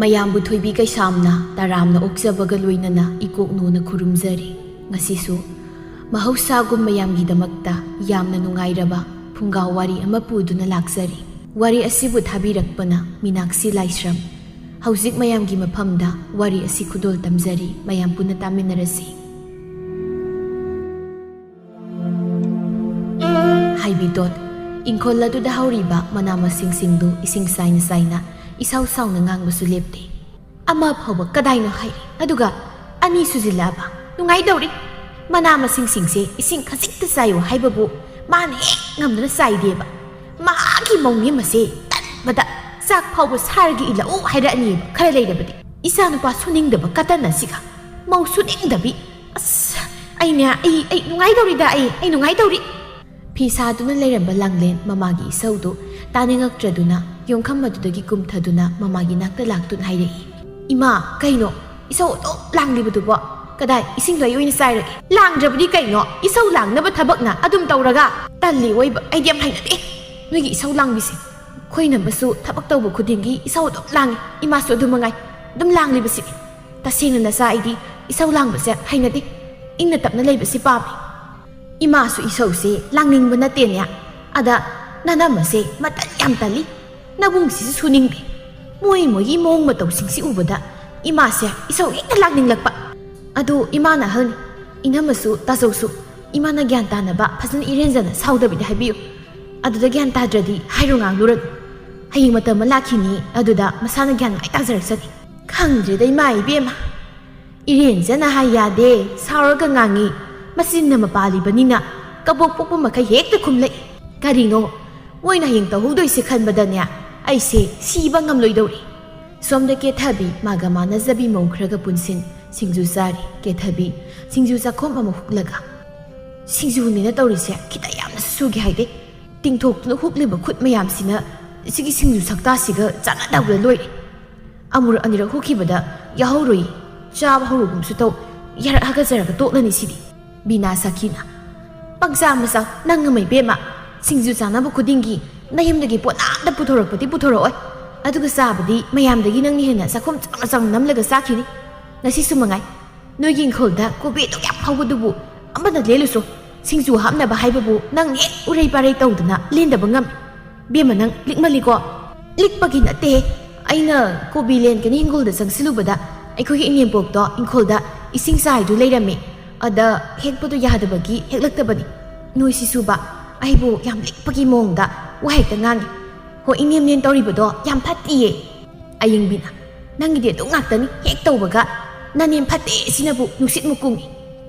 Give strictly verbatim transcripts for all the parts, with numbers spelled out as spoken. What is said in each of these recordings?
ꯃꯌꯥꯝꯕꯨ ꯊꯣꯏꯕꯤ ꯀꯩꯁꯥꯝꯅ ꯇꯔꯥꯝꯅ ꯑꯣꯛꯆꯕꯒ ꯂꯣꯏꯅꯅ ꯏꯀꯣꯛꯅꯣꯅ ꯈꯨꯔꯨꯝꯖꯔꯤ꯫ ꯉꯁꯤꯁꯨ ꯃꯍꯧꯁꯥꯒꯨꯝ ꯃꯌꯥꯝꯒꯤꯗꯃꯛꯇ ꯌꯥꯝꯅ ꯅꯨꯡꯉꯥꯏꯔꯕ ꯐꯨꯡꯒꯥ ꯋꯥꯔꯤ ꯑꯃ ꯄꯨꯗꯨꯅ ꯂꯥꯛꯆꯔꯤ꯫ ꯋꯥꯔꯤ ꯑꯁꯤꯕꯨ ꯊꯥꯕꯤꯔꯛꯄꯅ ꯃꯤꯅꯥꯛꯁꯤ ꯂꯥꯏꯁ꯭ꯔꯝ꯫ ꯍꯧꯖꯤꯛ ꯃꯌꯥꯝꯒꯤ ꯃꯐꯝꯗ ꯋꯥꯔꯤ ꯑꯁꯤ ꯈꯨꯗꯣꯜ ꯇꯝꯖꯔꯤ, ꯃꯌꯥꯝ ꯄꯨꯟꯅ ꯇꯥꯃꯤꯟꯅꯔꯁꯤ꯫ ꯍꯥꯏꯕꯤꯇꯣꯟ, ꯏꯪꯈꯣꯜ ꯑꯗꯨꯗ ꯍꯧꯔꯤꯕ ꯃꯅꯥ ꯃꯁꯤꯡꯁꯤꯡꯗꯨ ꯏꯁꯤꯡ ꯆꯥꯏꯅ ꯆꯥꯏꯅ ꯏꯁꯥꯎ ꯁꯥꯎꯅ ꯉꯥꯡꯕꯁꯨ ꯂꯦꯞꯇꯦ꯫ ꯑꯃ ꯐꯥꯎꯕ ꯀꯗꯥꯏꯅꯣ ꯍꯥꯏꯔꯤ, ꯑꯗꯨꯒ ꯑꯅꯤ ꯁꯨꯖꯤꯜꯂꯛꯑꯕ꯫ ꯅꯨꯡꯉꯥꯏꯗꯧꯔꯤ꯫ ꯃꯅꯥ ꯃꯁꯤꯡꯁꯤꯡꯁꯦ ꯏꯁꯤꯡ ꯈꯖꯤꯛꯇ ꯆꯥꯏꯌꯨ ꯍꯥꯏꯕꯕꯨ ꯃꯥꯅ ꯍꯦꯛ ꯉꯝꯗꯨꯅ ꯆꯥꯏꯗꯦꯕ꯫ ꯃꯥꯒꯤ ꯃꯧꯅꯦꯝ ꯑꯁꯦ ꯇꯟꯕꯗ ꯆꯥꯛ ꯐꯥꯎꯕ ꯁꯥꯔꯒ ꯏꯜꯂꯛꯎ ꯍꯥꯏꯔꯛꯑꯅꯤꯕ ꯈꯔ ꯂꯩꯔꯕꯗꯤ꯫ ꯏꯆꯥꯅꯨꯄꯥ ꯁꯨꯅꯤꯡꯗꯕ ꯀꯇꯟ ꯑꯁꯤꯒ ꯃꯧ ꯁꯨꯅꯤꯡꯗꯕꯤ꯫ ꯑꯁ, ꯑꯩꯅꯦ, ꯑꯩ, ꯑꯩ ꯅꯨꯡꯉꯥꯏꯗꯧꯔꯤꯗ, ꯑꯩ, ꯑꯩ ꯅꯨꯡꯉꯥꯏꯗꯧꯔꯤ꯫ ꯐꯤ ꯁꯥꯗꯨꯅ ꯂꯩꯔꯝꯕ ꯂꯥꯡꯂꯦꯟ ꯃꯃꯥꯒꯤ ꯏꯁꯧꯗꯨ ꯇꯥꯅꯤꯡꯉꯛꯇ꯭ꯔꯗꯨꯅ ꯌꯣꯡꯈꯝ ꯑꯗꯨꯗꯒꯤ ꯀꯨꯝꯊꯗꯨꯅ ꯃꯃꯥꯒꯤ ꯅꯥꯛꯇ ꯂꯥꯛꯇꯨꯅ ꯍꯥꯏꯔꯛꯏ, "ꯏꯃꯥ, ꯀꯩꯅꯣ ꯏꯁꯧ ꯑꯗꯨꯝ ꯂꯥꯡꯂꯤꯕꯗꯨꯕꯣ? ꯀꯗꯥꯏ, ꯏꯁꯤꯡꯗꯣ ꯑꯩ ꯑꯣꯏꯅ ꯆꯥꯏꯔꯒꯦ?" "ꯂꯥꯡꯗ꯭ꯔꯕꯗꯤ ꯀꯩꯅꯣ, ꯏꯁꯧ ꯂꯥꯡꯅꯕ ꯊꯕꯛꯅ ꯑꯗꯨꯝ ꯇꯧꯔꯒ?" "ꯇꯜꯂꯤ ꯑꯣꯏꯕ, ꯑꯩꯗꯤ ꯌꯥꯝ ꯍꯩꯅꯗꯦ ꯅꯣꯏꯒꯤ ꯏꯁꯧ ꯂꯥꯡꯕꯤꯁꯦ꯫ ꯑꯩꯈꯣꯏ ꯏꯅꯝꯃꯁꯨ ꯊꯕꯛ ꯇꯧꯕ ꯈꯨꯗꯤꯡꯒꯤ ꯏꯁꯧ ꯑꯗꯨꯝ ꯂꯥꯡꯉꯤ, ꯏꯃꯥꯁꯨ ꯑꯗꯨ ꯃꯉꯥꯏ, ꯑꯗꯨꯝ ꯂꯥꯡꯂꯤꯕꯁꯤꯅꯤ꯫ ꯇꯁꯦꯡꯅ ꯅꯆꯥ ꯑꯩꯗꯤ ꯏꯁꯧ ꯂꯥꯡꯕꯁꯦ ꯍꯩꯅꯗꯦ, ꯏꯪꯅ ꯇꯞꯅ ꯂꯩꯕꯁꯤ ꯄꯥꯝꯃꯤ꯫ ꯏꯃꯥꯁꯨ ꯏꯁꯧꯁꯦ ꯂꯥꯡꯅꯤꯡꯕ ꯅꯠꯇꯦꯅꯦ, ꯑꯗ ꯅꯅꯝꯃꯁꯦ ꯃꯇꯟ ꯌꯥꯝ ꯇꯜꯂꯤ, ꯅꯕꯨꯡꯁꯤꯁꯨ ꯁꯨꯅꯤꯡꯗꯦ꯫ ꯃꯣꯏ ꯃꯣꯏꯒꯤ ꯃꯑꯣꯡ ꯃꯇꯧꯁꯤꯡꯁꯤ ꯎꯕꯗ ꯏꯃꯥꯁꯦ ꯏꯁꯧ ꯍꯦꯛꯇ ꯂꯥꯡꯅꯤꯡꯂꯛꯄ꯫ ꯑꯗꯨ ꯏꯃꯥꯅ ꯑꯍꯜꯅꯤ, ꯏꯅꯝꯃꯁꯨ ꯇꯥꯖꯧꯁꯨ ꯏꯃꯥꯅ ꯒ꯭ꯌꯥꯟ ꯇꯥꯅꯕ ꯐꯖꯅ ꯏꯔꯦꯟꯖꯅ ꯁꯥꯎꯗꯕꯤꯗ ꯍꯥꯏꯕꯤꯌꯨ꯫ ꯑꯗꯨꯗ ꯒ꯭ꯌꯥꯟ ꯇꯥꯗ꯭ꯔꯗꯤ ꯍꯥꯏꯔꯨ ꯉꯥꯡꯂꯨꯔꯅꯨ꯫ ꯍꯌꯦꯡ ꯃꯇꯝ ꯑꯃ ꯂꯥꯛꯈꯤꯅꯤ, ꯑꯗꯨꯗ ꯃꯁꯥꯅ ꯒ꯭ꯌꯥꯟ ꯃꯥꯏ ꯇꯥꯖꯔꯛꯆꯅꯤ꯫" "ꯈꯪꯗ꯭ꯔꯦꯗ ꯏꯃꯥ ꯏꯕꯦꯝꯃ, ꯏꯔꯦꯟꯖꯅ ꯍꯥꯏ ꯌꯥꯗꯦ, ꯁꯥꯎꯔꯒ ꯉꯥꯡꯉꯤ꯫ ꯃꯆꯤꯟꯅ ꯃꯄꯥꯜꯂꯤꯕꯅꯤꯅ ꯀꯕꯣꯛ ꯄꯣꯛꯄ ꯃꯈꯩ ꯍꯦꯛꯇ ꯈꯨꯝꯂꯛꯏ꯫ ꯀꯔꯤꯅꯣ ꯃꯣꯏꯅ ꯍꯌꯦꯡ ꯇꯧꯍꯧꯗꯣꯏꯁꯦ ꯈꯟꯕꯗꯅꯦ ꯑꯩꯁꯦ ꯁꯤꯕ ꯉꯝꯂꯣꯏꯗꯧꯔꯤ꯫" ꯁꯣꯝꯗ ꯀꯦꯊꯕꯤ ꯃꯥꯒ ꯃꯥꯟꯅꯖꯕꯤ ꯃꯧ ꯈꯔꯒ ꯄꯨꯟꯁꯤꯟ ꯁꯤꯡꯖꯨ ꯆꯥꯔꯤ꯫ ꯀꯦꯊꯕꯤ ꯁꯤꯡꯖꯨ ꯆꯥꯛꯈꯣꯝ ꯑꯃ ꯍꯨꯛꯂꯒ, "ꯁꯤꯡꯖꯨꯅꯦꯅ ꯇꯧꯔꯤꯁꯦ ꯈꯤꯇ ꯌꯥꯝꯅꯁꯨ ꯁꯨꯒꯦ ꯍꯥꯏꯗꯦ꯫ ꯇꯤꯡꯊꯣꯛꯇꯨꯅ ꯍꯨꯛꯂꯤꯕ ꯈꯨꯠ ꯃꯌꯥꯝꯁꯤꯅ ꯁꯤꯒꯤ ꯁꯤꯡꯖꯨ ꯁꯛꯇꯥꯁꯤꯒ ꯆꯥꯟꯅꯗꯕꯗ ꯂꯣꯏꯔꯦ꯫ ꯑꯃꯨꯔꯛ ꯑꯅꯤꯔꯛ ꯍꯨꯛꯈꯤꯕꯗ ꯌꯥꯍꯧꯔꯣꯏ, ꯆꯥꯕ ꯍꯧꯔꯨꯒꯨꯝꯁꯨ ꯇꯧ, ꯌꯥꯔꯛ ꯍꯥꯒꯠꯆꯔꯒ ꯇꯣꯛꯂꯅꯤ ꯁꯤꯗꯤ꯫" ꯕꯤꯅꯥ ꯁꯈꯤꯅ, "ꯄꯪꯆꯥ ꯃꯆꯥ, ꯅꯪ ꯑꯃ ꯏꯕꯦꯝꯃ, ꯁꯤꯡꯖꯨ ꯆꯥꯅꯕ ꯈꯨꯗꯤꯡꯒꯤ ꯅꯌꯨꯝꯗꯒꯤ ꯄꯣꯠ ꯑꯝꯇ ꯄꯨꯊꯣꯔꯛꯄꯗꯤ ꯄꯨꯊꯣꯔꯛꯑꯣꯏ꯫ ꯑꯗꯨꯒ ꯆꯥꯕꯗꯤ ꯃꯌꯥꯝꯗꯒꯤ ꯅꯪꯅ ꯍꯦꯟꯅ ꯆꯥꯛꯈꯨꯝ ꯆꯥꯎꯅ ꯆꯥꯎꯅ ꯅꯝꯂꯒ ꯆꯥꯈꯤꯅꯤ꯫ ꯉꯁꯤꯁꯨ ꯃꯉꯥꯏ꯫ ꯅꯣꯏꯒꯤ ꯏꯪꯈꯣꯜꯗ ꯀꯣꯕꯤ ꯑꯗꯨꯛ ꯌꯥꯝ ꯍꯧꯕꯗꯨꯕꯨ ꯑꯃꯅ ꯂꯦꯜꯂꯨꯁꯨ꯫ ꯁꯤꯡꯖꯨ ꯍꯥꯞꯅꯕ ꯍꯥꯏꯕꯕꯨ ꯅꯪ ꯍꯦꯛ ꯎꯔꯩ ꯄꯥꯔꯩ ꯇꯧꯗꯅ ꯂꯦꯟꯗꯕ ꯉꯝꯃꯤ꯫ ꯕꯦꯝꯃ, ꯅꯪ ꯂꯤꯛꯃꯜꯂꯤꯀꯣ꯫ ꯂꯤꯛꯄꯒꯤ ꯅꯠꯇꯦ꯫ ꯑꯩꯅ ꯀꯣꯕꯤ ꯂꯦꯟꯒꯅꯤ ꯍꯤꯡꯒꯣꯜꯗ ꯆꯪꯁꯤꯜꯂꯨꯕꯗ ꯑꯩꯈꯣꯏꯒꯤ ꯏꯅꯦꯝꯄꯣꯛꯇꯣ ꯏꯪꯈꯣꯜꯗ ꯏꯁꯤꯡ ꯆꯥꯏꯗꯨ ꯂꯩꯔꯝꯃꯤ꯫ ꯑꯗ ꯍꯦꯛꯄꯗꯨ ꯌꯥꯗꯕꯒꯤ ꯍꯦꯛꯂꯛꯇꯕꯅꯤ꯫ ꯅꯣꯏꯁꯤꯁꯨꯕ, ꯑꯩꯕꯨ ꯌꯥꯝ ꯂꯤꯛꯄꯒꯤ ꯃꯑꯣꯡꯗ ꯋꯥ ꯍꯦꯛꯇ ꯉꯥꯡꯉꯤ꯫ ꯍꯣ, ꯏꯅꯦꯝ ꯅꯦꯝ ꯇꯧꯔꯤꯕꯗꯣ ꯌꯥꯝ ꯐꯠꯇꯤꯌꯦ꯫ ꯑꯌꯤꯡꯕꯤꯅ, ꯅꯪꯒꯤꯗꯤ ꯑꯗꯨ ꯉꯥꯛꯇꯅꯤ ꯍꯦꯛ ꯇꯧꯕꯒ꯫ ꯅꯅꯦꯝ ꯐꯠꯇꯦ ꯁꯤꯅꯕꯨ ꯅꯨꯡꯁꯤꯠ ꯃꯨꯛ ꯀꯨꯡꯉꯤ꯫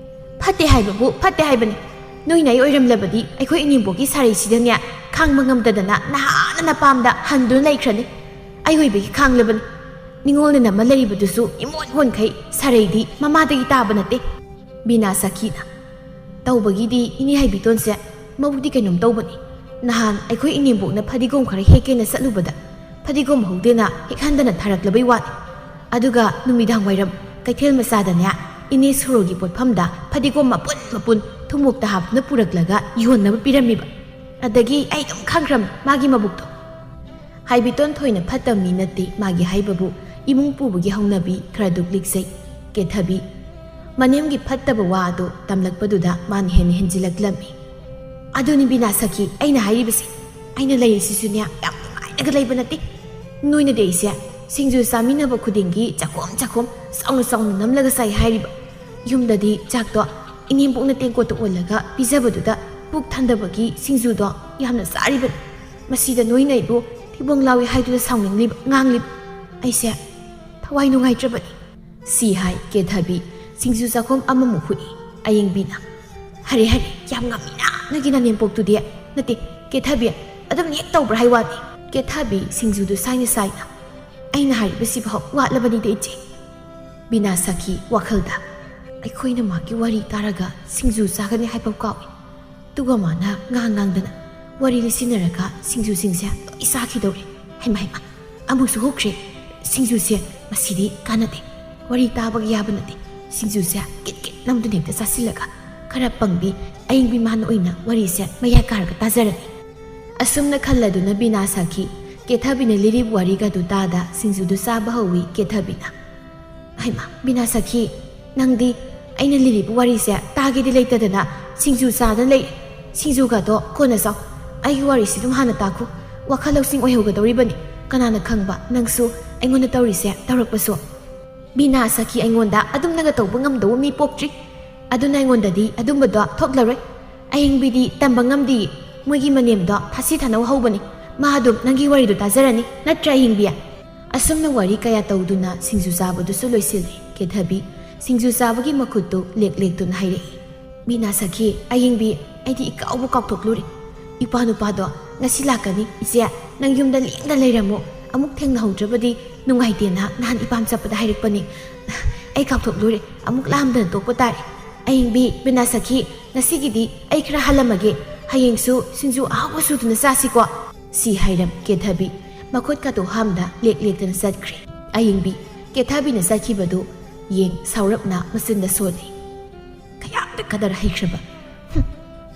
ꯐꯠꯇꯦ ꯍꯥꯏꯕꯕꯨ ꯐꯠꯇꯦ ꯍꯥꯏꯕꯅꯤ꯫ ꯅꯣꯏꯅ ꯑꯩ ꯑꯣꯏꯔꯝꯂꯕꯗꯤ ꯑꯩꯈꯣꯏ ꯏꯅꯦꯝꯕꯣꯛꯀꯤ ꯁꯥꯔꯩꯁꯤꯗꯅꯦ ꯈꯥꯡꯕ ꯉꯝꯗꯗꯅ ꯅꯍꯥꯟꯅ ꯅꯄꯥꯝꯗ ꯍꯟꯗꯨꯅ ꯂꯩꯈ꯭ꯔꯅꯤ꯫ ꯑꯩ ꯑꯣꯏꯕꯒꯤ ꯈꯥꯡꯂꯕꯅꯤ꯫ ꯅꯤꯉꯣꯜꯅ ꯅꯝꯃ ꯂꯩꯔꯤꯕꯗꯨꯁꯨ ꯏꯃꯣꯟ ꯃꯣꯟꯈꯩ ꯁꯥꯔꯩꯗꯤ ꯃꯃꯥꯗꯒꯤ ꯇꯥꯕ ꯅꯠꯇꯦ꯫ ꯕꯤꯅꯥ ꯁꯈꯤꯅ, ꯇꯧꯕꯒꯤꯗꯤ ꯏꯅꯦ ꯍꯥꯏꯕꯤꯇꯣꯟꯁꯦ ꯃꯕꯨꯛꯇꯤ ꯀꯩꯅꯣꯝ ꯇꯧꯕꯅꯤ꯫ ꯅꯍꯥꯟ ꯑꯩꯈꯣꯏ ꯏꯅꯦꯝꯕꯣꯛꯅ ꯐꯗꯤꯒꯣꯝ ꯈꯔ ꯍꯦꯛꯀꯦꯅ ꯆꯠꯂꯨꯕꯗ ꯐꯗꯤꯒꯣꯝ ꯍꯧꯗꯦꯅ ꯍꯦꯛꯍꯟꯗꯅ ꯊꯥꯔꯛꯂꯕꯩ ꯋꯥꯅꯤ꯫ ꯑꯗꯨꯒ ꯅꯨꯃꯤꯗꯥꯡ ꯋꯥꯏꯔꯝ ꯀꯩꯊꯦꯜ ꯃꯆꯥꯗꯅꯦ ꯏꯅꯦ ꯁꯣꯔꯣꯒꯤ ꯄꯣꯠꯐꯝꯗ ꯐꯗꯤꯒꯣꯝ ꯃꯄꯨꯟ ꯃꯄꯨꯟ ꯊꯨꯝꯃꯣꯛꯇ ꯍꯥꯞꯇꯨꯅ ꯄꯨꯔꯛꯂꯒ ꯌꯣꯟꯅꯕ ꯄꯤꯔꯝꯃꯤꯕ꯫ ꯑꯗꯒꯤ ꯑꯩ ꯑꯗꯨꯝ ꯈꯪꯈ꯭ꯔꯕꯅꯤ ꯃꯥꯒꯤ ꯃꯕꯨꯛꯇꯣ꯫ ꯍꯥꯏꯕꯤꯇꯣꯟ ꯊꯣꯏꯅ ꯐꯠꯇꯕ ꯃꯤ ꯅꯠꯇꯦ꯫ ꯃꯥꯒꯤ ꯍꯥꯏꯕꯕꯨ ꯏꯃꯨꯡ ꯄꯨꯕꯒꯤ ꯍꯧꯅꯕꯤ ꯈꯔꯗꯨ ꯂꯤꯛꯆꯩ꯫ ꯀꯦꯊꯕꯤ ꯃꯅꯦꯝꯒꯤ ꯐꯠꯇꯕ ꯋꯥ ꯑꯗꯨ ꯇꯝꯂꯛꯄꯗꯨꯗ ꯃꯥꯅ ꯍꯦꯟꯅ ꯍꯦꯟꯖꯤꯜꯂꯛꯂꯝꯃꯤ꯫ ꯑꯗꯨꯅꯤ ꯕꯤꯅꯥ ꯁꯈꯤ ꯑꯩꯅ ꯍꯥꯏꯔꯤꯕꯁꯦ꯫ ꯑꯩꯅ ꯂꯩꯔꯤꯁꯤꯁꯨꯅꯦ ꯌꯥꯝ ꯅꯨꯡꯉꯥꯏꯅꯒ ꯂꯩꯕ ꯅꯠꯇꯦ꯫ ꯅꯣꯏꯅꯗꯤ ꯑꯩꯁꯦ ꯁꯤꯡꯖꯨ ꯆꯥꯃꯤꯟꯅꯕ ꯈꯨꯗꯤꯡꯒꯤ ꯆꯥꯛꯈꯣꯝ ꯆꯥꯛꯈꯣꯝ ꯆꯥꯎꯅ ꯆꯥꯎꯅ ꯅꯝꯂꯒ ꯆꯥꯏ ꯍꯥꯏꯔꯤꯕ꯫ ꯌꯨꯝꯗꯗꯤ ꯆꯥꯛꯇꯣ ꯏꯅꯦꯝꯕꯣꯛꯅ ꯇꯦꯡꯀꯣꯠꯇ ꯑꯣꯜꯂꯒ ꯄꯤꯖꯕꯗꯨꯗ ꯄꯨꯛ ꯊꯟꯗꯕꯒꯤ ꯁꯤꯡꯖꯨꯗꯣ ꯌꯥꯝꯅ ꯆꯥꯔꯤꯕꯅꯤ꯫ ꯃꯁꯤꯗ ꯅꯣꯏꯅ ꯑꯩꯕꯨ ꯊꯤꯕꯣꯡ ꯂꯥꯎꯏ ꯍꯥꯏꯗꯨꯅ ꯁꯥꯎꯅꯤꯡꯂꯤꯕ, ꯉꯥꯡꯂꯤꯕ꯫ ꯑꯩꯁꯦ ꯊꯋꯥꯏ ꯅꯨꯡꯉꯥꯏꯇ꯭ꯔꯕꯅꯤ꯫ ꯁꯤ ꯍꯥꯏ ꯀꯦꯊꯕꯤ ꯁꯤꯡꯖꯨ ꯆꯥꯛꯈꯣꯝ ꯑꯃꯃꯨꯛ ꯍꯨꯏ꯫ ꯑꯌꯤꯡꯕꯤꯅ, ꯍꯔꯦ ꯍꯔꯦ, ꯌꯥꯝ ꯉꯝꯃꯤꯅ ꯅꯪꯒꯤ ꯅꯅꯦꯝꯄꯣꯛꯇꯨꯗꯤ꯫ ꯅꯠꯇꯦ, ꯀꯦꯊꯕꯤ, ꯑꯗꯨꯝ ꯍꯦꯛ ꯇꯧꯕ꯭ꯔꯥ ꯍꯥꯏ ꯋꯥꯅꯤ꯫ ꯀꯦꯊꯕꯤ ꯁꯤꯡꯖꯨꯗꯨ ꯁꯥꯏꯅ ꯁꯥꯏꯅ, ꯑꯩꯅ ꯍꯥꯏꯔꯤꯕꯁꯤꯐꯥꯎ ꯋꯥꯠꯂꯕꯅꯤꯗ ꯏꯆꯦ꯫ ꯕꯤꯅꯥ ꯁꯈꯤ ꯋꯥꯈꯜꯗ, ꯑꯩꯈꯣꯏꯅ ꯃꯥꯒꯤ ꯋꯥꯔꯤ ꯇꯥꯔꯒ ꯁꯤꯡꯖꯨ ꯆꯥꯒꯅꯤ ꯍꯥꯏꯐꯥꯎ ꯀꯥꯎꯏ꯫ ꯑꯗꯨꯒ ꯃꯥꯅ ꯉꯥꯡ ꯉꯥꯡꯗꯅ ꯋꯥꯔꯤ ꯂꯤꯁꯤꯟꯅꯔꯒ ꯁꯤꯡꯖꯨꯁꯤꯡꯁꯦ ꯂꯣꯏ ꯆꯥꯈꯤꯗꯧꯔꯦ꯫ ꯍꯩꯃ ꯍꯩꯃ, ꯑꯃꯨꯛꯁꯨ ꯍꯧꯈ꯭ꯔꯦ꯫ ꯁꯤꯡꯖꯨꯁꯦ ꯃꯁꯤꯗꯤ ꯀꯥꯟꯅꯗꯦ꯫ ꯋꯥꯔꯤ ꯇꯥꯕꯒ ꯌꯥꯕ ꯅꯠꯇꯦ꯫ ꯁꯤꯡꯖꯨꯁꯦ ꯀꯤꯠ ꯀꯤꯠ ꯅꯝꯗꯨꯅ ꯍꯦꯛꯇ ꯆꯥꯁꯤꯜꯂꯒ ꯈꯔ ꯄꯪꯕꯤ ꯑꯌꯤꯡꯕꯤ ꯃꯥꯅ ꯑꯣꯏꯅ ꯋꯥꯔꯤꯁꯦ ꯃꯌꯥꯏ ꯀꯥꯔꯒ ꯇꯥꯖꯔꯅꯤ꯫ ꯑꯁꯨꯝꯅ ꯈꯜꯂꯗꯨꯅ ꯕꯤꯅꯥ ꯁꯈꯤ ꯀꯦꯊꯕꯤꯅ ꯂꯤꯔꯤꯕ ꯋꯥꯔꯤꯒꯗꯨ ꯇꯥꯗ ꯁꯤꯡꯖꯨꯗꯨ ꯆꯥꯕ ꯍꯧꯋꯤ ꯀꯦꯊꯕꯤꯅ꯫ "ꯍꯩꯃꯥ, ꯕꯤꯅꯥ ꯁꯈꯤ, ꯅꯪꯗꯤ ꯑꯩꯅ ꯂꯤꯔꯤꯕ ꯋꯥꯔꯤꯁꯦ ꯇꯥꯒꯦꯗꯤ ꯂꯩꯇꯗꯅ ꯁꯤꯡꯖꯨ ꯆꯥꯗꯅ ꯂꯩ꯫ ꯁꯤꯡꯖꯨꯒꯗꯣ ꯀꯣꯟꯅ ꯆꯥꯎ꯫ ꯑꯩꯒꯤ ꯋꯥꯔꯤꯁꯤ ꯑꯗꯨꯝ ꯍꯥꯟꯅ ꯇꯥꯈꯣ꯫ ꯋꯥꯈꯜ ꯂꯧꯁꯤꯡ ꯑꯣꯏꯍꯧꯒꯗꯧꯔꯤꯕꯅꯤ꯫ ꯀꯅꯥꯅ ꯈꯪꯕ ꯅꯪꯁꯨ ꯑꯩꯉꯣꯟꯗ ꯇꯧꯔꯤꯁꯦ ꯇꯧꯔꯛꯄꯁꯨ꯫" "ꯕꯤꯅꯥ ꯁꯈꯤ, ꯑꯩꯉꯣꯟꯗ ꯑꯗꯨꯝꯅꯒ ꯇꯧꯕ ꯉꯝꯗꯧꯕ ꯃꯤ ꯄꯣꯛꯇ꯭ꯔꯤ꯫ ꯑꯗꯨꯅ ꯑꯩꯉꯣꯟꯗꯗꯤ ꯑꯗꯨꯝꯕꯗꯣ ꯊꯣꯛꯂꯔꯣꯏ꯫ ꯑꯍꯤꯡꯕꯤꯗꯤ ꯇꯝꯕ ꯉꯝꯗꯤꯌꯦ꯫ ꯃꯣꯏꯒꯤ ꯃꯅꯦꯝꯗꯣ ꯊꯥꯁꯤ ꯊꯥꯅꯧ ꯍꯧꯕꯅꯤ꯫ ꯃꯥ ꯑꯗꯨꯝ ꯅꯪꯒꯤ ꯋꯥꯔꯤꯗꯣ ꯇꯥꯖꯔꯅꯤ꯫ ꯅꯠꯇ꯭ꯔꯥ, ꯑꯍꯤꯡꯕꯤ?" ꯑꯁꯨꯝꯅ ꯋꯥꯔꯤ ꯀꯌꯥ ꯇꯧꯗꯨꯅ ꯁꯤꯡꯖꯨ ꯆꯥꯕꯗꯨꯁꯨ ꯂꯣꯏꯁꯤꯜꯂꯤ꯫ ꯀꯦꯊꯕꯤ ꯁꯤꯡꯖꯨ ꯆꯥꯕꯒꯤ ꯃꯈꯨꯠꯇꯨ ꯂꯦꯛ ꯂꯦꯛꯇꯨꯅ ꯍꯥꯏꯔꯛꯏ꯫ "ꯕꯤꯅꯥ ꯁꯈꯤ, ꯑꯌꯤꯡꯕꯤ, ꯑꯩꯗꯤ ꯏꯀꯥꯎꯕꯨ ꯀꯥꯎꯊꯣꯛꯂꯨꯔꯦ꯫ ꯏꯄꯥ ꯅꯨꯄꯥꯗꯣ ꯉꯁꯤ ꯂꯥꯛꯀꯅꯤ꯫ ꯏꯆꯦ, ꯅꯪ ꯌꯨꯝꯗ ꯂꯦꯡꯗ ꯂꯩꯔꯝꯃꯨ꯫ ꯑꯃꯨꯛ ꯊꯦꯡꯅꯍꯧꯗ꯭ꯔꯕꯗꯤ ꯅꯨꯡꯉꯥꯏꯇꯦꯅ ꯅꯍꯥꯟ ꯏꯄꯥꯝ ꯆꯠꯄꯗ ꯍꯥꯏꯔꯛꯄꯅꯤ꯫ ꯑꯩ ꯀꯥꯎꯊꯣꯛꯂꯨꯔꯦ꯫ ꯑꯃꯨꯛ ꯂꯥꯝꯗꯅ ꯇꯣꯛꯄ ꯇꯥꯔꯦ꯫ ꯑꯌꯤꯡꯕꯤ, ꯕꯤꯅꯥ ꯁꯈꯤ, ꯉꯁꯤꯒꯤꯗꯤ ꯑꯩ ꯈꯔ ꯍꯜꯂꯝꯃꯒꯦ꯫ ꯍꯌꯦꯡꯁꯨ ꯁꯤꯡꯖꯨ ꯑꯍꯥꯎꯕ ꯁꯨꯗꯨꯅ ꯆꯥꯁꯤꯀꯣ꯫" ꯁꯤ ꯍꯥꯏꯔꯝ ꯀꯦꯊꯕꯤ ꯃꯈꯨꯠꯀꯗꯣ ꯍꯥꯝꯗ ꯂꯦꯛ ꯂꯦꯛꯇꯅ ꯆꯠꯈ꯭ꯔꯦ꯫ ꯑꯌꯤꯡꯕꯤ ꯀꯦꯊꯕꯤꯅ ꯆꯠꯈꯤꯕꯗꯨ ꯌꯦꯡ ꯁꯥꯎꯔꯞꯅ ꯃꯆꯤꯟꯗ ꯁꯣꯜꯂꯤ꯫ "ꯀꯌꯥꯝꯗ ꯀꯗꯔ ꯍꯩꯈ꯭ꯔꯕ! ꯍꯨꯝ,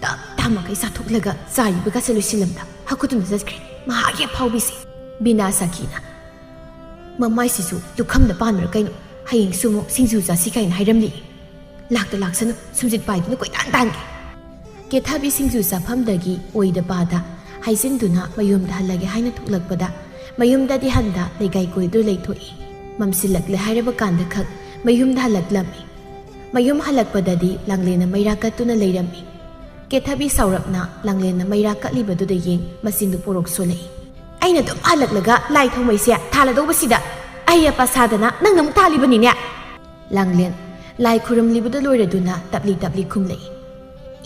ꯇꯞ ꯇꯥꯃꯈꯩ ꯆꯥꯊꯣꯛꯂꯒ ꯆꯥꯏꯕꯒꯁꯦ ꯂꯣꯏꯁꯤꯜꯂꯝꯗ ꯍꯥꯀꯨꯇꯨꯅ ꯆꯠꯈ꯭ꯔꯦ꯫ ꯃꯍꯥꯛꯀꯤ ꯑꯐꯥꯎꯕꯤꯁꯦ!" ꯕꯤꯅꯥ ꯁꯈꯤꯅ, "ꯃꯃꯥꯏꯁꯤꯁꯨ ꯂꯨꯈꯝꯗ ꯄꯥꯟꯕ꯭ꯔꯥ ꯀꯩꯅꯣ? ꯍꯌꯦꯡꯁꯨ ꯑꯃꯨꯛ ꯁꯤꯡꯖꯨ ꯆꯥꯁꯤ ꯀꯥꯏꯅ ꯍꯥꯏꯔꯝꯂꯤ꯫ ꯂꯥꯛꯇ ꯂꯥꯛꯁꯅꯨ, ꯁꯨꯝꯖꯤꯠ ꯄꯥꯏꯗꯨꯅ ꯀꯣꯏꯇꯥꯟ ꯇꯥꯟꯒꯦ꯫" ꯀꯦꯊꯕꯤ ꯁꯤꯡꯖꯨ ꯆꯥꯐꯝꯗꯒꯤ ꯑꯣꯏꯗ ꯄꯥꯗ ꯍꯥꯏꯖꯤꯟꯗꯨꯅ ꯃꯌꯨꯝꯗ ꯍꯜꯂꯒꯦ ꯍꯥꯏꯅ ꯊꯣꯛꯂꯛꯄꯗ, ꯃꯌꯨꯝꯗꯗꯤ ꯍꯟꯗ ꯂꯩꯀꯥꯏ ꯀꯣꯏꯗꯨꯅ ꯂꯩꯊꯣꯛꯏ꯫ ꯃꯝꯁꯤꯜꯂꯛꯂꯦ ꯍꯥꯏꯔꯕ ꯀꯥꯟꯗ ꯈꯛ ꯃꯌꯨꯝꯗ ꯍꯜꯂꯛꯂꯝꯃꯤ꯫ ꯃꯌꯨꯝ ꯍꯜꯂꯛꯄꯗꯗꯤ ꯂꯥꯡꯂꯦꯟꯅ ꯃꯩꯔꯥ ꯀꯠꯇꯨꯅ ꯂꯩꯔꯝꯃꯤ꯫ ꯀꯦꯊꯕꯤ ꯁꯥꯎꯔꯞꯅ ꯂꯥꯡꯂꯦꯟꯅ ꯃꯩꯔꯥ ꯀꯠꯂꯤꯕꯗꯨꯗ ꯌꯦꯡ ꯃꯆꯤꯟꯗꯨ ꯄꯣꯔꯣꯛ ꯁꯣꯜꯂꯛꯏ꯫ "ꯑꯩꯅ ꯑꯗꯨꯝ ꯍꯜꯂꯛꯂꯒ ꯂꯥꯏ ꯊꯥꯎꯃꯩꯁꯦ ꯊꯥꯜꯂꯗꯧꯕꯁꯤꯗ ꯑꯍꯩ ꯑꯄꯥ ꯁꯥꯗꯅ ꯅꯪꯅ ꯑꯃꯨꯛ ꯊꯥꯜꯂꯤꯕꯅꯤꯅꯦ!" ꯂꯥꯡꯂꯦꯟ ꯂꯥꯏ ꯈꯨꯔꯨꯝꯂꯤꯕꯗꯨ ꯂꯣꯏꯔꯗꯨꯅ ꯇꯞꯂꯤ ꯇꯞꯂꯤ ꯈꯨꯝꯂꯛꯏ꯫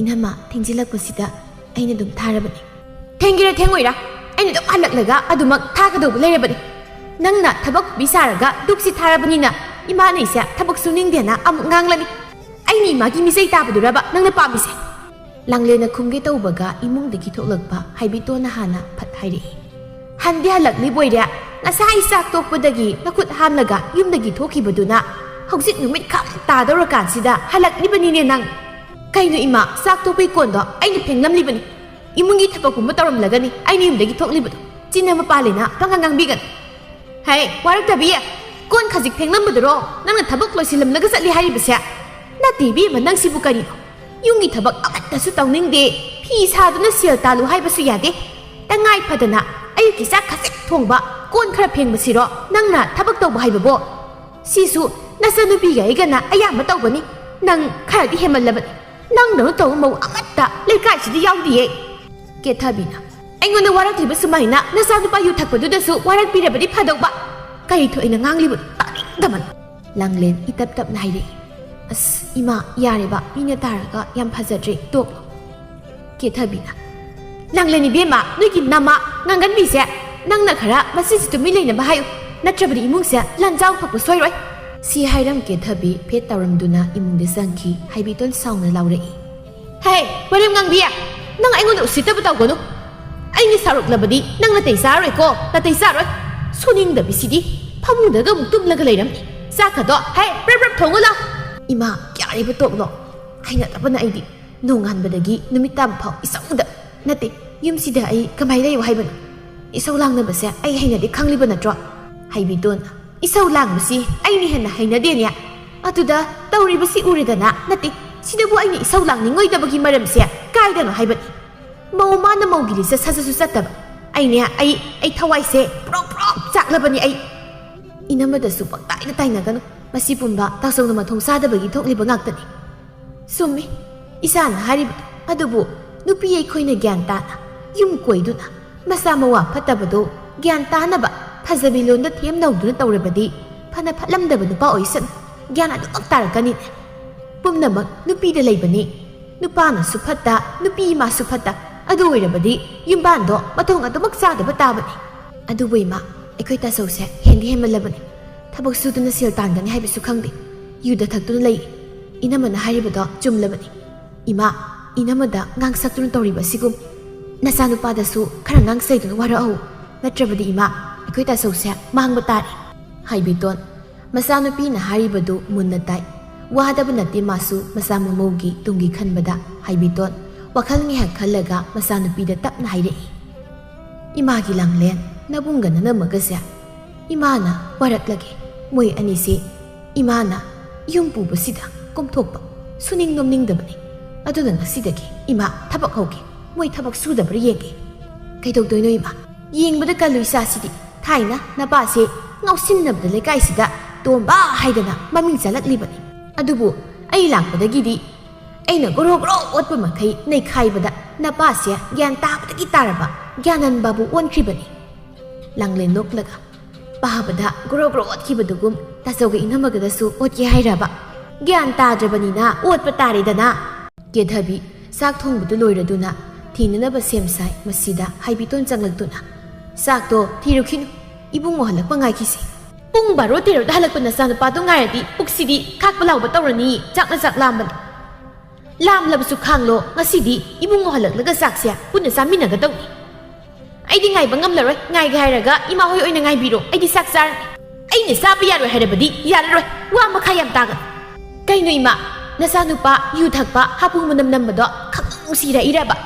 "ꯏꯅꯝꯃ, ꯊꯦꯡꯖꯤꯜꯂꯛꯄꯁꯤꯗ ꯑꯩꯅ ꯑꯗꯨꯝ ꯊꯥꯔꯕꯅꯤ꯫" "ꯊꯦꯡꯒꯦꯔꯥ ꯊꯦꯡꯉꯣꯏꯔꯥ, ꯑꯩꯅ ꯑꯗꯨꯝ ꯍꯜꯂꯛꯂꯒ ꯑꯗꯨꯃꯛ ꯊꯥꯒꯗꯧꯕ ꯂꯩꯔꯕꯅꯤ꯫ ꯅꯪꯅ ꯊꯕꯛ ꯈꯨꯕꯤ ꯁꯥꯔꯒ ꯗꯨꯛꯁꯤ ꯊꯥꯔꯕꯅꯤꯅ ꯏꯃꯥꯅ ꯑꯩꯁꯦ ꯊꯕꯛ ꯁꯨꯅꯤꯡꯗꯦꯅ ꯑꯃꯨꯛ ꯉꯥꯡꯂꯅꯤ꯫ ꯑꯩꯅ ꯏꯃꯥꯒꯤ ꯃꯤꯆꯩ ꯇꯥꯕꯗꯨꯔꯕ ꯅꯪꯅ ꯄꯥꯝꯃꯤꯁꯦ?" ꯂꯥꯡꯂꯦꯟꯅ ꯈꯨꯝꯒꯦ ꯇꯧꯕꯒ ꯏꯃꯨꯡꯗꯒꯤ ꯊꯣꯛꯂꯛꯄ ꯍꯥꯏꯕꯤꯇꯣꯟꯅ ꯍꯥꯟꯅ ꯐꯠ ꯍꯥꯏꯔꯛꯏ꯫ "ꯍꯟꯗꯤ ꯍꯜꯂꯛꯂꯤꯕꯣꯏꯔꯦ? ꯉꯁꯥꯏ ꯆꯥꯛ ꯇꯣꯛꯄꯗꯒꯤ ꯅꯈꯨꯠ ꯍꯥꯝꯂꯒ ꯌꯨꯝꯗꯒꯤ ꯊꯣꯛꯈꯤꯕꯗꯨꯅ ꯍꯧꯖꯤꯛ ꯅꯨꯃꯤꯠ ꯈꯝ ꯇꯥꯗꯧꯔꯀꯥꯟꯁꯤꯗ ꯍꯜꯂꯛꯂꯤꯕꯅꯤꯅꯦ ꯅꯪ꯫ ꯀꯩꯅꯣ ꯏꯃꯥ, ꯆꯥꯛ ꯇꯣꯛꯄꯩ ꯀꯣꯟꯗꯣ ꯑꯩꯅ ꯐꯦꯡꯂꯝꯂꯤꯕꯅꯤ꯫ ꯏꯃꯨꯡꯒꯤ ꯊꯕꯛ ꯄꯨꯝꯕ ꯇꯧꯔꯝꯂꯒꯅꯤ ꯑꯩꯅ ꯌꯨꯝꯗꯒꯤ ꯊꯣꯛꯂꯤꯕꯗꯣ꯫ ꯆꯤꯟ ꯑꯃ ꯄꯥꯜꯂꯦꯅ ꯄꯪꯉꯥꯡ ꯉꯥꯡꯕꯤꯒꯅꯨ꯫ ꯍꯦ, ꯋꯥꯔꯛꯇꯕꯤ, ꯀꯣꯟ ꯈꯖꯤꯛ ꯐꯦꯡꯂꯝꯕꯗꯨꯔꯣ ꯅꯪꯅ ꯊꯕꯛ ꯂꯣꯏꯁꯤꯜꯂꯝꯂꯒ ꯆꯠꯂꯤ ꯍꯥꯏꯔꯤꯕꯁꯦ? ꯅꯠꯇꯦ ꯏꯕꯦꯝꯃ, ꯅꯪꯁꯤꯕꯨ ꯀꯔꯤꯅꯣ? ꯌꯨꯝꯒꯤ ꯊꯕꯛ ꯑꯃꯠꯇꯁꯨ ꯇꯧꯅꯤꯡꯗꯦ꯫ ꯐꯤ ꯁꯥꯗꯨꯅ ꯁꯦꯜ ꯇꯥꯜꯂꯨ ꯍꯥꯏꯕꯁꯨ ꯌꯥꯗꯦ꯫ ꯇꯉꯥꯏ ꯐꯗꯅ ꯑꯌꯨꯛꯀꯤ ꯆꯥꯛ ꯈꯖꯤꯛ ꯊꯣꯡꯕ, ꯀꯣꯟ ꯈꯔ ꯐꯦꯡꯕꯁꯤꯔꯣ ꯅꯪꯅ ꯊꯕꯛ ꯇꯧꯕ ꯍꯥꯏꯕꯕꯣ? ꯁꯤꯁꯨ ꯅꯆꯟꯅꯨꯄꯤꯒ ꯑꯩꯒꯅ ꯑꯌꯥꯝꯕ ꯇꯧꯕꯅꯤ꯫ ꯅꯪ ꯈꯔꯗꯤ ꯍꯦꯟꯃꯜꯂꯕꯅꯤ꯫ ꯅꯪꯗꯧꯅ ꯇꯧꯕ ꯃꯧ ꯑꯃꯠꯇ ꯂꯩꯀꯥꯏꯁꯤꯗ ꯌꯥꯎꯗꯤꯌꯦ꯫ ꯀꯦꯊꯕꯤꯅ, ꯑꯩꯉꯣꯟꯗ ꯋꯥꯔꯛꯂꯤꯕ ꯁꯨꯃꯥꯏꯅ ꯅꯆꯥꯅꯨꯄꯥ ꯌꯨ ꯊꯛꯄꯗꯨꯗꯁꯨ ꯋꯥꯔꯛꯄꯤꯔꯕꯗꯤ ꯐꯗꯧꯕ꯫ ꯀꯔꯤ ꯊꯣꯛꯏꯅ ꯉꯥꯡꯂꯤꯕꯅꯣ? ꯇꯥꯅꯤꯡꯗꯕꯅ꯫ ꯂꯥꯡꯂꯦꯟ ꯏꯇꯞ ꯇꯞꯅ ꯍꯥꯏꯔꯛꯏ꯫ ꯑꯁ ꯏꯃꯥ, ꯌꯥꯔꯦꯕ, ꯃꯤꯅ ꯇꯥꯔꯒ ꯌꯥꯝ ꯐꯖꯗ꯭ꯔꯦ, ꯇꯣꯛꯂꯣ꯫ ꯀꯦꯊꯕꯤꯅ, ꯂꯥꯡꯂꯦꯟ ꯏꯕꯦꯝꯃ, ꯅꯣꯏꯒꯤ ꯅꯃꯥ ꯉꯥꯡꯒꯟꯕꯤꯁꯦ ꯅꯪꯅ ꯈꯔ ꯃꯁꯤꯁꯤ ꯇꯨꯃꯤꯟ ꯂꯩꯅꯕ ꯍꯥꯏꯌꯨ, ꯅꯠꯇ꯭ꯔꯕꯗꯤ ꯏꯃꯨꯡꯁꯦ ꯂꯥꯟꯖꯥꯎ ꯊꯣꯛꯄ ꯁꯣꯏꯔꯣꯏ꯫ ꯁꯤ ꯍꯥꯏꯔꯝ ꯀꯦꯊꯕꯤ ꯐꯦꯠ ꯇꯧꯔꯝꯗꯨꯅ ꯏꯃꯨꯡꯗ ꯆꯪꯈꯤ꯫ ꯍꯥꯏꯕꯤꯇꯣꯟ ꯁꯥꯎꯅ ꯂꯥꯎꯔꯛꯏ꯫ ꯍꯦ, ꯋꯥꯔꯦꯝ ꯉꯥꯡꯕꯤ, ꯅꯪ ꯑꯩꯉꯣꯟꯗ ꯎꯁꯤꯠꯇꯕ ꯇꯧꯒꯅꯨ꯫ ꯑꯩꯅ ꯁꯥꯎꯔꯛꯂꯕꯗꯤ ꯅꯪ ꯅꯥꯇꯩ ꯆꯥꯔꯣꯏꯀꯣ, ꯅꯥꯇꯩ ꯆꯥꯔꯣꯏ꯫ ꯁꯨꯅꯤꯡꯗꯕꯤꯁꯤꯗꯤ꯫ ꯐꯃꯨꯡꯗꯒ ꯑꯃꯨꯛ ꯇꯨꯝꯂꯒ ꯂꯩꯔꯝꯅꯤ꯫ ꯆꯥꯛꯀꯗꯣ ꯍꯦ ꯄ꯭ꯔꯞ ꯄ꯭ꯔꯞ ꯊꯣꯡꯉꯨ ꯂꯥꯎ꯫ ꯏꯃꯥ, ꯌꯥꯔꯦꯕ, ꯇꯣꯛꯂꯣ꯫ ꯍꯩꯅꯗꯕꯅ ꯑꯩꯗꯤ꯫ ꯅꯣꯡꯉꯥꯟꯕꯗꯒꯤ ꯅꯨꯃꯤꯠ ꯇꯥꯕ ꯐꯥꯎ ꯏꯁꯧꯗ꯫ ꯅꯠꯇꯦ, ꯌꯨꯝꯁꯤꯗ ꯑꯩ ꯀꯃꯥꯏ ꯂꯩꯌꯨ ꯍꯥꯏꯕꯅꯣ? ꯏꯁꯧ ꯂꯥꯡꯅꯕꯁꯦ ꯑꯩ ꯍꯩꯅꯗꯦ, ꯈꯪꯂꯤꯕ ꯅꯠꯇ꯭ꯔꯣ? ꯍꯥꯏꯕꯤꯇꯣꯟ, ꯏꯁꯧ ꯂꯥꯡꯕꯁꯤ ꯑꯩꯅ ꯍꯦꯟꯅ ꯍꯩꯅꯗꯦꯅꯦ꯫ ꯑꯗꯨꯗ ꯇꯧꯔꯤꯕꯁꯤ ꯎꯔꯦꯗꯅ꯫ ꯅꯠꯇꯦ, ꯁꯤꯗꯕꯨ ꯑꯩꯅ ꯏꯁꯧ ꯂꯥꯡꯅꯤꯡꯉꯣꯏꯗꯕꯒꯤ ꯃꯔꯝꯁꯦ ꯀꯥꯏꯗꯅꯣ ꯍꯥꯏꯕꯅꯤ? ꯃꯧ ꯃꯥꯅ ꯃꯧꯒꯤ ꯂꯤꯁꯇ ꯁꯠ ꯁꯠꯁꯨ ꯆꯠꯇꯕ꯫ ꯑꯩꯅꯦ, ꯑꯩ, ꯑꯩ ꯊꯋꯥꯏꯁꯦ ꯄ꯭ꯔꯣꯛ ꯄ꯭ꯔꯣꯛ ꯆꯥꯛꯂꯕꯅꯤ ꯑꯩ꯫ ꯏꯅꯝꯃꯗꯁꯨ ꯄꯪꯇꯥꯏꯗ ꯇꯥꯏꯅꯒꯅꯨ꯫ ꯃꯁꯤ ꯄꯨꯝꯕ ꯇꯥꯆꯧꯅ ꯃꯊꯣꯡ ꯆꯥꯗꯕꯒꯤ ꯊꯣꯛꯂꯤꯕ ꯉꯥꯛꯇꯅꯤ꯫ ꯆꯨꯝꯃꯤ, ꯏꯆꯥꯅ ꯍꯥꯏꯔꯤꯕꯗꯣ꯫ ꯑꯗꯨꯕꯨ ꯅꯨꯄꯤ ꯑꯩꯈꯣꯏꯅ ꯒ꯭ꯌꯥꯟ ꯇꯥꯅ ꯌꯨꯝ ꯀꯣꯏꯗꯨꯅ ꯃꯆꯥ ꯃꯋꯥ ꯐꯠꯇꯕꯗꯣ ꯒ꯭ꯌꯥꯟ ꯇꯥꯅꯕ ꯐꯖꯕꯤ ꯂꯣꯟꯗ ꯊꯦꯝ ꯅꯧꯗꯨꯅ ꯇꯧꯔꯕꯗꯤ ꯐꯅ ꯐꯠꯂꯝꯗꯕ ꯅꯨꯄꯥ ꯑꯣꯏꯁꯅꯨ, ꯒ꯭ꯌꯥꯟ ꯑꯗꯨꯃꯛ ꯇꯥꯔꯛꯀꯅꯤꯅꯦ꯫ ꯄꯨꯝꯅꯃꯛ ꯅꯨꯄꯤꯗ ꯂꯩꯕꯅꯤ꯫ ꯅꯨꯄꯥꯅꯁꯨ ꯐꯠꯇ, ꯅꯨꯄꯤ ꯏꯃꯥꯁꯨ ꯐꯠꯇ, ꯑꯗꯨ ꯑꯣꯏꯔꯕꯗꯤ ꯌꯨꯝꯕꯥꯟꯗꯣ ꯃꯊꯣꯡ ꯑꯗꯨꯃꯛ ꯆꯥꯗꯕ ꯇꯥꯕꯅꯤ꯫ ꯑꯗꯨꯕꯨ ꯏꯃꯥ, ꯑꯩꯈꯣꯏ ꯇꯥꯆꯧꯁꯦ ꯍꯦꯟꯗꯤ ꯍꯦꯟꯃꯜꯂꯕꯅꯤ꯫ ꯊꯕꯛ ꯁꯨꯗꯨꯅ ꯁꯦꯜ ꯇꯥꯟꯒꯅꯤ ꯍꯥꯏꯕꯁꯨ ꯈꯪꯗꯦ꯫ ꯌꯨꯗ ꯊꯛꯇꯨꯅ ꯂꯩ꯫ ꯏꯅꯝꯃꯅ ꯍꯥꯏꯔꯤꯕꯗꯣ ꯆꯨꯝꯂꯕꯅꯤ꯫ ꯏꯃꯥ, ꯏꯅꯝꯃꯗ ꯉꯥꯡ ꯁꯛꯇꯨꯅ ꯇꯧꯔꯤꯕ ꯑꯁꯤꯒꯨꯝ ꯅꯆꯥꯅꯨꯄꯥꯗꯁꯨ ꯈꯔ ꯉꯥꯡ ꯁꯩꯗꯨꯅ ꯋꯥꯔꯛꯍꯧ꯫ ꯅꯠꯇ꯭ꯔꯕꯗꯤ ꯏꯃꯥ, ꯑꯩꯈꯣꯏ ꯇꯥꯆꯧꯁꯦ ꯃꯥꯡꯕ ꯇꯥꯔꯦ꯫ ꯍꯥꯏꯕꯤꯇꯣꯟ, ꯃꯆꯥꯅꯨꯄꯤꯅ ꯍꯥꯏꯔꯤꯕꯗꯨ ꯃꯨꯟꯅ ꯇꯥꯏ꯫ ꯋꯥꯗꯕ ꯅꯠꯇꯦ ꯃꯥꯁꯨ ꯃꯆꯥ ꯃꯃꯧꯒꯤ ꯇꯨꯡꯒꯤ ꯈꯟꯕꯗ꯫ ꯍꯥꯏꯕꯤꯇꯣꯟ ꯋꯥꯈꯜ ꯉꯥꯏꯍꯥꯛ ꯈꯜꯂꯒ ꯃꯆꯥꯅꯨꯄꯤꯗ ꯇꯞꯅ ꯍꯥꯏꯔꯛꯏ꯫ ꯏꯃꯥꯒꯤ ꯂꯥꯡꯂꯦꯟ ꯅꯕꯨꯡꯒ ꯅꯅꯝꯃꯒꯁꯦ ꯏꯃꯥꯅ ꯋꯥꯔꯛꯂꯒꯦ꯫ ꯃꯣꯏ ꯑꯅꯤꯁꯤ ꯏꯃꯥꯅ ꯌꯨꯝ ꯄꯨꯕꯁꯤꯗ ꯀꯣꯝꯊꯣꯛꯄ ꯁꯨꯅꯤꯡ ꯅꯣꯝꯅꯤꯡꯗꯕꯅꯤ꯫ ꯑꯗꯨꯅ ꯉꯁꯤꯗꯒꯤ ꯏꯃꯥ ꯊꯕꯛ ꯍꯧꯒꯦ꯫ ꯃꯣꯏ ꯊꯕꯛ ꯁꯨꯗꯕ꯭ꯔꯥ ꯌꯦꯡꯒꯦ꯫ ꯀꯩꯗꯧꯗꯣꯏꯅꯣ ꯏꯃꯥ? ꯌꯦꯡꯕꯗ ꯀꯜꯂꯨ ꯏꯆꯥꯁꯤꯗꯤ꯫ ꯊꯥꯏꯅ ꯅꯄꯥꯁꯦ ꯉꯥꯎꯁꯤꯟꯅꯕꯗ ꯂꯩꯀꯥꯏꯁꯤꯗ ꯇꯣꯝꯕ ꯍꯥꯏꯗꯅ ꯃꯃꯤꯡ ꯆꯠꯂꯛꯂꯤꯕꯅꯤ꯫ ꯑꯗꯨꯕꯨ ꯑꯩ ꯂꯥꯛꯄꯗꯒꯤꯗꯤ ꯑꯩꯅ ꯒꯣꯔꯣ ꯒꯣꯔꯣ ꯑꯣꯠꯄ ꯃꯈꯩ ꯅꯩꯈꯥꯏꯕꯗ ꯅꯄꯥꯁꯦ ꯒ꯭ꯌꯥꯟ ꯇꯥꯕꯗꯒꯤ ꯇꯥꯔꯕ ꯒ꯭ꯌꯥꯅꯟ ꯕꯥꯕꯨ ꯑꯣꯟꯈ꯭ꯔꯤꯕꯅꯤ꯫ ꯂꯥꯡꯂꯦꯟ ꯅꯣꯛꯂꯒ, "ꯄꯥꯕꯗ ꯒꯣꯔꯣ ꯒꯣꯔꯣ ꯑꯣꯠꯈꯤꯕꯗꯨꯒꯨꯝ ꯇꯥꯆꯧꯒ ꯏꯅꯝꯃꯒꯗꯁꯨ ꯑꯣꯠꯀꯦ ꯍꯥꯏꯔꯕ? ꯒ꯭ꯌꯥꯟ ꯇꯥꯗ꯭ꯔꯕꯅꯤꯅ ꯑꯣꯠꯄ ꯇꯥꯔꯦꯗꯅ꯫" ꯀꯦꯊꯕꯤ ꯆꯥꯛ ꯊꯣꯡꯕꯗꯨ ꯂꯣꯏꯔꯗꯨꯅ ꯊꯤꯅꯅꯕ ꯁꯦꯝ ꯁꯥꯏ꯫ ꯃꯁꯤꯗ ꯍꯥꯏꯕꯤꯇꯣꯟ ꯆꯪꯂꯛꯇꯨꯅ, "ꯆꯥꯛꯇꯣ ꯊꯤꯔꯨꯈꯤꯅꯨ, ꯏꯕꯨꯡꯉꯣ ꯍꯜꯂꯛꯄ ꯉꯥꯏꯈꯤꯁꯤ꯫ ꯄꯨꯡ ꯕꯥꯔꯣ ꯇꯦꯔꯣꯗ ꯍꯜꯂꯛꯄ ꯅꯆꯥꯅꯨꯄꯥꯗꯣ ꯉꯥꯏꯔꯗꯤ ꯄꯨꯛꯁꯤꯗꯤ ꯈꯥꯛꯄ ꯂꯥꯎꯕ ꯇꯧꯔꯅꯤ꯫ ꯆꯥꯛꯅ ꯆꯥꯛ ꯂꯥꯝꯕꯅ꯫ ꯂꯥꯝꯂꯕꯁꯨ ꯈꯥꯡꯂꯣ, ꯉꯁꯤꯗꯤ ꯏꯕꯨꯡꯉꯣ ꯍꯜꯂꯛꯂꯒ ꯆꯥꯛꯁꯦ ꯄꯨꯟꯅ ꯆꯥꯃꯤꯟꯅꯒꯗꯧꯅꯤ꯫ ꯑꯩꯗꯤ ꯉꯥꯏꯕ ꯉꯝꯂꯔꯣꯏ꯫ ꯉꯥꯏꯒꯦ ꯍꯥꯏꯔꯒ ꯏꯃꯥ ꯍꯣꯏ ꯑꯣꯏꯅ ꯉꯥꯏꯕꯤꯔꯣ꯫ ꯑꯩꯗꯤ ꯆꯥꯛ ꯆꯥꯔꯅꯤ꯫ ꯑꯩꯅ ꯆꯥꯕ ꯌꯥꯔꯣꯏ ꯍꯥꯏꯔꯕꯗꯤ ꯌꯥꯔꯔꯣꯏ꯫ ꯋꯥ ꯃꯈꯥ ꯌꯥꯝ ꯇꯥꯒꯅꯨ꯫" "ꯀꯩꯅꯣ ꯏꯃꯥ? ꯅꯆꯥꯅꯨꯄꯥ ꯌꯨ ꯊꯛꯄ, ꯍꯥꯄꯨ ꯃꯅꯝ ꯅꯝꯕꯗꯣ ꯈꯪꯅꯨꯡ ꯅꯨꯡꯁꯤꯔꯛꯏꯔꯕ?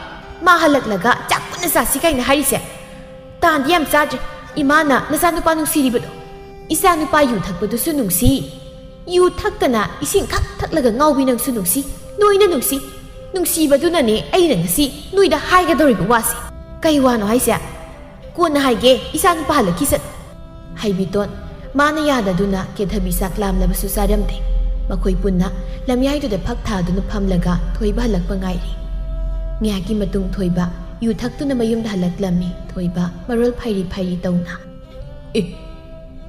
ꯃꯥ ꯍꯜꯂꯛꯂꯒ ꯆꯥꯛ ꯄꯨꯟꯅ ꯆꯥꯁꯤ ꯀꯥꯏꯅ ꯍꯥꯏꯔꯤꯁꯦ? ꯇꯥꯟꯗꯤ ꯌꯥꯝ ꯆꯥꯗ꯭ꯔꯦ꯫ ꯏꯃꯥꯅ ꯅꯆꯥꯅꯨꯄꯥ ꯅꯨꯡꯁꯤꯔꯤꯕꯗꯣ꯫ ꯏꯆꯥꯅꯨꯄꯥ ꯌꯨ ꯊꯛꯄꯗꯨꯁꯨ ꯅꯨꯡꯁꯤ, ꯌꯨ ꯊꯛꯇꯅ ꯏꯁꯤꯡ ꯈꯛ ꯊꯛꯂꯒ ꯉꯥꯎꯕꯤ ꯅꯪꯁꯨ ꯅꯨꯡꯁꯤ, ꯂꯣꯏꯅ ꯅꯨꯡꯁꯤ꯫ ꯅꯨꯡꯁꯤꯕꯗꯨꯅꯅꯦ ꯑꯩꯅ ꯉꯁꯤ ꯅꯣꯏꯗ ꯍꯥꯏꯒꯗꯧꯔꯤꯕ ꯋꯥꯁꯦ꯫" "ꯀꯩ ꯋꯥꯅꯣ ꯍꯥꯏꯁꯦ? ꯀꯣꯟꯅ ꯍꯥꯏꯒꯦ, ꯏꯆꯥꯅꯨꯄꯥ ꯍꯜꯂꯛꯈꯤꯁꯅꯨ꯫" ꯍꯩꯕꯤꯇꯣꯟ ꯃꯥꯅ ꯌꯥꯗꯗꯨꯅ ꯀꯦꯊꯕꯤ ꯆꯥꯛ ꯂꯥꯝꯂꯕꯁꯨ ꯆꯥꯔꯝꯗꯦ꯫ ꯃꯈꯣꯏ ꯄꯨꯟꯅ ꯂꯝꯌꯥꯏꯗꯨꯗ ꯐꯛ ꯊꯥꯗꯨꯅ ꯐꯝꯂꯒ ꯊꯣꯏꯕ ꯍꯜꯂꯛꯄ ꯉꯥꯏꯔꯤ꯫ ꯉꯥꯏꯍꯥꯛꯀꯤ ꯃꯇꯨꯡ ꯊꯣꯏꯕ ꯌꯨ ꯊꯛꯇꯨꯅ ꯃꯌꯨꯝꯗ ꯍꯜꯂꯛꯂꯝꯃꯤ꯫ ꯊꯣꯏꯕ ꯃꯔꯣꯜ ꯐꯩꯔꯤ ꯐꯩꯔꯤ ꯇꯧꯅ, "ꯑꯦ,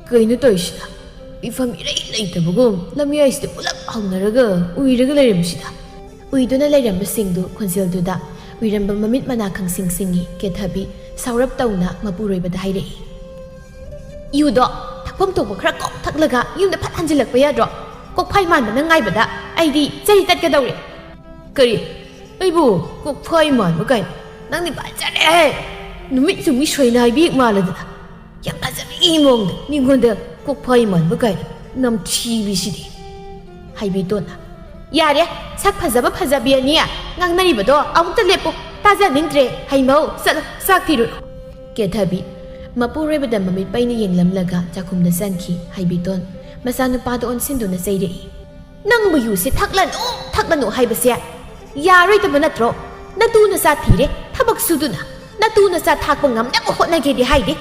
ꯀꯩꯅꯣ ꯇꯧꯔꯤꯁꯤꯅ? ꯃꯤꯐꯝ ꯏꯔꯩ ꯂꯩꯇꯕꯒꯨꯝ ꯂꯝꯌꯥꯏꯁꯤꯗ ꯄꯨꯂꯞ ꯍꯧꯅꯔꯒ ꯎꯏꯔꯒ ꯂꯩꯔꯝꯃꯤꯁꯤꯗ?" ꯎꯏꯗꯨꯅ ꯂꯩꯔꯝꯕꯁꯤꯡꯗꯨ ꯈꯣꯟꯖꯦꯜꯗꯨꯗ ꯎꯏꯔꯝꯕ ꯃꯃꯤꯠ ꯃꯅꯥ ꯈꯪꯁꯤꯡ ꯁꯤꯡꯉꯤ꯫ ꯀꯦꯊꯕꯤ ꯁꯥꯎꯔꯞ ꯇꯧꯅ ꯃꯄꯨꯔꯣꯏꯕꯗ ꯍꯥꯏꯔꯛꯏ, "ꯌꯨꯗꯣ ꯊꯛꯐꯝ ꯊꯣꯛꯄ ꯈꯔ ꯀꯣꯛ ꯊꯛꯂꯒ ꯌꯨꯝꯗ ꯐꯠ ꯍꯟꯖꯤꯜꯂꯛꯄ ꯌꯥꯗ꯭ꯔꯣ? ꯀꯣꯛꯐꯥꯏ ꯃꯥꯟꯕꯅ ꯉꯥꯏꯕꯗ ꯑꯩꯗꯤ ꯆꯔꯤ ꯇꯠꯀꯗꯧꯔꯦ꯫" "ꯀꯔꯤ? ꯑꯩꯕꯨ ꯀꯣꯛꯐꯥꯏ ꯃꯥꯟꯕ ꯀꯥꯏꯅ? ꯅꯪꯗꯤ ꯐꯖꯔꯦꯍꯦ! ꯅꯨꯃꯤꯠ ꯆꯨꯝꯃꯤ ꯁꯣꯏꯅꯥꯏꯕꯤ ꯍꯦꯛ ꯃꯥꯜꯂꯗꯅ꯫ ꯌꯥꯝ ꯐꯖꯕꯒꯤ ꯃꯑꯣꯡꯗ ꯃꯤꯉꯣꯟꯗ ꯀꯣꯛꯐꯥꯏ ꯃꯥꯟꯕ ꯀꯥꯏꯅ ꯅꯝꯊꯤꯕꯤꯁꯤꯗꯤ꯫" ꯍꯩꯕꯤꯇꯣꯟꯅ, "ꯌꯥꯔꯦ, ꯁꯛ ꯐꯖꯕ ꯐꯖꯕꯤ ꯑꯅꯤ ꯉꯥꯡꯅꯔꯤꯕꯗꯣ ꯑꯃꯨꯛꯇ ꯂꯦꯞꯄꯣ꯫ ꯇꯥꯖꯅꯤꯡꯗ꯭ꯔꯦ꯫ ꯍꯩꯃꯧ, ꯆꯠꯂꯣ, ꯆꯥꯛ ꯊꯤꯔꯨꯔꯣ꯫" ꯀꯦꯊꯕꯤ ꯃꯄꯨꯔꯣꯏꯕꯗ ꯃꯃꯤꯠ ꯄꯩꯅ ꯌꯦꯡꯂꯝꯂꯒ ꯆꯥꯛꯈꯨꯝꯗ ꯆꯪꯈꯤ꯫ ꯍꯩꯕꯤꯇꯣꯟ ꯃꯆꯥꯅꯨꯄꯥꯗ ꯑꯣꯟꯁꯤꯟꯗꯨꯅ ꯆꯩꯔꯛꯏ꯫ "ꯅꯪꯕꯨ ꯌꯨꯁꯦ ꯊꯛꯂꯅꯨ, ꯊꯛꯂꯅꯨ ꯍꯥꯏꯕꯁꯦ ꯌꯥꯔꯣꯏꯗꯕ ꯅꯠꯇ꯭ꯔꯣ? ꯅꯇꯨ ꯅꯆꯥ ꯊꯤꯔꯦ, ꯊꯕꯛ ꯁꯨꯗꯨꯅ ꯅꯇꯨ ꯅꯆꯥ ꯊꯥꯛꯄ ꯉꯝꯅꯕ ꯍꯣꯠꯅꯒꯦꯗꯤ ꯍꯥꯏꯗꯦ,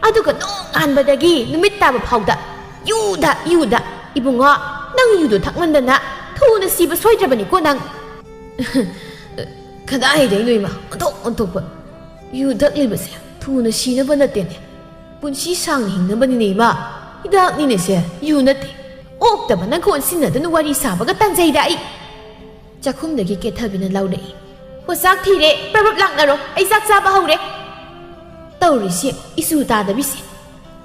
ꯑꯗꯨꯒ ꯅꯣꯡꯉꯥꯟꯕꯗꯒꯤ ꯅꯨꯃꯤꯠ ꯇꯥꯕ ꯐꯥꯎꯗ ꯌꯨꯗ, ꯌꯨꯗ꯫ ꯏꯕꯨꯡꯉꯣ, ꯅꯪ ꯌꯨꯗꯣ ꯊꯛꯃꯟꯗꯅ ꯊꯨꯅ ꯁꯤꯕ ꯁꯣꯏꯗ꯭ꯔꯕꯅꯤꯀꯣ ꯅꯪ!" "ꯀꯗꯥꯏꯗꯩꯅꯣ ꯏꯃꯥ, ꯑꯣꯟꯊꯣꯛ ꯑꯣꯟꯊꯣꯛꯄ! ꯌꯨ ꯊꯛꯂꯤꯕꯁꯦ ꯊꯨꯅ ꯁꯤꯅꯕ ꯅꯠꯇꯦꯅꯦ, ꯄꯨꯟꯁꯤ ꯁꯥꯡꯅ ꯍꯤꯡꯅꯕꯅꯤꯅꯦ ꯏꯃꯥ꯫ ꯍꯤꯗꯥꯛꯅꯤꯅꯦ ꯁꯦ, ꯌꯨ ꯅꯠꯇꯦ꯫ ꯑꯣꯛꯇꯕ ꯅꯪꯒ ꯑꯣꯟꯁꯤꯟꯅꯗꯨꯅ ꯋꯥꯔꯤ ꯁꯥꯕꯒ ꯇꯟꯖꯩꯗ ꯑꯩ!" ꯆꯥꯛꯈꯨꯝꯗꯒꯤ ꯀꯦꯊꯕꯤꯅ ꯂꯥꯎꯔꯛꯏ꯫ "ꯑꯣ, ꯆꯥꯛ ꯊꯤꯔꯦ, ꯄ꯭ꯔꯞ ꯄ꯭ꯔꯞ ꯂꯥꯛꯅꯔꯣ, ꯑꯩ ꯆꯥꯛ ꯆꯥꯕ ꯍꯧꯔꯦ!" ꯇꯧꯔꯤꯁꯤ ꯏꯁꯨ ꯇꯥꯗꯕꯤꯁꯦ꯫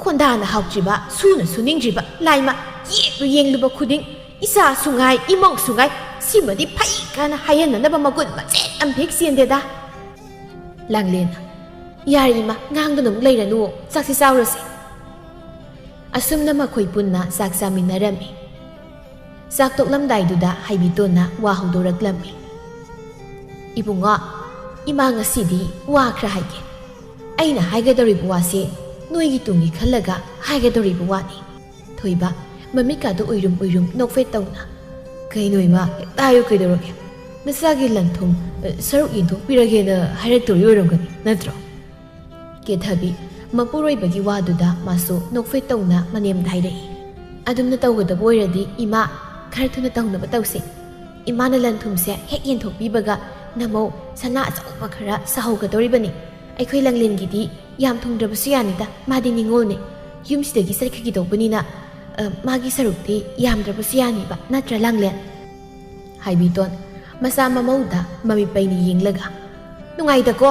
ꯈꯣꯟꯗꯥꯅ ꯍꯥꯎꯇ꯭ꯔꯤꯕ, ꯁꯨꯅ ꯁꯨꯅꯤꯡꯗ꯭ꯔꯤꯕ, ꯂꯥꯏꯃ ꯌꯦꯡꯂꯨ ꯌꯦꯡꯂꯨꯕ ꯈꯨꯗꯤꯡ ꯏꯆꯥꯁꯨ ꯉꯥꯏ, ꯏꯃꯧꯁꯨ ꯉꯥꯏ, ꯁꯤꯃꯗꯤ ꯐꯩ ꯀꯥꯏꯅ ꯍꯥꯏꯍꯟꯅꯅꯕ ꯃꯒꯨꯟ ꯃꯆꯦꯠ ꯑꯃ ꯍꯦꯛ ꯆꯦꯟꯗꯦꯗ꯫ ꯂꯥꯡꯂꯦꯟ, "ꯌꯥꯔꯦ ꯏꯃꯥ, ꯉꯥꯡꯗꯨꯅ ꯑꯃꯨꯛ ꯂꯩꯔꯅꯨ, ꯆꯥꯛꯁꯤ ꯆꯥꯎꯔꯁꯤ꯫" ꯑꯁꯨꯝꯅ ꯃꯈꯣꯏ ꯄꯨꯟꯅ ꯆꯥꯛ ꯆꯥꯃꯤꯟꯅꯔꯝꯃꯤ꯫ ꯆꯥꯛ ꯇꯣꯛꯂꯝꯗꯥꯏꯗꯨꯗ ꯍꯩꯕꯤꯇꯣꯟꯅ ꯋꯥ ꯍꯧꯗꯣꯔꯛꯂꯝꯃꯤ꯫ "ꯏꯕꯨꯡꯉꯣ, ꯏꯃꯥ ꯉꯁꯤꯗꯤ ꯋꯥ ꯈꯔ ꯍꯥꯏꯒꯦ꯫ ꯑꯩꯅ ꯍꯥꯏꯒꯗꯧꯔꯤꯕ ꯋꯥꯁꯦ ꯅꯣꯏꯒꯤ ꯇꯨꯡꯒꯤ ꯈꯜꯂꯒ ꯍꯥꯏꯒꯗꯧꯔꯤꯕ ꯋꯥꯅꯤ꯫" ꯊꯣꯏꯕ ꯃꯃꯤꯠꯀꯥꯗꯨ ꯎꯏꯔꯨꯝ ꯎꯏꯔꯨꯝ ꯅꯣꯛꯐꯦꯠ ꯇꯧꯅ, "ꯀꯩꯅꯣ ꯏꯃꯥ, ꯍꯦꯛꯇ ꯍꯥꯏꯌꯨ ꯀꯩꯗꯧꯔꯒꯦ? ꯅꯆꯥꯒꯤ ꯂꯟ ꯊꯨꯝ, ꯑ, ꯁꯔꯨꯛ ꯌꯦꯟꯊꯣꯛꯄꯤꯔꯒꯦꯅ ꯍꯥꯏꯔꯛꯇꯧꯔꯤ ꯑꯣꯏꯔꯝꯒꯅꯤ, ꯅꯠꯇ꯭ꯔꯣ?" ꯀꯦꯊꯕꯤ ꯃꯄꯨꯔꯣꯏꯕꯒꯤ ꯋꯥꯗꯨꯗ ꯃꯥꯁꯨ ꯅꯣꯛꯐꯦꯠ ꯇꯧꯅ ꯃꯅꯦꯝꯗ ꯍꯥꯏꯔꯛꯏ꯫ "ꯑꯗꯨꯝꯅ ꯇꯧꯒꯗꯕ ꯑꯣꯏꯔꯗꯤ ꯏꯃꯥ, ꯈꯔ ꯊꯨꯅ ꯇꯧꯅꯕ ꯇꯧꯁꯤ꯫ ꯏꯃꯥꯅ ꯂꯟ ꯊꯨꯝꯁꯦ ꯍꯦꯛ ꯌꯦꯟꯊꯣꯛꯄꯤꯕꯒ ꯅꯃꯧ ꯁꯅꯥ ꯑꯆꯧꯕ ꯈꯔ ꯁꯥꯍꯧꯒꯗꯧꯔꯤꯕꯅꯤ꯫ ꯑꯩꯈꯣꯏ ꯂꯥꯡꯂꯦꯟꯒꯤꯗꯤ ꯌꯥꯝ ꯊꯨꯡꯗ꯭ꯔꯕꯁꯨ ꯌꯥꯅꯤꯗ, ꯃꯥꯗꯤ ꯅꯤꯉꯣꯜꯅꯤ꯫ ꯌꯨꯝꯁꯤꯗꯒꯤ ꯆꯠꯈꯤꯒꯗꯧꯕꯅꯤꯅ, ꯑ, ꯃꯥꯒꯤ ꯁꯔꯨꯛꯇꯤ ꯌꯥꯝꯗ꯭ꯔꯕꯁꯨ ꯌꯥꯅꯤꯕ, ꯅꯠꯇ꯭ꯔ ꯂꯥꯡꯂꯦꯟ?" ꯍꯥꯏꯕꯤꯇꯣꯟ ꯃꯆꯥ ꯃꯃꯧꯗ ꯃꯃꯤꯠ ꯄꯩꯅ ꯌꯦꯡꯂꯒ, "ꯅꯨꯡꯉꯥꯏꯗꯀꯣ?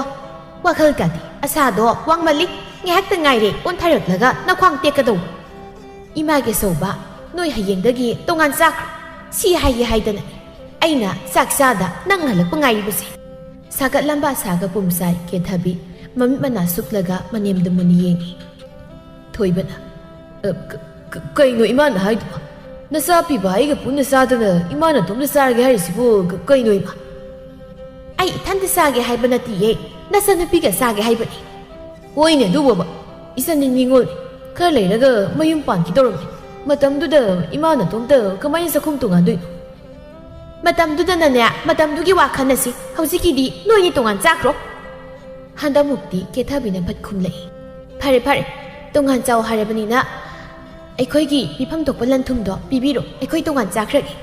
ꯋꯥꯈꯜ ꯀꯥꯗꯤ ꯑꯁꯥꯗꯣ ꯋꯥꯡꯃꯜꯂꯤ꯫ ꯉꯥꯏꯍꯥꯛꯇ ꯉꯥꯏꯔꯦ ꯑꯣꯟꯊꯔꯛꯂꯒ ꯅꯈ꯭ꯋꯥꯡ ꯇꯦꯛꯀꯗꯧꯕ꯫ ꯏꯃꯥꯒꯤ ꯑꯆꯧꯕ, ꯅꯣꯏ ꯍꯌꯦꯡꯗꯒꯤ ꯇꯣꯉꯥꯟ ꯆꯥꯈ꯭ꯔꯣ꯫ ꯁꯤ ꯍꯥꯏꯒꯦ ꯍꯥꯏꯗꯅꯅꯤ ꯑꯩꯅ ꯆꯥꯛ ꯆꯥꯗ ꯅꯪ ꯍꯜꯂꯛꯄ ꯉꯥꯏꯔꯤꯕꯁꯦ꯫" ꯁꯥꯒꯠꯂꯝꯕ ꯑꯁꯥꯒ ꯄꯨꯝꯁꯥꯏ ꯀꯦꯊꯕꯤ ꯃꯃꯤꯠ ꯃꯅꯥ ꯁꯨꯞꯂꯒ ꯃꯅꯦꯝꯗ ꯃꯨꯟꯅ ꯌꯦꯡꯉꯤ꯫ ꯊꯣꯏꯕꯅ, "ꯑ, ꯀ-, ꯀ-, ꯀꯩꯅꯣ ꯏꯃꯥꯅ ꯍꯥꯏꯗꯨꯕꯣ? ꯅꯆꯥ ꯄꯤꯕ ꯑꯩꯒ ꯄꯨꯟꯅ ꯆꯥꯗꯅ ꯏꯃꯥ ꯅꯇꯣꯝꯇ ꯆꯥꯔꯒꯦ ꯍꯥꯏꯔꯤꯁꯤꯕꯨ ꯀ-, ꯀꯩꯅꯣ ꯏꯃꯥ?" "ꯑꯩ ꯏꯊꯟꯇ ꯆꯥꯒꯦ ꯍꯥꯏꯕ ꯅꯠꯇꯤꯌꯦ, ꯅꯆꯟꯅꯨꯄꯤꯒ ꯆꯥꯒꯦ ꯍꯥꯏꯕꯅꯤ꯫" ꯍꯣꯏꯅꯦ, ꯑꯗꯨꯕꯣꯕ, ꯏꯆꯟꯗꯤ ꯅꯤꯉꯣꯜꯅꯤ꯫ ꯈꯔ ꯂꯩꯔꯒ ꯃꯌꯨꯝ ꯄꯥꯟꯈꯤꯗꯧꯔꯕꯅꯤ꯫ ꯃꯇꯝꯗꯨꯗ ꯏꯃꯥ ꯅꯇꯣꯝꯇ ꯀꯃꯥꯏꯅ ꯆꯥꯛꯈꯨꯝ ꯇꯣꯉꯥꯟꯗꯣꯏꯅꯣ? ꯃꯇꯝꯗꯨꯗꯅꯅꯦ, ꯃꯇꯝꯗꯨꯒꯤ ꯋꯥ ꯈꯟꯅꯁꯤ꯫ ꯍꯧꯖꯤꯛꯀꯤꯗꯤ ꯅꯣꯏꯅꯤ ꯇꯣꯉꯥꯟ ꯆꯥꯈ꯭ꯔꯣ꯫ ꯍꯟꯗꯛꯃꯨꯛꯇꯤ ꯀꯦꯊꯕꯤꯅ ꯐꯠ ꯈꯨꯝꯂꯛꯏ꯫ ꯐꯔꯦ ꯐꯔꯦ, ꯇꯣꯉꯥꯟ ꯆꯥꯎ ꯍꯥꯏꯔꯕꯅꯤꯅ ꯑꯩꯈꯣꯏꯒꯤ ꯄꯤꯐꯝ ꯊꯣꯛꯄ ꯂꯟ ꯊꯨꯝꯗꯣ ꯄꯤꯕꯤꯔꯣ, ꯑꯩꯈꯣꯏ ꯇꯣꯉꯥꯟ ꯆꯥꯈ꯭ꯔꯒꯦ꯫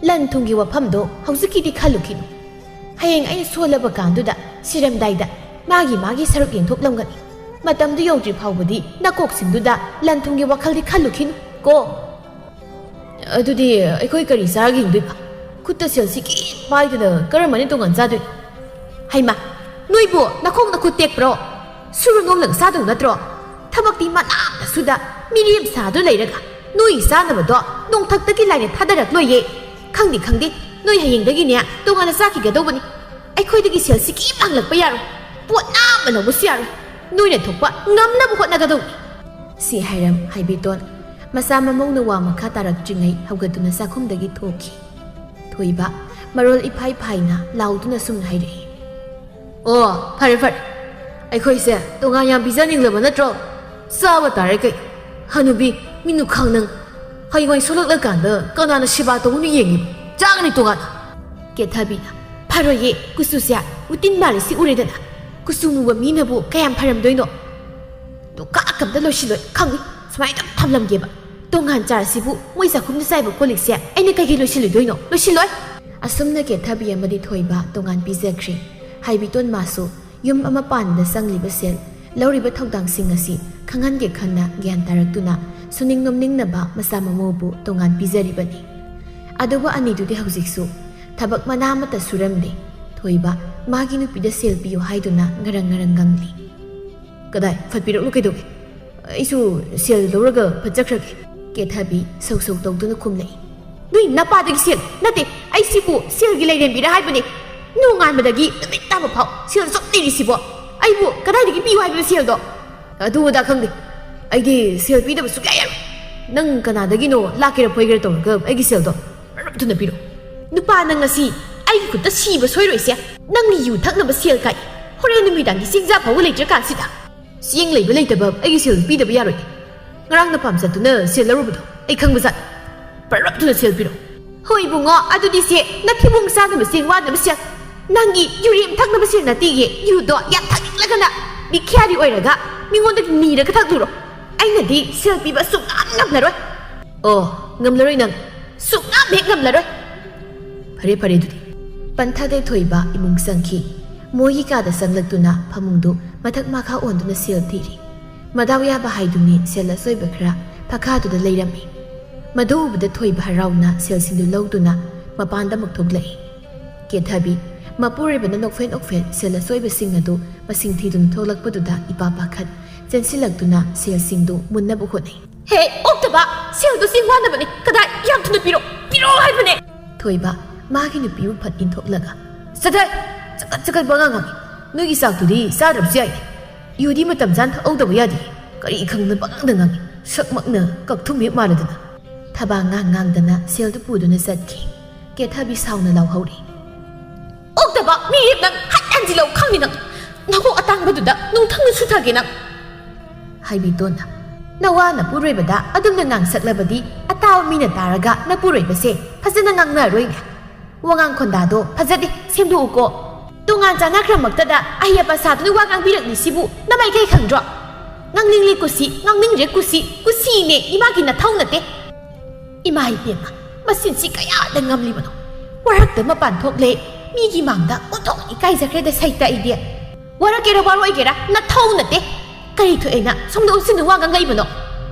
ꯂꯟ ꯊꯨꯝꯒꯤ ꯋꯥꯐꯝꯗꯣ ꯍꯧꯖꯤꯛꯀꯤꯗꯤ ꯈꯜꯂꯨꯈꯤꯅꯨ꯫ ꯍꯌꯦꯡ ꯑꯩꯅ ꯁꯣꯜꯂꯕ ꯀꯥꯟꯗꯨꯗ, ꯁꯤꯔꯝꯗꯥꯏꯗ ꯃꯥꯒꯤ ꯃꯥꯒꯤ ꯁꯔꯨꯛ ꯌꯦꯟꯊꯣꯛꯂꯝꯒꯅꯤ꯫ ꯃꯇꯝꯗꯨ ꯌꯧꯗ꯭ꯔꯤ ꯐꯥꯎꯕꯗꯤ ꯅꯀꯣꯛꯁꯤꯡꯗꯨꯗ ꯂꯟ ꯊꯨꯝꯒꯤ ꯋꯥꯈꯜꯗꯤ ꯈꯜꯂꯨꯈꯤꯅꯨ ꯀꯣ꯫ ꯑꯗꯨꯗꯤ ꯑꯩꯈꯣꯏ ꯀꯔꯤ ꯆꯥꯔꯒ ꯍꯤꯡꯗꯣꯏꯕ? ꯈꯨꯠꯇ ꯁꯦꯜꯁꯤ ꯀꯤ ꯄꯥꯏꯗꯅ ꯀꯔꯝꯕꯅ ꯇꯣꯉꯥꯟ ꯆꯥꯗꯣꯏꯅꯣ? ꯍꯩꯃꯥ, ꯅꯣꯏꯕꯨ ꯅꯈꯣꯡ ꯅꯈꯨꯠ ꯇꯦꯛꯄ꯭ꯔꯣ? ꯁꯨꯔ ꯅꯣꯝꯂꯒ ꯆꯥꯗꯧ ꯅꯠꯇ꯭ꯔꯣ? ꯊꯕꯛꯇꯤ ꯃꯅꯥ ꯑꯃꯇ ꯁꯨꯗ, ꯃꯤꯔꯦꯝ ꯁꯥꯗꯨ ꯂꯩꯔꯒ ꯅꯣꯏꯒꯤ ꯆꯥꯅꯕꯗꯣ ꯅꯣꯡꯊꯛꯇꯒꯤ ꯂꯥꯏꯅ ꯊꯥꯗꯔꯛꯂꯣꯏꯌꯦ꯫ ꯈꯪꯗꯦ ꯈꯪꯗꯦ, ꯅꯣꯏ ꯍꯌꯦꯡꯗꯒꯤꯅꯦ ꯇꯣꯉꯥꯟꯅ ꯆꯥꯈꯤꯒꯗꯧꯕꯅꯤ꯫ ꯑꯩꯈꯣꯏꯗꯒꯤ ꯁꯦꯜꯁꯤ ꯀꯤ ꯃꯥꯡꯂꯛꯄ ꯌꯥꯔꯣꯏ꯫ ꯄꯣꯠ ꯅꯥ ꯑꯃ ꯂꯧꯕꯁꯨ ꯌꯥꯔꯣꯏ꯫ ꯅꯣꯏꯅ ꯊꯣꯛꯄ ꯉꯝꯅꯕ ꯍꯣꯠꯅꯒꯗꯧꯅꯤ꯫ ꯁꯤ ꯍꯥꯏꯔꯝ ꯍꯥꯏꯕꯤꯇꯣꯟ ꯃꯆꯥ ꯃꯃꯧꯅ ꯋꯥ ꯃꯈꯥ ꯇꯥꯔꯛꯇ꯭ꯔꯤꯉꯩ ꯍꯧꯒꯠꯇꯨꯅ ꯆꯥꯛꯈꯨꯝꯗꯒꯤ ꯊꯣꯛꯈꯤ꯫ ꯊꯣꯏꯕ ꯃꯔꯣꯜ ꯏꯐꯥꯏ ꯐꯥꯏꯅ ꯂꯥꯎꯗꯨꯅ ꯁꯨꯝꯅ ꯍꯥꯏꯔꯛꯏ꯫ ꯑꯣ, ꯐꯔꯦ ꯐꯔꯦ, ꯑꯩꯈꯣꯏꯁꯦ ꯇꯣꯉꯥꯟ ꯌꯥꯝ ꯄꯤꯖꯅꯤꯡꯂꯕ ꯅꯠꯇ꯭ꯔꯣ? ꯆꯥꯕ ꯇꯥꯔꯦ ꯀꯩ꯫ ꯍꯅꯨꯕꯤ, ꯃꯤꯅꯨ ꯈꯥꯡꯅꯪ, ꯍꯌꯦꯡꯋꯥꯏ ꯁꯣꯜꯂꯛꯂꯀꯥꯟꯗ ꯀꯅꯥꯅ ꯁꯦꯕꯥ ꯇꯧꯒꯅꯤ ꯌꯦꯡꯉꯤꯕ? ꯆꯥꯒꯅꯤ ꯇꯣꯉꯥꯟꯅ꯫ ꯀꯦꯊꯕꯤꯅ, ꯐꯔꯣꯏꯌꯦ, ꯀꯨꯆꯨꯁꯦ ꯎꯇꯤꯟ ꯃꯥꯜꯂꯤ ꯁꯤ ꯎꯔꯦꯗꯅ꯫ ꯀꯨꯆꯨ ꯃꯨꯕ ꯃꯤꯅꯕꯨ ꯀꯌꯥꯝ ꯐꯔꯝꯗꯣꯏꯅꯣ? ꯗꯨꯀꯥ ꯑꯝꯇ ꯂꯣꯏꯁꯤꯜꯂꯣꯏ, ꯈꯪꯉꯤ꯫ ꯁꯨꯃꯥꯏꯅ ꯑꯗꯨꯝ ꯊꯝꯂꯝꯒꯦꯕ꯫ ꯇꯣꯉꯥꯟ ꯆꯥꯔꯁꯤꯕꯨ ꯃꯣꯏ ꯆꯥꯛꯈꯨꯝꯗ ꯆꯥꯏꯕ ꯀꯣꯜ ꯂꯤꯛꯁꯦ ꯑꯩꯅ ꯀꯩꯒꯤ ꯂꯣꯏꯁꯤꯜꯂꯨꯗꯣꯏꯅꯣ? ꯂꯣꯏꯁꯤꯜꯂꯣꯏ꯫ ꯑꯁꯨꯝꯅ ꯀꯦꯊꯕꯤ ꯑꯃꯗꯤ ꯊꯣꯏꯕ ꯇꯣꯉꯥꯟ ꯄꯤꯖꯈ꯭ꯔꯦ꯫ ꯍꯥꯏꯕꯤꯇꯣꯟ ꯃꯥꯁꯨ ꯌꯨꯝ ꯑꯃ ꯄꯥꯟꯕꯗ ꯆꯪꯂꯤꯕ ꯁꯦꯜ, ꯂꯧꯔꯤꯕ ꯊꯧꯗꯥꯡꯁꯤꯡ ꯑꯁꯤ ꯈꯪꯍꯟꯒꯦ ꯈꯟꯅ ꯒ꯭ꯌꯥꯟ ꯇꯥꯔꯛꯇꯨꯅ ꯁꯨꯅꯤꯡ ꯅꯣꯝꯅꯤꯡꯅꯕ ꯃꯆꯥ ꯃꯃꯧꯕꯨ ꯇꯣꯉꯥꯟ ꯄꯤꯖꯔꯤꯕꯅꯤ꯫ ꯑꯗꯨꯕꯨ ꯑꯅꯤꯗꯨꯗꯤ ꯍꯧꯖꯤꯛꯁꯨ ꯊꯕꯛ ꯃꯅꯥ ꯑꯃꯠꯇ ꯁꯨꯔꯝꯗꯦ꯫ ꯊꯣꯏꯕ ꯃꯥꯒꯤ ꯅꯨꯄꯤꯗ ꯁꯦꯜ ꯄꯤꯌꯨ ꯍꯥꯏꯗꯨꯅ ꯉꯔꯪ ꯉꯔꯪ ꯉꯪꯂꯤ꯫ "ꯀꯗꯥꯏ? ꯐꯠ ꯄꯤꯔꯛꯂꯨ ꯀꯩꯗꯧꯒꯦ? ꯑꯩꯁꯨ ꯁꯦꯜ ꯂꯧꯔꯒ ꯐꯠ ꯆꯠꯈ꯭ꯔꯒꯦ꯫" ꯀꯦꯊꯕꯤ ꯁꯧ ꯁꯧ ꯇꯧꯗꯨꯅ ꯈꯨꯝꯂꯛꯏ꯫ "ꯅꯣꯏ ꯅꯄꯥꯗꯒꯤ ꯁꯦꯜ ꯅꯠꯇꯦ, ꯑꯩꯁꯤꯕꯨ ꯁꯦꯜꯒꯤ ꯂꯩꯔꯦꯝꯕꯤꯔ ꯍꯥꯏꯕꯅꯦ꯫ ꯅꯣꯡꯉꯥꯟꯕꯗꯒꯤ ꯅꯨꯃꯤꯠ ꯇꯥꯕ ꯐꯥꯎ ꯁꯦꯜ ꯁꯨꯝ ꯂꯩꯔꯤꯁꯤꯕꯣ? ꯑꯩꯕꯨ ꯀꯗꯥꯏꯗꯒꯤ ꯄꯤꯌꯨ ꯍꯥꯏꯕꯅꯣ ꯁꯦꯜꯗꯣ?" "ꯑꯗꯨ ꯑꯗꯥ ꯈꯪꯗꯦ, ꯑꯩꯗꯤ ꯁꯦꯜ ꯄꯤꯗꯕ ꯁꯨꯛꯌꯥ ꯌꯥꯔꯣꯏ꯫ ꯅꯪ ꯀꯅꯥꯗꯒꯤꯅꯣ ꯂꯥꯛꯀꯦꯔꯥ ꯐꯣꯏꯒꯦꯔꯥ ꯇꯧꯔꯒ ꯑꯩꯒꯤ ꯁꯦꯜꯗꯣ ꯃꯔꯨꯞ ꯊꯨꯅ ꯄꯤꯔꯛꯑꯣ꯫" "ꯅꯨꯄꯥ, ꯅꯪ ꯉꯁꯤ ꯑꯩꯒꯤ ꯈꯨꯠꯇ ꯁꯤꯕ ꯁꯣꯏꯔꯣꯏꯁꯦ꯫ ꯅꯪ ꯌꯨ ꯊꯛꯅꯕ ꯁꯦꯜ ꯀꯥꯏ, ꯍꯣꯔꯦꯟ ꯅꯨꯃꯤꯗꯥꯡꯒꯤ ꯆꯦꯡ ꯆꯥ ꯐꯥꯎꯕ ꯂꯩꯇ꯭ꯔꯀꯥꯟꯁꯤꯗ꯫ ꯆꯦꯡ ꯂꯩꯕ ꯂꯩꯇꯕ ꯑꯩꯒꯤ ꯁꯦꯜ ꯄꯤꯗꯕ ꯌꯥꯔꯣꯏ꯫ ꯉꯔꯥꯡ ꯅꯄꯥꯝ ꯆꯠꯇꯨꯅ ꯁꯦꯜ ꯂꯧꯔꯨꯕꯗꯣ ꯑꯩ ꯈꯪꯕꯖꯥꯠꯅꯤ꯫ ꯄꯔꯞ ꯊꯨꯅ ꯁꯦꯜ ꯄꯤꯔꯣ꯫ ꯍꯣꯏ ꯏꯕꯨꯡꯉꯣ, ꯑꯗꯨꯗꯤ ꯁꯦ, ꯅꯊꯤꯕꯣꯡ ꯆꯥꯅꯕ ꯆꯦꯡ ꯋꯥꯅꯕ ꯁꯦꯜ꯫ ꯅꯪꯒꯤ ꯌꯨꯔꯦꯝ ꯊꯛꯅꯕ ꯁꯦꯜ ꯅꯠꯇꯦꯌꯦ, ꯌꯨꯗꯣ ꯌꯥꯝ ꯊꯛꯅꯤꯡꯂꯒꯅ ꯕꯤꯈ꯭ꯌꯥꯔꯤ ꯑꯣꯏꯔꯒ ꯃꯤꯉꯣꯟꯗꯒꯤ ꯅꯤꯔꯒ ꯊꯛꯂꯨꯔꯣ꯫ ꯑꯩꯅꯗꯤ ꯁꯦꯜ ꯄꯤꯕ ꯁꯨꯡꯉꯝ ꯉꯝꯂꯔꯣꯏ꯫ ꯑꯣ, ꯉꯝꯂꯔꯣꯏ ꯅꯪ? ꯁꯨꯡꯉꯝ ꯍꯦꯛ ꯉꯝꯂꯔꯣꯏ꯫ ꯐꯔꯦ ꯐꯔꯦ ꯑꯗꯨꯗꯤ꯫ ꯄꯟꯊꯥꯗꯩ ꯊꯣꯏꯕ ꯏꯃꯨꯡ ꯆꯪꯈꯤ꯫ ꯃꯣꯏꯒꯤ ꯀꯥꯗ ꯆꯪꯂꯛꯇꯨꯅ ꯐꯃꯨꯡꯗꯨ ꯃꯊꯛ ꯃꯈꯥ ꯑꯣꯟꯗꯨꯅ ꯁꯦꯜ ꯊꯤꯔꯤ꯫ ꯃꯗꯥꯎ ꯌꯥꯕ ꯍꯥꯏꯗꯨꯅꯤ, ꯁꯦꯜ ꯑꯁꯣꯏꯕ ꯈꯔ ꯐꯈꯥꯗꯨꯗ ꯂꯩꯔꯝꯃꯤ꯫ ꯃꯗꯨ ꯎꯕꯗ ꯊꯣꯏꯕ ꯍꯔꯥꯎꯅ ꯁꯦꯜꯁꯤꯡꯗꯨ ꯂꯧꯗꯨꯅ ꯃꯄꯥꯟꯗ ꯑꯃꯨꯛ ꯊꯣꯛꯂꯛꯏ꯫ ꯀꯦꯊꯕꯤ, ꯃꯄꯨꯔꯣꯏꯕꯅ ꯅꯣꯛꯐꯦꯠ ꯅꯣꯛꯐꯦꯠ ꯁꯦꯜ ꯑꯁꯣꯏꯕꯁꯤꯡ ꯑꯗꯨ ꯃꯁꯤꯡ ꯊꯤꯗꯨꯅ ꯊꯣꯛꯂꯛꯄꯗꯨꯗ ꯏꯄꯥ ꯄꯥꯈꯠ ꯆꯦꯟꯁꯤꯜꯂꯛꯇꯨꯅ ꯁꯦꯜꯁꯤꯡꯗꯨ ꯃꯨꯟꯅꯕ ꯍꯣꯠꯅꯩ꯫ ꯍꯦ, ꯑꯣꯛꯇꯕ! ꯁꯦꯜꯗꯣ ꯆꯦꯡ ꯋꯥꯅꯕꯅꯦ꯫ ꯀꯗꯥꯏ? ꯌꯥꯝ ꯊꯨꯅ ꯄꯤꯔꯣ! ꯄꯤꯔꯣ ꯍꯥꯏꯕꯅꯦ! ꯊꯣꯏꯕ ꯃꯥꯒꯤ ꯅꯨꯄꯤꯕꯨ ꯐꯠ ꯏꯟꯊꯣꯛꯂꯒ, "ꯆꯠꯊꯣꯏ! ꯆꯀꯠ ꯆꯀꯠ ꯋꯥꯉꯥꯡ ꯉꯥꯡꯉꯤ꯫ ꯅꯣꯏꯒꯤ ꯆꯥꯛꯇꯨꯗꯤ ꯆꯥꯗ꯭ꯔꯕꯁꯨ ꯌꯥꯏꯅꯦ꯫ ꯌꯨꯗꯤ ꯃꯇꯝ ꯆꯥꯅ ꯊꯛꯍꯧꯗꯕ ꯌꯥꯗꯦ꯫ ꯀꯔꯤ ꯈꯪꯗꯅ ꯄꯉꯥꯡꯗ ꯉꯥꯡꯉꯤ꯫ ꯁꯛꯃꯛꯅ ꯀꯛꯊꯨꯝ ꯍꯦꯛ ꯃꯥꯜꯂꯗꯅ꯫" ꯊꯕꯥꯛ ꯉꯥꯡ ꯉꯥꯡꯗꯅ ꯁꯦꯜꯗꯨ ꯄꯨꯗꯨꯅ ꯆꯠꯈꯤ꯫ ꯀꯦꯊꯕꯤ ꯁꯥꯎꯅ ꯂꯥꯎꯍꯧꯔꯤ꯫ "ꯑꯣꯛꯇꯕ ꯃꯤꯔꯦꯞ ꯅꯪ! ꯍꯠ ꯍꯟꯖꯤꯜꯂꯧ ꯈꯪꯅꯤ ꯅꯪ! ꯅꯀꯣꯛ ꯑꯇꯥꯡꯕꯗꯨꯗ ꯅꯨꯡꯊꯪꯅ ꯁꯨꯊꯒꯦ ꯅꯪ!" ꯍꯥꯏꯕꯤꯇꯣꯟꯅ, "ꯅꯋꯥ ꯅꯄꯨꯔꯣꯏꯕꯗ ꯑꯗꯨꯝꯅ ꯉꯥꯡꯁꯛꯂꯕꯗꯤ ꯑꯇꯥꯕ ꯃꯤꯅ ꯇꯥꯔꯒ ꯅꯄꯨꯔꯣꯏꯕꯁꯦ ꯐꯖꯅ ꯉꯥꯡꯅꯔꯣꯏꯅꯦ꯫ ꯋꯥꯉꯥꯡ ꯈꯣꯟꯗꯥꯗꯣ ꯐꯖꯗꯦ, ꯁꯦꯝꯗꯣꯛꯎꯀꯣ꯫ ꯇꯣꯉꯥꯟ ꯆꯥꯅꯈ꯭ꯔꯃꯛꯇꯗ ꯑꯍꯩ ꯑꯄꯥ ꯁꯥꯗꯨꯅ ꯋꯥ ꯉꯥꯡꯕꯤꯔꯛꯂꯤꯁꯤꯕꯨ ꯅꯃꯥꯏꯀꯩ ꯈꯪꯗ꯭ꯔꯣ? ꯉꯥꯡꯅꯤꯡꯂꯦ ꯀꯨꯁꯤ, ꯉꯥꯡꯅꯤꯡꯗ꯭ꯔꯦ ꯀꯨꯁꯤ, ꯀꯨꯁꯤꯅꯦ ꯏꯃꯥꯒꯤ ꯅꯊꯧ ꯅꯠꯇꯦ꯫" ꯏꯃꯥ ꯏꯕꯦꯝꯃ, ꯃꯆꯤꯟꯁꯤ ꯀꯌꯥꯗ ꯉꯝꯂꯤꯕꯅꯣ? ꯋꯥꯔꯛꯇ ꯃꯄꯥꯟ ꯊꯣꯛꯂꯦ, ꯃꯤꯒꯤ ꯃꯥꯡꯗ ꯑꯣꯟꯊꯣꯛꯅ ꯏꯀꯥꯏꯖꯈ꯭ꯔꯦꯗ ꯁꯩꯇ ꯑꯩꯗꯤ꯫ ꯋꯥꯔꯛꯀꯦꯔꯥ ꯋꯥꯔꯣꯏꯒꯦꯔꯥ ꯅꯊꯧ ꯅꯠꯇꯦ꯫ ꯀꯔꯤ ꯊꯣꯛꯑꯦꯅ ꯁꯣꯝꯗ ꯑꯣꯟꯁꯤꯟꯗꯨ ꯋꯥ ꯉꯥꯡꯉꯛꯏꯕꯅꯣ?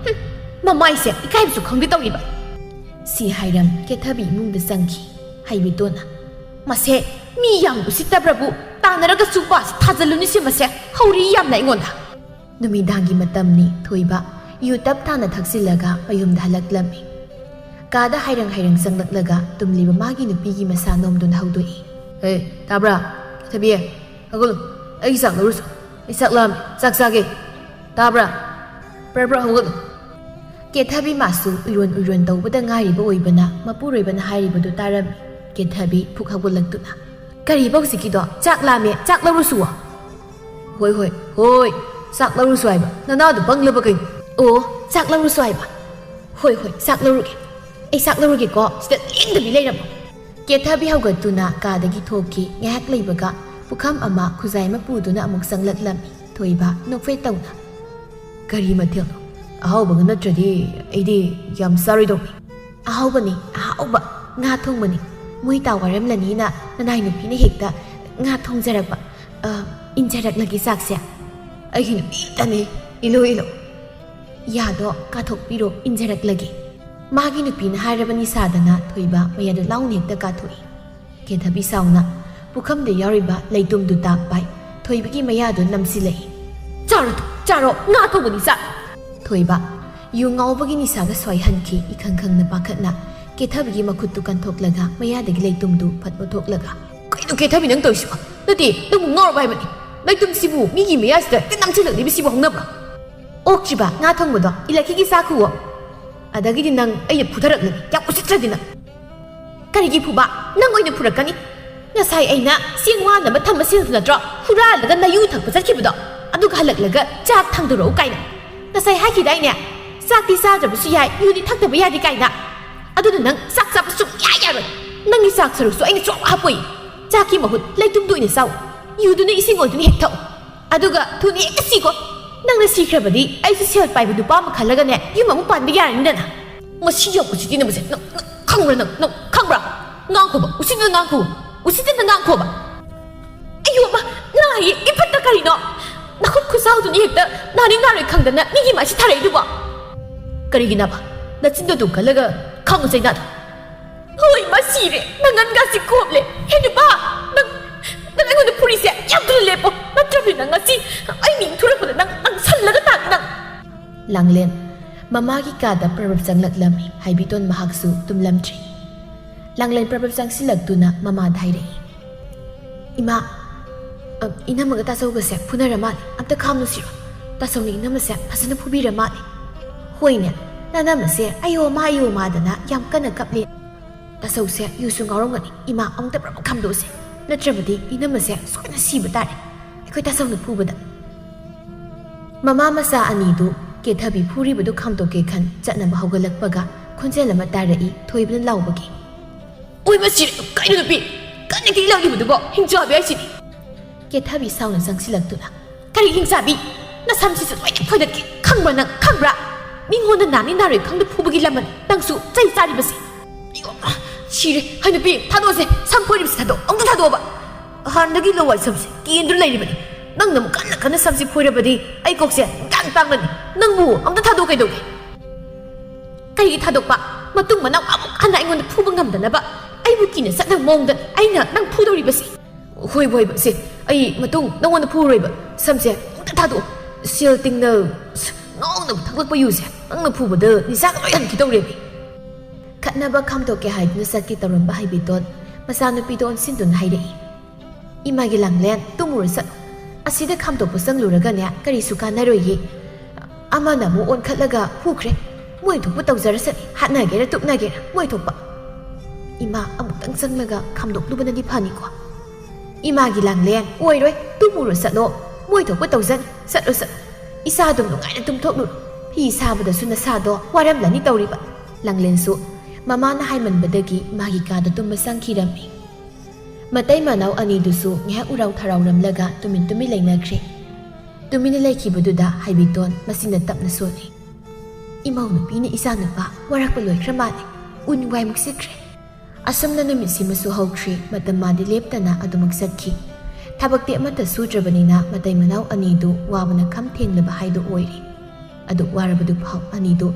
ꯍꯨꯝ, ꯃꯃꯥꯏꯁꯦ ꯏꯀꯥꯏꯕꯁꯨ ꯈꯪꯗꯦ ꯇꯧꯔꯤꯕ꯫ ꯁꯤ ꯍꯥꯏꯔꯝ ꯀꯦꯊꯕꯤ ꯏꯃꯨꯡꯗ ꯆꯪꯈꯤ꯫ ꯍꯩꯕꯤꯇꯣꯟꯅ, "ꯃꯁꯦ ꯃꯤ ꯌꯥꯝ ꯎꯁꯤꯠꯇꯕ꯭ꯔꯕꯨ ꯇꯥꯟꯅꯔꯒꯁꯨ ꯋꯥꯁꯤ ꯊꯥꯖꯤꯜꯂꯨꯅꯤꯁꯦ ꯃꯁꯦ, ꯍꯧꯔꯤ ꯌꯥꯝꯅ ꯑꯩꯉꯣꯟꯗ꯫" ꯅꯨꯃꯤꯗꯥꯡꯒꯤ ꯃꯇꯝꯅꯤ꯫ ꯊꯣꯏꯕ ꯌꯨ ꯇꯞ ꯇꯥꯅ ꯊꯛꯆꯤꯜꯂꯒ ꯃꯌꯨꯝꯗ ꯍꯜꯂꯛꯂꯝꯃꯤ꯫ ꯀꯥꯗ ꯍꯥꯏꯔꯪ ꯍꯥꯏꯔꯪ ꯆꯪꯂꯛꯂꯒ ꯇꯨꯝꯂꯤꯕ ꯃꯥꯒꯤ ꯅꯨꯄꯤꯒꯤ ꯃꯁꯥ ꯅꯣꯝꯗꯨꯅ ꯍꯧꯗꯣꯛꯏ꯫ "ꯍꯦ, ꯇꯥꯕ꯭ꯔꯥ? ꯀꯦꯊꯕꯤ, ꯍꯧꯒꯠꯂꯨ꯫ ꯑꯩꯒꯤ ꯆꯥꯛ ꯂꯧꯔꯨꯆꯣ꯫ ꯑꯩ ꯆꯥꯛ ꯂꯥꯝꯃꯤ꯫ ꯆꯥꯛ ꯆꯥꯒꯦ꯫ ꯇꯥꯕ꯭ꯔꯥ? ꯄ꯭ꯔ ꯄ꯭ꯔ ꯍꯧꯒꯠꯂꯨ꯫" ꯀꯦꯊꯕꯤ ꯃꯥꯁꯨ ꯎꯏꯔꯣꯟ ꯎꯏꯔꯣꯟ ꯇꯧꯕꯗ ꯉꯥꯏꯔꯤꯕ ꯑꯣꯏꯕꯅ ꯃꯄꯨꯔꯣꯏꯕꯅ ꯍꯥꯏꯔꯤꯕꯗꯨ ꯇꯥꯔꯝꯃꯤ꯫ ꯀꯦꯊꯕꯤ ꯐꯨꯛ ꯍꯧꯒꯠꯂꯛꯇꯨꯅ, "ꯀꯔꯤꯕ ꯍꯧꯖꯤꯛꯀꯤꯗꯣ? ꯆꯥꯛ ꯂꯥꯝꯃꯦ, ꯆꯥꯛ ꯂꯧꯔꯨꯆꯣꯑꯣ?" "ꯍꯣꯏ, ꯍꯣꯏ, ꯍꯣꯏ, ꯆꯥꯛ ꯂꯧꯔꯨꯁꯨ ꯍꯥꯏꯕ, ꯅꯅꯥꯗꯣ ꯄꯪꯂꯕ ꯀꯩꯅꯣ?" "ꯑꯣ, ꯆꯥꯛ ꯂꯧꯔꯨꯁꯨ ꯍꯥꯏꯕ? ꯍꯣꯏ, ꯍꯣꯏ, ꯆꯥꯛ ꯂꯧꯔꯨꯒꯦ꯫ ꯑꯩ ꯆꯥꯛ ꯂꯧꯔꯨꯒꯦꯀꯣ, ꯁꯤꯗ ꯂꯦꯡꯗꯕꯤ ꯂꯩꯔꯝꯃꯣ꯫" ꯀꯦꯊꯕꯤ ꯍꯧꯒꯠꯇꯨꯅ ꯀꯥꯗꯒꯤ ꯊꯣꯛꯈꯤ꯫ ꯉꯥꯏꯍꯥꯛ ꯂꯩꯕꯒ ꯄꯨꯈꯝ ꯑꯃ, ꯈꯨꯖꯥꯏ ꯑꯃ ꯄꯨꯗꯨꯅ ꯑꯃꯨꯛ ꯆꯪꯂꯛꯂꯝꯃꯤ ꯊꯣꯏꯕ ꯅꯣꯛꯐꯦꯠ ꯇꯧꯅ꯫ "ꯀꯔꯤ ꯃꯊꯦꯜꯅꯣ? ꯑꯍꯥꯎꯕꯒ ꯅꯠꯇ꯭ꯔꯗꯤ ꯑꯩꯗꯤ ꯌꯥꯝ ꯆꯥꯔꯣꯏꯗꯧꯅꯤ꯫" "ꯑꯍꯥꯎꯕꯅꯤ, ꯑꯍꯥꯎꯕ꯫ ꯉꯥ ꯊꯣꯡꯕꯅꯤ꯫ ꯃꯣꯏ ꯇꯥ ꯋꯥꯔꯝꯂꯅꯤꯅ ꯅꯅꯥꯏ ꯅꯨꯄꯤꯅ ꯍꯦꯛꯇ ꯉꯥ ꯊꯣꯡꯖꯔꯛꯄ꯫ ꯑ, ꯏꯟꯖꯔꯛꯂꯒꯦ ꯆꯥꯛꯁꯦ꯫" "ꯑꯩꯒꯤ ꯅꯨꯄꯤꯇꯅꯤ, ꯏꯜꯂꯨ, ꯏꯜꯂꯨ꯫" "ꯌꯥꯗꯣ ꯀꯥꯊꯣꯛꯄꯤꯔꯣ, ꯏꯟꯖꯔꯛꯂꯒꯦ꯫" ꯃꯥꯒꯤ ꯅꯨꯄꯤꯅ ꯍꯥꯏꯔꯕꯅꯤ ꯁꯥꯗꯅ ꯊꯣꯏꯕ ꯃꯌꯥꯗꯨ ꯂꯥꯎꯅ ꯍꯦꯛꯇ ꯀꯥꯊꯣꯛꯏ꯫ ꯀꯦꯊꯕꯤ ꯁꯥꯎꯅ ꯄꯨꯈꯝꯗ ꯌꯥꯎꯔꯤꯕ ꯂꯩꯇꯨꯝꯗꯨ ꯇꯥꯛ ꯄꯥꯏ꯫ ꯊꯣꯏꯕꯒꯤ ꯃꯌꯥꯗꯨ ꯅꯝꯁꯤꯜꯂꯛꯏ꯫ "ꯆꯥꯔꯣ, ꯆꯥꯔꯣ, ꯉꯥ ꯊꯣꯡꯕꯅꯤ, ꯆꯥ꯫" ꯊꯣꯏꯕ ꯌꯨ ꯉꯥꯎꯕꯒꯤ ꯅꯤꯁꯥꯒ ꯁ꯭ꯋꯥꯏ ꯍꯟꯈꯤ꯫ ꯏꯈꯪ ꯈꯪꯅ ꯄꯥꯈꯠꯅ ꯀꯦꯊꯕꯤꯒꯤ ꯃꯈꯨꯠꯇꯨ ꯀꯟꯊꯣꯛꯂꯒ ꯃꯌꯥꯗꯒꯤ ꯂꯩꯇꯨꯝꯗꯨ ꯐꯠ ꯂꯧꯊꯣꯛꯂꯒ, "ꯀꯩꯅꯣ ꯀꯦꯊꯕꯤ ꯅꯪ ꯇꯧꯔꯤꯁꯤꯕꯣ? ꯅꯠꯇꯦ, ꯅꯪꯕꯨ ꯉꯥꯎꯔꯕ ꯍꯥꯏꯕꯅꯤ꯫ ꯂꯩꯇꯨꯝꯁꯤꯕꯨ ꯃꯤꯒꯤ ꯃꯌꯥꯁꯤꯗ ꯍꯦꯛꯇ ꯅꯝꯁꯤꯜꯂꯛꯂꯤꯕꯁꯤꯕꯨ ꯍꯧꯅꯕ꯭ꯔꯣ?" "ꯑꯣꯛꯇ꯭ꯔꯤꯕ ꯉꯥ ꯊꯣꯡꯕꯗꯣ ꯏꯜꯂꯛꯈꯤꯒꯦ, ꯆꯥꯈꯨꯑꯣ꯫ ꯑꯗꯒꯤꯗꯤ ꯅꯪ ꯑꯩꯅ ꯐꯨꯊꯔꯛꯂꯅꯤ, ꯌꯥꯝ ꯎꯁꯤꯠꯇ꯭ꯔꯗꯤ ꯅꯪ꯫" "ꯀꯔꯤꯒꯤ ꯐꯨꯕ? ꯅꯪ ꯑꯣꯏꯅ ꯐꯨꯔꯛꯀꯅꯤ꯫ ꯉꯁꯥꯏ ꯑꯩꯅ ꯆꯦꯡ ꯋꯥꯅꯕ ꯊꯝꯕ ꯁꯦꯜꯗꯨ ꯅꯠꯇ꯭ꯔꯣ ꯍꯨꯔꯥꯜꯂꯒ ꯅꯌꯨ ꯊꯛꯄ ꯆꯠꯈꯤꯕꯗꯣ? ꯑꯗꯨꯒ ꯍꯜꯂꯛꯂꯒ ꯆꯥꯛ ꯊꯥꯡꯗꯣꯔꯛꯎ ꯀꯥꯏꯅ꯫ ꯉꯁꯥꯏ ꯍꯥꯏꯈꯤꯗꯥꯏꯅꯦ? ꯆꯥꯛꯇꯤ ꯆꯥꯗ꯭ꯔꯕꯁꯨ ꯌꯥꯏ, ꯌꯨꯗꯤ ꯊꯛꯇꯕ ꯌꯥꯗꯦ ꯀꯥꯏꯅ꯫ ꯑꯗꯨꯅ ꯅꯪ ꯆꯥꯛ ꯆꯥꯕ ꯁꯨꯡꯌꯥ ꯌꯥꯔꯣꯏ꯫ ꯅꯪꯒꯤ ꯆꯥꯛ ꯁꯔꯨꯛꯁꯨ ꯑꯩꯅ ꯆꯣꯞ ꯍꯥꯞꯄꯣꯏ꯫ ꯆꯥꯛꯀꯤ ꯃꯍꯨꯠ ꯂꯩꯇꯨꯝꯗꯨ ꯑꯣꯏꯅ ꯆꯥꯎ꯫ ꯌꯨꯗꯨꯅ ꯏꯁꯤꯡ ꯑꯣꯏꯗꯨꯅ ꯍꯦꯛ ꯊꯛꯎ꯫ ꯑꯗꯨꯒ ꯊꯨꯅ ꯍꯦꯛꯇ ꯁꯤꯀꯣ꯫ ꯅꯪꯅ ꯁꯤꯈ꯭ꯔꯕꯗꯤ ꯑꯩꯁꯨ ꯁꯦꯜ ꯄꯥꯏꯕ ꯅꯨꯄꯥ ꯑꯃ ꯈꯜꯂꯒꯅꯦ, ꯌꯨꯝ ꯑꯃꯨꯛ ꯄꯥꯟꯕ ꯌꯥꯔꯅꯤꯗꯅ꯫" "ꯃꯁꯤ ꯌꯥꯝ ꯎꯁꯤꯠꯇꯦꯅ ꯃꯁꯦ꯫ ꯅꯪ, ꯅꯪ ꯈꯪꯕ꯭ꯔꯥ ꯅꯪ? ꯅꯪ ꯈꯪꯕ꯭ꯔꯥ? ꯉꯥꯡꯈꯣꯕ, ꯎꯁꯤꯠꯇꯅ ꯉꯥꯡꯈꯣꯕ, ꯎꯁꯤꯠꯇꯅ ꯉꯥꯡꯈꯣꯕ꯫" "ꯑꯌꯣ ꯑꯃ, ꯅꯥꯏꯌꯦ, ꯏꯐꯠꯇ ꯀꯔꯤꯅꯣ? ꯅꯈꯨꯠ ꯈꯨꯆꯥꯎꯗꯨꯅ ꯍꯦꯛꯇ ꯅꯥꯅꯤ ꯅꯥꯔꯣꯏ ꯈꯪꯗꯅ ꯃꯤꯒꯤ ꯃꯥꯏꯁꯤ ꯊꯥꯔꯛꯏꯗꯨꯕꯣ?" "ꯀꯔꯤꯒꯤꯅꯕ? ꯅꯆꯤꯟꯗꯣ ꯑꯗꯨꯝ ꯀꯜꯂꯒ ꯈꯥꯡꯉꯨ ꯆꯩꯅꯥꯗꯣ꯫" "ꯍꯣꯏ, ꯃꯁꯤꯔꯦ꯫ ꯅꯪꯒꯟꯒꯥꯁꯤ ꯀꯣꯞꯂꯦ꯫ ꯍꯦ ꯅꯨꯄꯥ, ꯅꯪ, ꯅꯪ ꯑꯩꯉꯣꯟꯗ ꯐꯨꯔꯤꯁꯦ ꯌꯥꯝ ꯊꯨꯅ ꯂꯦꯞꯄꯣ꯫ ꯅꯠꯇ꯭ꯔꯕꯗꯤ ꯅꯪ ꯉꯁꯤ ꯑꯩ ꯃꯤꯡ ꯊꯨꯔꯛꯄꯗ ꯅꯪ, ꯅꯪ ꯁꯜꯂꯒ ꯇꯥꯅꯤ ꯅꯪ꯫" ꯂꯥꯡꯂꯦꯟ ꯃꯃꯥꯒꯤ ꯀꯥꯗ ꯄ꯭ꯔꯕꯞ ꯆꯪꯂꯛꯂꯝꯃꯤ꯫ ꯍꯥꯏꯕꯤꯇꯣꯟ ꯃꯍꯥꯛꯁꯨ ꯇꯨꯝꯂꯝꯗ꯭ꯔꯤ꯫ ꯂꯥꯡꯂꯦꯟ ꯄ꯭ꯔꯕꯞ ꯆꯪꯁꯤꯜꯂꯛꯇꯨꯅ ꯃꯃꯥꯗ ꯍꯥꯏꯔꯛꯏ, "ꯏꯃꯥ, ꯑ, ꯏꯅꯝꯃꯒ ꯇꯥꯆꯧꯒꯁꯦ ꯐꯨꯅꯔ ꯃꯥꯜꯂꯦ꯫ ꯑꯝꯇ ꯈꯥꯝꯅꯨꯁꯤꯔꯣ? ꯇꯥꯆꯧꯅ ꯏꯅꯝꯃꯁꯦ ꯐꯖꯅ ꯐꯨꯕꯤꯔ ꯃꯥꯜꯂꯦ꯫" "ꯍꯣꯏꯅꯦ, ꯅꯅꯝꯃꯁꯦ ꯑꯌꯣ ꯃꯥ ꯑꯌꯣ ꯃꯥꯗꯅ ꯌꯥꯝ ꯀꯟꯅ ꯀꯞꯂꯦ꯫ ꯇꯥꯆꯧꯁꯦ ꯌꯨꯁꯨ ꯉꯥꯎꯔꯝꯒꯅꯤ꯫ ꯏꯃꯥ, ꯑꯃꯨꯛꯇ ꯄ꯭ꯔꯕꯞ ꯈꯥꯝꯗꯣꯛꯎꯁꯦ꯫ ꯅꯠꯇ꯭ꯔꯕꯗꯤ ꯏꯅꯝꯃꯁꯦ ꯁꯣꯏꯅ ꯁꯤꯕ ꯇꯥꯔꯦ꯫ ꯈꯣꯏꯗꯥꯖꯥꯎꯅ ꯐꯨꯕꯗ꯫ ꯃꯃꯥ ꯃꯆꯥ ꯑꯅꯤꯗꯨ ꯀꯦꯊꯕꯤ ꯐꯨꯔꯤꯕꯗꯨ ꯈꯥꯝꯗꯣꯛꯀꯦ ꯈꯟ ꯆꯠꯅꯕ ꯍꯧꯒꯠꯂꯛꯄꯒ ꯈꯣꯟꯖꯦꯜ ꯑꯃ ꯇꯥꯔꯛꯏ ꯊꯣꯏꯕꯅ ꯂꯥꯎꯕꯒꯤ꯫ "ꯑꯣꯏ ꯃꯁꯤ ꯀꯩꯅꯣ ꯅꯨꯄꯤ? ꯀꯟꯅ ꯀꯤ ꯂꯥꯛꯂꯤꯕꯗꯨꯕꯣ? ꯍꯤꯡꯆꯥꯕꯤ ꯍꯥꯏꯁꯤꯗꯤ!" ꯀꯦꯊꯕꯤ ꯁꯥꯎꯅ ꯆꯪꯁꯤꯜꯂꯛꯇꯨꯅ꯫ "ꯀꯔꯤ ꯍꯤꯡꯆꯥꯕꯤ? ꯅꯁꯝꯁꯤꯁꯨ ꯂꯣꯏꯅ ꯐꯣꯏꯗꯠꯀꯦ ꯈꯪꯕ꯭ꯔꯥ ꯅꯪ? ꯈꯪꯕ꯭ꯔꯥ? ꯃꯤꯉꯣꯟꯗ ꯅꯥꯅꯤ ꯅꯥꯔꯣꯏ ꯈꯪꯗ ꯐꯨꯕꯒꯤ ꯂꯃꯟ ꯅꯪꯁꯨ ꯆꯩ ꯆꯥꯔꯤꯕꯁꯤ!" "ꯑꯌꯣ, ꯁꯤꯔꯦ! ꯍꯥꯏ ꯅꯨꯄꯤ, ꯊꯥꯗꯣꯛꯑꯁꯦ! ꯁꯝ ꯐꯣꯏꯔꯤꯕꯁꯤ ꯊꯥꯗꯣꯛ! ꯑꯝꯇ ꯊꯥꯗꯣꯛꯑꯣꯕ! ꯍꯥꯟꯅꯗꯒꯤ ꯂꯋꯥꯏ ꯁꯝꯁꯦ ꯀꯦꯟꯗꯨꯅ ꯂꯩꯔꯤꯕꯅꯤ꯫ ꯅꯪꯅ ꯑꯃꯨꯛ ꯀꯟꯅ ꯀꯟꯅ ꯁꯝꯁꯤ ꯐꯣꯏꯔꯕꯗꯤ ꯑꯩ ꯀꯣꯛꯁꯦ ꯇꯥꯡ ꯇꯥꯡꯂꯅꯤ꯫ ꯅꯪꯕꯨ ꯑꯝꯇ ꯊꯥꯗꯣꯛꯑꯣ꯫ ꯀꯩꯗꯧꯒꯦ?" "ꯀꯔꯤꯒꯤ ꯊꯥꯗꯣꯛꯄ? ꯃꯇꯨꯡ ꯃꯅꯥꯎ ꯑꯃꯨꯛ ꯍꯟꯅ ꯑꯩꯉꯣꯟꯗ ꯐꯨꯕ ꯉꯝꯗꯅꯕ ꯑꯩꯕꯨ ꯀꯤꯅ ꯆꯠꯅꯕ ꯃꯑꯣꯡꯗ ꯑꯩꯅ ꯅꯪ ꯐꯨꯗꯧꯔꯤꯕꯁꯤ?" "ꯍꯣꯏꯕ, ꯍꯣꯏꯕ, ꯁꯦ, ꯑꯩ ꯃꯇꯨꯡ ꯅꯉꯣꯟꯗ ꯐꯨꯔꯣꯏꯕ꯫ ꯁꯝꯁꯦ ꯑꯝꯇ ꯊꯥꯗꯣꯛꯑꯣ꯫ ꯁꯦꯜ ꯇꯤꯡꯅ ꯉꯥꯎꯅꯕ ꯊꯛꯂꯛꯄ ꯌꯨꯁꯦ ꯅꯪꯅ ꯐꯨꯕꯗ ꯅꯤꯁꯥꯒ ꯂꯣꯏ ꯍꯟꯈꯤꯗꯧꯔꯦꯃꯤ!" ꯈꯠꯅꯕ ꯈꯥꯝꯗꯣꯛꯀꯦ ꯍꯥꯏꯗꯨꯅ ꯆꯠꯀꯦ ꯇꯧꯔꯝꯕ ꯍꯥꯏꯕꯤꯇꯣꯟ ꯃꯆꯥꯅꯨꯄꯤꯗꯣ ꯑꯣꯟꯁꯤꯟꯗꯨꯅ ꯍꯥꯏꯔꯛꯏ꯫ "ꯏꯃꯥꯒꯤ ꯂꯥꯡꯂꯦꯟ, ꯇꯨꯝꯃꯨꯔꯣ ꯆꯠꯂꯣ꯫ ꯑꯁꯤꯗ ꯈꯥꯝꯗꯣꯛꯄ ꯆꯪꯂꯨꯔꯒꯅꯦ ꯀꯔꯤꯁꯨ ꯀꯥꯟꯅꯔꯣꯏꯌꯦ꯫ ꯑꯃꯅ ꯑꯃꯨꯛ ꯑꯣꯟꯈꯠꯂꯒ ꯐꯨꯈ꯭ꯔꯦ꯫ ꯃꯣꯏ ꯊꯣꯛꯄ ꯇꯧꯖꯔꯁꯅꯤ, ꯍꯥꯠꯅꯒꯦꯔꯥ ꯇꯨꯞꯅꯒꯦꯔꯥ ꯃꯣꯏ ꯊꯣꯛꯄ꯫ ꯏꯃꯥ ꯑꯃꯨꯛꯇꯪ ꯆꯪꯂꯒ ꯈꯥꯝꯗꯣꯛꯂꯨꯕꯅꯗꯤ ꯐꯅꯤꯀꯣ꯫ ꯏꯃꯥꯒꯤ ꯂꯥꯡꯂꯦꯟ ꯑꯣꯏꯔꯣꯏ, ꯇꯨꯝꯃꯨꯔꯣ ꯆꯠꯂꯣ꯫ ꯃꯣꯏ ꯊꯣꯛꯄ ꯇꯧꯖꯅꯤ, ꯆꯠꯂꯣ ꯆꯠꯂꯣ꯫ ꯏꯆꯥ ꯑꯗꯨꯝ ꯅꯨꯡꯉꯥꯏꯅ ꯇꯨꯝꯊꯣꯛꯂꯨꯔꯣ꯫ ꯐꯤ ꯁꯥꯕꯗꯁꯨ ꯅꯁꯥꯗꯣ ꯋꯥꯔꯝꯂꯅꯤ ꯇꯧꯔꯤꯕ꯫" ꯂꯥꯡꯂꯦꯟꯁꯨ ꯃꯃꯥꯅ ꯍꯥꯏꯃꯟꯕꯗꯒꯤ ꯃꯥꯒꯤ ꯀꯥꯗ ꯇꯨꯝꯕ ꯆꯪꯈꯤꯔꯝꯃꯤ꯫ ꯃꯇꯩ ꯃꯅꯥꯎ ꯑꯅꯤꯗꯨꯁꯨ ꯉꯥꯏꯍꯥꯛ ꯎꯔꯥꯎ ꯊꯔꯥꯎꯔꯝꯂꯒ ꯇꯨꯃꯤꯟ ꯇꯨꯃꯤꯟ ꯂꯩꯅꯈ꯭ꯔꯦ꯫ ꯇꯨꯃꯤꯟꯅ ꯂꯩꯈꯤꯕꯗꯨꯗ ꯍꯥꯏꯕꯤꯇꯣꯟ ꯃꯆꯤꯟꯅ ꯇꯞꯅ ꯁꯣꯜꯂꯤ꯫ "ꯏꯃꯧ ꯅꯨꯄꯤꯅ ꯏꯆꯥ ꯅꯨꯄꯥ ꯋꯥꯔꯛꯄ ꯂꯣꯏꯈ꯭ꯔ ꯃꯥꯜꯂꯦ꯫ ꯎꯟ ꯋꯥꯏꯃꯨꯛ ꯁꯤꯠꯈ꯭ꯔꯦ꯫" ꯑꯁꯨꯝꯅ ꯅꯨꯃꯤꯠꯁꯤꯃꯁꯨ ꯍꯧꯈ꯭ꯔꯦ꯫ ꯃꯇꯝ ꯃꯥꯗꯤ ꯂꯦꯞꯇꯅ ꯑꯗꯨꯃꯛ ꯆꯠꯈꯤ꯫ ꯊꯕꯛꯇꯤ ꯑꯃꯠꯇ ꯁꯨꯗ꯭ꯔꯕꯅꯤꯅ ꯃꯇꯩ ꯃꯅꯥꯎ ꯑꯅꯤꯗꯨ ꯋꯥꯕꯅ ꯈꯝ ꯊꯦꯡꯂꯕ ꯍꯥꯏꯗꯨ ꯑꯣꯏꯔꯦ꯫ ꯑꯗꯨ ꯋꯥꯔꯕꯗꯨ ꯐꯥꯎ ꯑꯅꯤꯗꯨ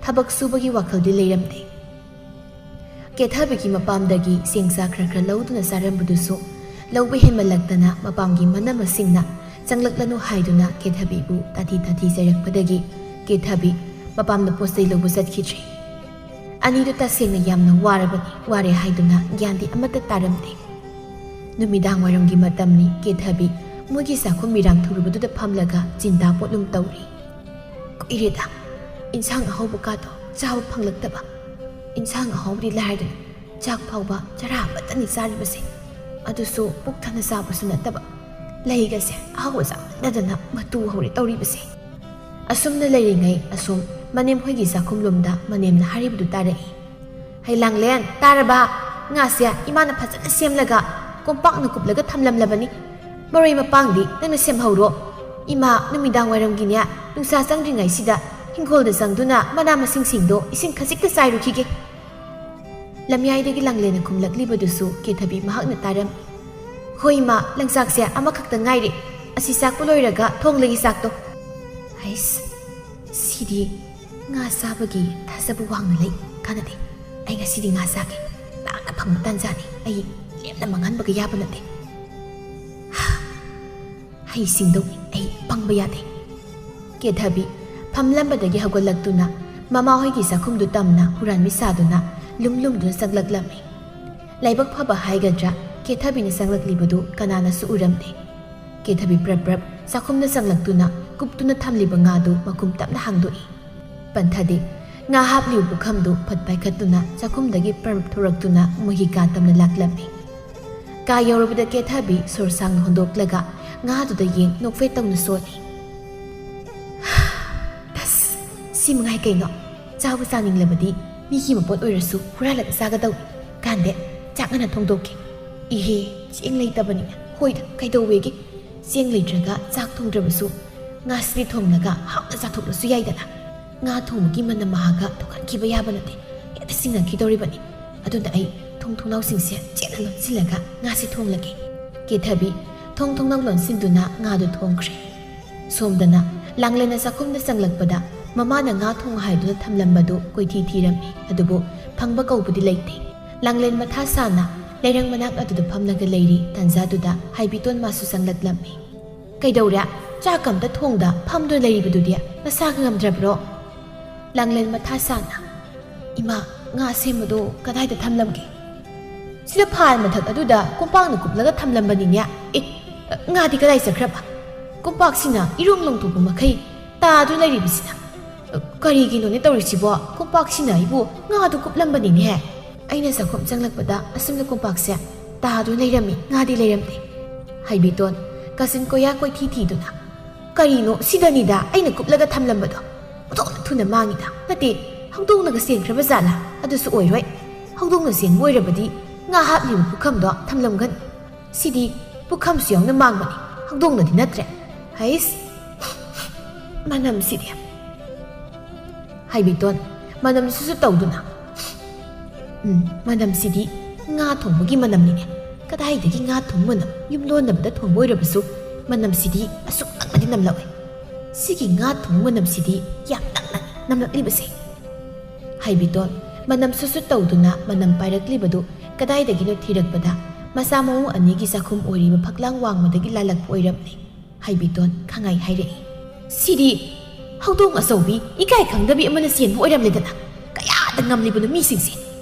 ꯊꯕꯛ ꯁꯨꯕꯒꯤ ꯋꯥꯈꯜꯗꯤ ꯂꯩꯔꯝꯗꯦ꯫ ꯀꯦꯊꯕꯤꯒꯤ ꯃꯄꯥꯝꯗꯒꯤ ꯆꯦꯡ ꯆꯥꯛ ꯈꯔ ꯈꯔ ꯂꯧꯗꯨꯅ ꯆꯥꯔꯝꯕꯗꯨꯁꯨ ꯂꯧꯕ ꯍꯦꯟꯃꯜꯂꯛꯇꯅ ꯃꯄꯥꯝꯒꯤ ꯃꯅꯝ ꯃꯁꯤꯡꯅ ꯆꯪꯂꯛꯂꯅꯨ ꯍꯥꯏꯗꯨꯅ ꯀꯦꯊꯕꯤꯕꯨ ꯇꯥꯊꯤ ꯇꯥꯊꯤ ꯆꯩꯔꯛꯄꯗꯒꯤ ꯀꯦꯊꯕꯤ ꯃꯄꯥꯝꯗ ꯄꯣꯠ ꯆꯩ ꯂꯧꯕ ꯆꯠꯈꯤꯗ꯭ꯔꯦ꯫ ꯑꯅꯤꯗꯨ ꯇꯁꯦꯡꯅ ꯌꯥꯝꯅ ꯋꯥꯔꯕꯅꯤ, ꯋꯥꯔꯦ ꯍꯥꯏꯗꯨꯅ ꯒ꯭ꯌꯥꯟꯗꯤ ꯑꯃꯠꯇ ꯇꯥꯔꯝꯗꯦ꯫ ꯅꯨꯃꯤꯗꯥꯡ ꯋꯥꯏꯔꯝꯒꯤ ꯃꯇꯝꯅꯤ꯫ ꯀꯦꯊꯕꯤ ꯃꯣꯏꯒꯤ ꯆꯥꯛꯈꯨꯝ ꯃꯤꯔꯥꯡ ꯊꯨꯔꯨꯕꯗꯨꯗ ꯐꯝꯂꯒ ꯆꯤꯟꯇꯥ ꯄꯣꯠꯂꯨꯝ ꯇꯧꯔꯤ꯫ "ꯀꯨꯏꯔꯦꯗ, ꯏꯟꯁꯥꯡ ꯑꯍꯥꯎꯕ ꯀꯥꯗꯣ ꯆꯥꯕ ꯐꯪꯂꯛꯇꯕ꯫ ꯏꯟꯁꯥꯡ ꯑꯍꯥꯎꯕꯗꯤ ꯂꯥꯏꯔꯗꯅ ꯆꯥꯛ ꯐꯥꯎꯕ ꯆꯔꯥ ꯑꯃꯠꯇꯅꯤ ꯆꯥꯔꯤꯕꯁꯦ꯫ ꯑꯗꯨꯁꯨ ꯄꯨꯛ ꯊꯟꯅ ꯆꯥꯕꯁꯨ ꯅꯠꯇꯕ꯫ ꯂꯩꯒꯁꯦ ꯑꯍꯥꯎꯕ ꯆꯥꯃꯟꯗꯗꯅ ꯃꯇꯨ ꯍꯧꯔꯦ ꯇꯧꯔꯤꯕꯁꯦ꯫ ꯑꯁꯨꯝꯅ ꯂꯩꯔꯤꯉꯩ ꯑꯁꯨꯝ ꯃꯅꯦꯝ ꯍꯣꯏꯒꯤ ꯆꯥꯛꯈꯨꯝꯂꯣꯝꯗ ꯃꯅꯦꯝꯅ ꯍꯥꯏꯔꯤꯕꯗꯨ ꯇꯥꯔꯛꯏ꯫ "ꯍꯩ ꯂꯥꯡꯂꯦꯟ, ꯇꯥꯔꯕ? ꯉꯥꯁꯦ ꯏꯃꯥꯅ ꯐꯖꯅ ꯁꯦꯝꯂꯒ ꯀꯣꯝꯄꯥꯛꯅ ꯀꯨꯞꯂꯒ ꯊꯝꯂꯝꯂꯕꯅꯤ꯫ ꯃꯔꯣꯏ ꯃꯄꯥꯡꯗꯤ ꯅꯪꯅ ꯁꯦꯝꯍꯧꯔꯣ꯫ ꯏꯃꯥ ꯅꯨꯃꯤꯗꯥꯡ ꯋꯥꯏꯔꯝꯒꯤꯅꯦ ꯅꯨꯡꯁꯥ ꯆꯪꯗ꯭ꯔꯤꯉꯩꯁꯤꯗ ꯍꯤꯡꯒꯣꯜꯗ ꯆꯪꯗꯨꯅ ꯃꯅꯥ ꯃꯁꯤꯡꯁꯤꯡꯗꯣ ꯏꯁꯤꯡ ꯈꯖꯤꯛꯇ ꯆꯥꯏꯔꯨꯈꯤꯒꯦ"꯫ ꯂꯝꯌꯥꯏꯗꯒꯤ ꯂꯥꯡꯂꯦꯟꯅ ꯈꯨꯝꯂꯛꯂꯤꯕꯗꯨꯁꯨ ꯀꯦꯊꯕꯤ ꯃꯍꯥꯛꯅ ꯇꯥꯔꯝꯃꯤ꯫ "ꯍꯣꯏ ꯏꯃꯥ, ꯂꯪꯆꯥꯛꯁꯦ ꯑꯃꯈꯛꯇ ꯉꯥꯏꯔꯦ꯫ ꯑꯁꯤ ꯆꯥꯛꯄ ꯂꯣꯏꯔꯒ ꯊꯣꯡꯂꯒꯦ ꯆꯥꯛꯇꯣ"꯫ ꯍꯩꯁ, ꯁꯤꯗꯤ ꯉꯥ ꯆꯥꯕꯒꯤ ꯊꯥꯖꯕ ꯋꯥꯡꯅ ꯂꯩ꯫ ꯀꯥꯟꯅꯗꯦ, ꯑꯩ ꯉꯁꯤꯗꯤ ꯉꯥ ꯆꯥꯒꯦ꯫ ꯇꯥꯡꯅ ꯐꯪꯕ ꯇꯥꯟꯖꯥꯅꯤ꯫ ꯑꯩ ꯂꯦꯝꯅ ꯃꯥꯡꯍꯟꯕꯒ ꯌꯥꯕ ꯅꯠꯇꯦ꯫ ꯍꯩꯁꯤꯡꯗꯧ ꯑꯩ ꯄꯪꯕ ꯌꯥꯗꯦ꯫ ꯀꯦꯊꯕꯤ ꯐꯝꯂꯝꯕꯗꯒꯤ ꯍꯧꯒꯠꯂꯛꯇꯨꯅ ꯃꯃꯥꯍꯣꯏꯒꯤ ꯆꯥꯛꯈꯨꯝꯗꯨ ꯇꯝꯅ ꯍꯨꯔꯥꯟꯕꯤ ꯁꯥꯗꯨꯅ ꯂꯨꯝ ꯂꯨꯝꯗꯨꯅ ꯆꯪꯂꯛꯂꯝꯃꯤ꯫ ꯂꯥꯏꯕꯛ ꯐꯕ ꯍꯥꯏꯒꯗ꯭ꯔꯥ, ꯀꯦꯊꯕꯤꯅ ꯆꯪꯂꯛꯂꯤꯕꯗꯨ ꯀꯅꯥꯅꯁꯨ ꯎꯔꯝꯗꯦ꯫ ꯀꯦꯊꯕꯤ ꯄ꯭ꯔꯞ ꯄ꯭ꯔꯞ ꯆꯥꯛꯈꯨꯝꯗ ꯆꯪꯂꯛꯇꯨꯅ ꯀꯨꯞꯇꯨꯅ ꯊꯝꯂꯤꯕ ꯉꯥꯗꯨ ꯃꯈꯨꯝ ꯇꯞꯅ ꯍꯥꯡꯗꯣꯛꯏ꯫ ꯄꯟꯊꯗꯦ꯫ ꯉꯥ ꯍꯥꯞꯂꯤꯕ ꯄꯨꯈꯝꯗꯨ ꯐꯠ ꯄꯥꯏꯈꯠꯇꯨꯅ ꯆꯥꯛꯈꯨꯝꯗꯒꯤ ꯄ꯭ꯔꯞ ꯊꯣꯔꯛꯇꯨꯅ ꯃꯣꯏꯒꯤ ꯀꯥ ꯇꯝꯅ ꯂꯥꯛꯂꯝꯃꯤ꯫ ꯀꯥ ꯌꯧꯔꯕꯗ ꯀꯦꯊꯕꯤ ꯁꯣꯔ ꯁꯥꯡꯅ ꯍꯣꯟꯗꯣꯛꯂꯒ ꯉꯥꯗꯨꯗ ꯌꯦꯡ ꯅꯣꯛꯐꯦꯠ ꯇꯧꯅ ꯁꯣꯜꯂꯤ꯫ "ꯑꯁ, ꯁꯤ ꯃꯉꯥꯏ ꯀꯩꯅꯣ? ꯆꯥꯕ ꯆꯥꯅꯤꯡꯂꯕꯗꯤ ꯃꯤꯒꯤ ꯃꯄꯣꯠ ꯑꯣꯏꯔꯁꯨ ꯍꯨꯔꯥꯜꯂꯒ ꯆꯥꯒꯗꯧ꯫ ꯀꯥꯟꯗꯦ, ꯆꯥꯛ ꯉꯟꯅ ꯊꯣꯡꯗꯣꯛꯀꯦ꯫ ꯏꯍꯦ, ꯆꯦꯡ ꯂꯩꯇꯕꯅꯤꯅ꯫ ꯍꯣꯏꯗ, ꯀꯩꯗꯧꯋꯦꯒꯦ? ꯆꯦꯡ ꯂꯩꯇ꯭ꯔꯒ ꯆꯥꯛ ꯊꯣꯡꯗ꯭ꯔꯕꯁꯨ ꯉꯥꯁꯤꯗꯤ ꯊꯣꯡꯂꯒ ꯍꯥꯎꯅ ꯆꯥꯊꯣꯛꯂꯁꯨ ꯌꯥꯏꯗꯅ꯫ ꯉꯥ ꯊꯣꯡꯕꯒꯤ ꯃꯅꯝ ꯃꯍꯥꯒ ꯊꯣꯛꯍꯟꯈꯤꯕ ꯌꯥꯕ ꯅꯠꯇꯦ꯫ ꯍꯦꯛꯇ ꯁꯤꯡꯅꯈꯤꯗꯧꯔꯤꯕꯅꯤ꯫ ꯑꯗꯨꯅ ꯑꯩ ꯊꯣꯡ ꯊꯣꯡꯅꯥꯎꯁꯤꯡꯁꯦ ꯆꯦꯠꯅ ꯂꯣꯟꯁꯤꯜꯂꯒ ꯉꯥꯁꯦ ꯊꯣꯡꯂꯒꯦ"꯫ ꯀꯦꯊꯕꯤ ꯊꯣꯡ ꯊꯣꯡꯅꯥꯎ ꯂꯣꯟꯁꯤꯟꯗꯨꯅ ꯉꯥꯗꯨ ꯊꯣꯡꯈ꯭ꯔꯦ꯫ ꯁꯣꯝꯗꯅ ꯂꯥꯡꯂꯦꯟꯅ ꯆꯥꯛꯈꯨꯝꯗ ꯆꯪꯂꯛꯄꯗ ꯃꯃꯥꯅ ꯉꯥ ꯊꯣꯡ ꯍꯥꯏꯗꯨꯅ ꯊꯝꯂꯝꯕꯗꯨ ꯀꯣꯏꯊꯤ ꯊꯤꯔꯝꯃꯤ, ꯑꯗꯨꯕꯨ ꯐꯪꯕ ꯀꯧꯕꯗꯤ ꯂꯩꯇꯦ꯫ ꯂꯥꯡꯂꯦꯟ ꯃꯊꯥ ꯁꯥꯅ ꯂꯩꯔꯪ ꯃꯅꯥꯛ ꯑꯗꯨꯗ ꯐꯝꯂꯒ ꯂꯩꯔꯤ꯫ ꯇꯥꯟꯖꯥꯗꯨꯗ ꯍꯥꯏꯕꯤꯇꯣꯟ ꯃꯥꯁꯨ ꯆꯪꯂꯛꯂꯝꯃꯤ꯫ "ꯀꯩꯗꯧꯔꯦ? ꯆꯥꯛ ꯑꯝꯇ ꯊꯣꯡꯗ ꯐꯝꯗꯨꯅ ꯂꯩꯔꯤꯕꯗꯨꯗꯤ ꯅꯁꯥꯒ ꯉꯝꯗ꯭ꯔꯕ꯭ꯔꯣ?" ꯂꯥꯡꯂꯦꯟ ꯃꯊꯥ ꯁꯥꯅ, "ꯏꯃꯥ, ꯉꯥ ꯁꯦꯝꯕꯗꯣ ꯀꯗꯥꯏꯗ ꯊꯝꯂꯝꯒꯦ?" "ꯁꯤꯗ ꯐꯥꯟ ꯃꯊꯛ ꯑꯗꯨꯗ ꯀꯣꯝꯄꯥꯛꯅ ꯀꯨꯞꯂꯒ ꯊꯝꯂꯝꯕꯅꯤꯅꯦ꯫ ꯑꯦ, ꯉꯥꯗꯤ ꯀꯗꯥꯏ ꯆꯠꯈ꯭ꯔꯕ? ꯀꯣꯝꯄꯥꯛꯁꯤꯅ ꯏꯔꯣꯡ ꯂꯣꯡꯊꯣꯛꯄ ꯃꯈꯩ ꯇꯥꯗꯨꯅ ꯂꯩꯔꯤꯕꯁꯤꯅ꯫ ꯀꯔꯤꯒꯤꯅꯣꯅꯦ ꯇꯧꯔꯤꯁꯤꯕꯣ? ꯀꯣꯝꯄꯥꯛꯁꯤꯅ ꯑꯩꯕꯨ ꯉꯥꯗꯨ ꯀꯨꯞꯂꯝꯕꯅꯤꯅꯦ꯫ ꯑꯩꯅ ꯆꯥꯛꯈꯨꯝ ꯆꯪꯂꯛꯄꯗ ꯑꯁꯨꯝꯅ ꯀꯣꯝꯄꯥꯛꯁꯦ ꯇꯥꯗꯨꯅ ꯂꯩꯔꯝꯃꯤ, ꯉꯥꯗꯤ ꯂꯩꯔꯝꯗꯦ"꯫ ꯍꯥꯏꯕꯤꯇꯣꯟ ꯀꯥꯆꯤꯟ ꯀꯣꯌꯥ ꯀꯣꯏꯊꯤ ꯊꯤꯗꯨꯅ, "ꯀꯔꯤꯅꯣ, ꯁꯤꯗꯅꯤꯗ ꯑꯩꯅ ꯀꯨꯞꯂꯒ ꯊꯝꯂꯝꯕꯗꯣ꯫ ꯑꯣꯟꯊꯣꯛꯅ ꯊꯨꯅ ꯃꯥꯡꯉꯤꯗ꯫ ꯅꯠꯇꯦ, ꯍꯧꯗꯣꯡꯅꯒ ꯆꯦꯟꯈ꯭ꯔꯕ ꯖꯥꯠꯂꯥ? ꯑꯗꯨꯁꯨ ꯑꯣꯏꯔꯣꯏ꯫ ꯍꯧꯗꯣꯡꯅ ꯆꯦꯟꯕ ꯑꯣꯏꯔꯕꯗꯤ ꯉꯥ ꯍꯥꯞꯂꯤꯕ ꯄꯨꯈꯝꯗꯣ ꯊꯝꯂꯝꯒꯅꯤ꯫ ꯁꯤꯗꯤ ꯄꯨꯈꯝꯁꯨ ꯌꯥꯎꯅ ꯃꯥꯡꯕꯅꯤ, ꯍꯧꯗꯣꯡꯅꯗꯤ ꯅꯠꯇ꯭ꯔꯦ꯫ ꯍꯩꯁ, ꯃꯅꯝꯁꯤꯗꯤ!" ꯍꯥꯏꯕꯤꯇꯣꯟ ꯃꯅꯝꯁꯨꯁꯨ ꯇꯧꯗꯨꯅ, "ꯎꯝ, ꯃꯅꯝꯁꯤꯗꯤ ꯉꯥ ꯊꯣꯡꯕꯒꯤ ꯃꯅꯝꯅꯤꯅꯦ꯫ ꯀꯗꯥꯏꯗꯒꯤ ꯉꯥ ꯊꯣꯡꯕ ꯃꯅꯝ? ꯌꯨꯝꯂꯣꯟꯅꯕꯗ ꯊꯣꯡꯕ ꯑꯣꯏꯔꯕꯁꯨ ꯃꯅꯝꯁꯤꯗꯤ ꯑꯁꯨꯛ ꯅꯛꯅꯗꯤ ꯅꯝꯂꯛꯑꯣꯏ꯫ ꯁꯤꯒꯤ ꯉꯥ ꯊꯣꯡꯕ ꯃꯅꯝꯁꯤꯗꯤ ꯌꯥꯝ ꯅꯛꯅ ꯅꯝꯂꯛꯂꯤꯕꯁꯦ꯫" ꯍꯥꯏꯕꯤꯇꯣꯟ ꯃꯅꯝꯁꯨꯁꯨ ꯇꯧꯗꯨꯅ ꯃꯅꯝ ꯄꯥꯏꯔꯛꯂꯤꯕꯗꯨ ꯀꯗꯥꯏꯗꯒꯤꯅꯣ ꯊꯤꯔꯛꯄꯗ, ꯃꯆꯥ ꯃꯎ ꯑꯅꯤꯒꯤ ꯆꯥꯛꯈꯨꯝ ꯑꯣꯏꯔꯤꯕ ꯐꯛꯂꯥꯡ ꯋꯥꯡꯃꯗꯒꯤ ꯂꯥꯜꯂꯛꯄ ꯑꯣꯏꯔꯝꯂꯦ꯫ ꯍꯥꯏꯕꯤꯇꯣꯟ ꯈꯪꯍꯥꯏ ꯍꯥꯏꯔꯛꯏ, "ꯁꯤꯗꯤ ꯍꯧꯗꯣꯡ ꯑꯆꯧꯕꯤ ꯏꯀꯥꯏ ꯈꯪꯗꯕꯤ ꯑꯃꯅ ꯆꯦꯟꯕ ꯑꯣꯏꯔꯝꯂꯦꯗꯅ꯫ ꯀꯌꯥꯗ ꯉꯝꯂꯤꯕꯅꯣ ꯃꯤꯁꯤꯡꯁꯦ!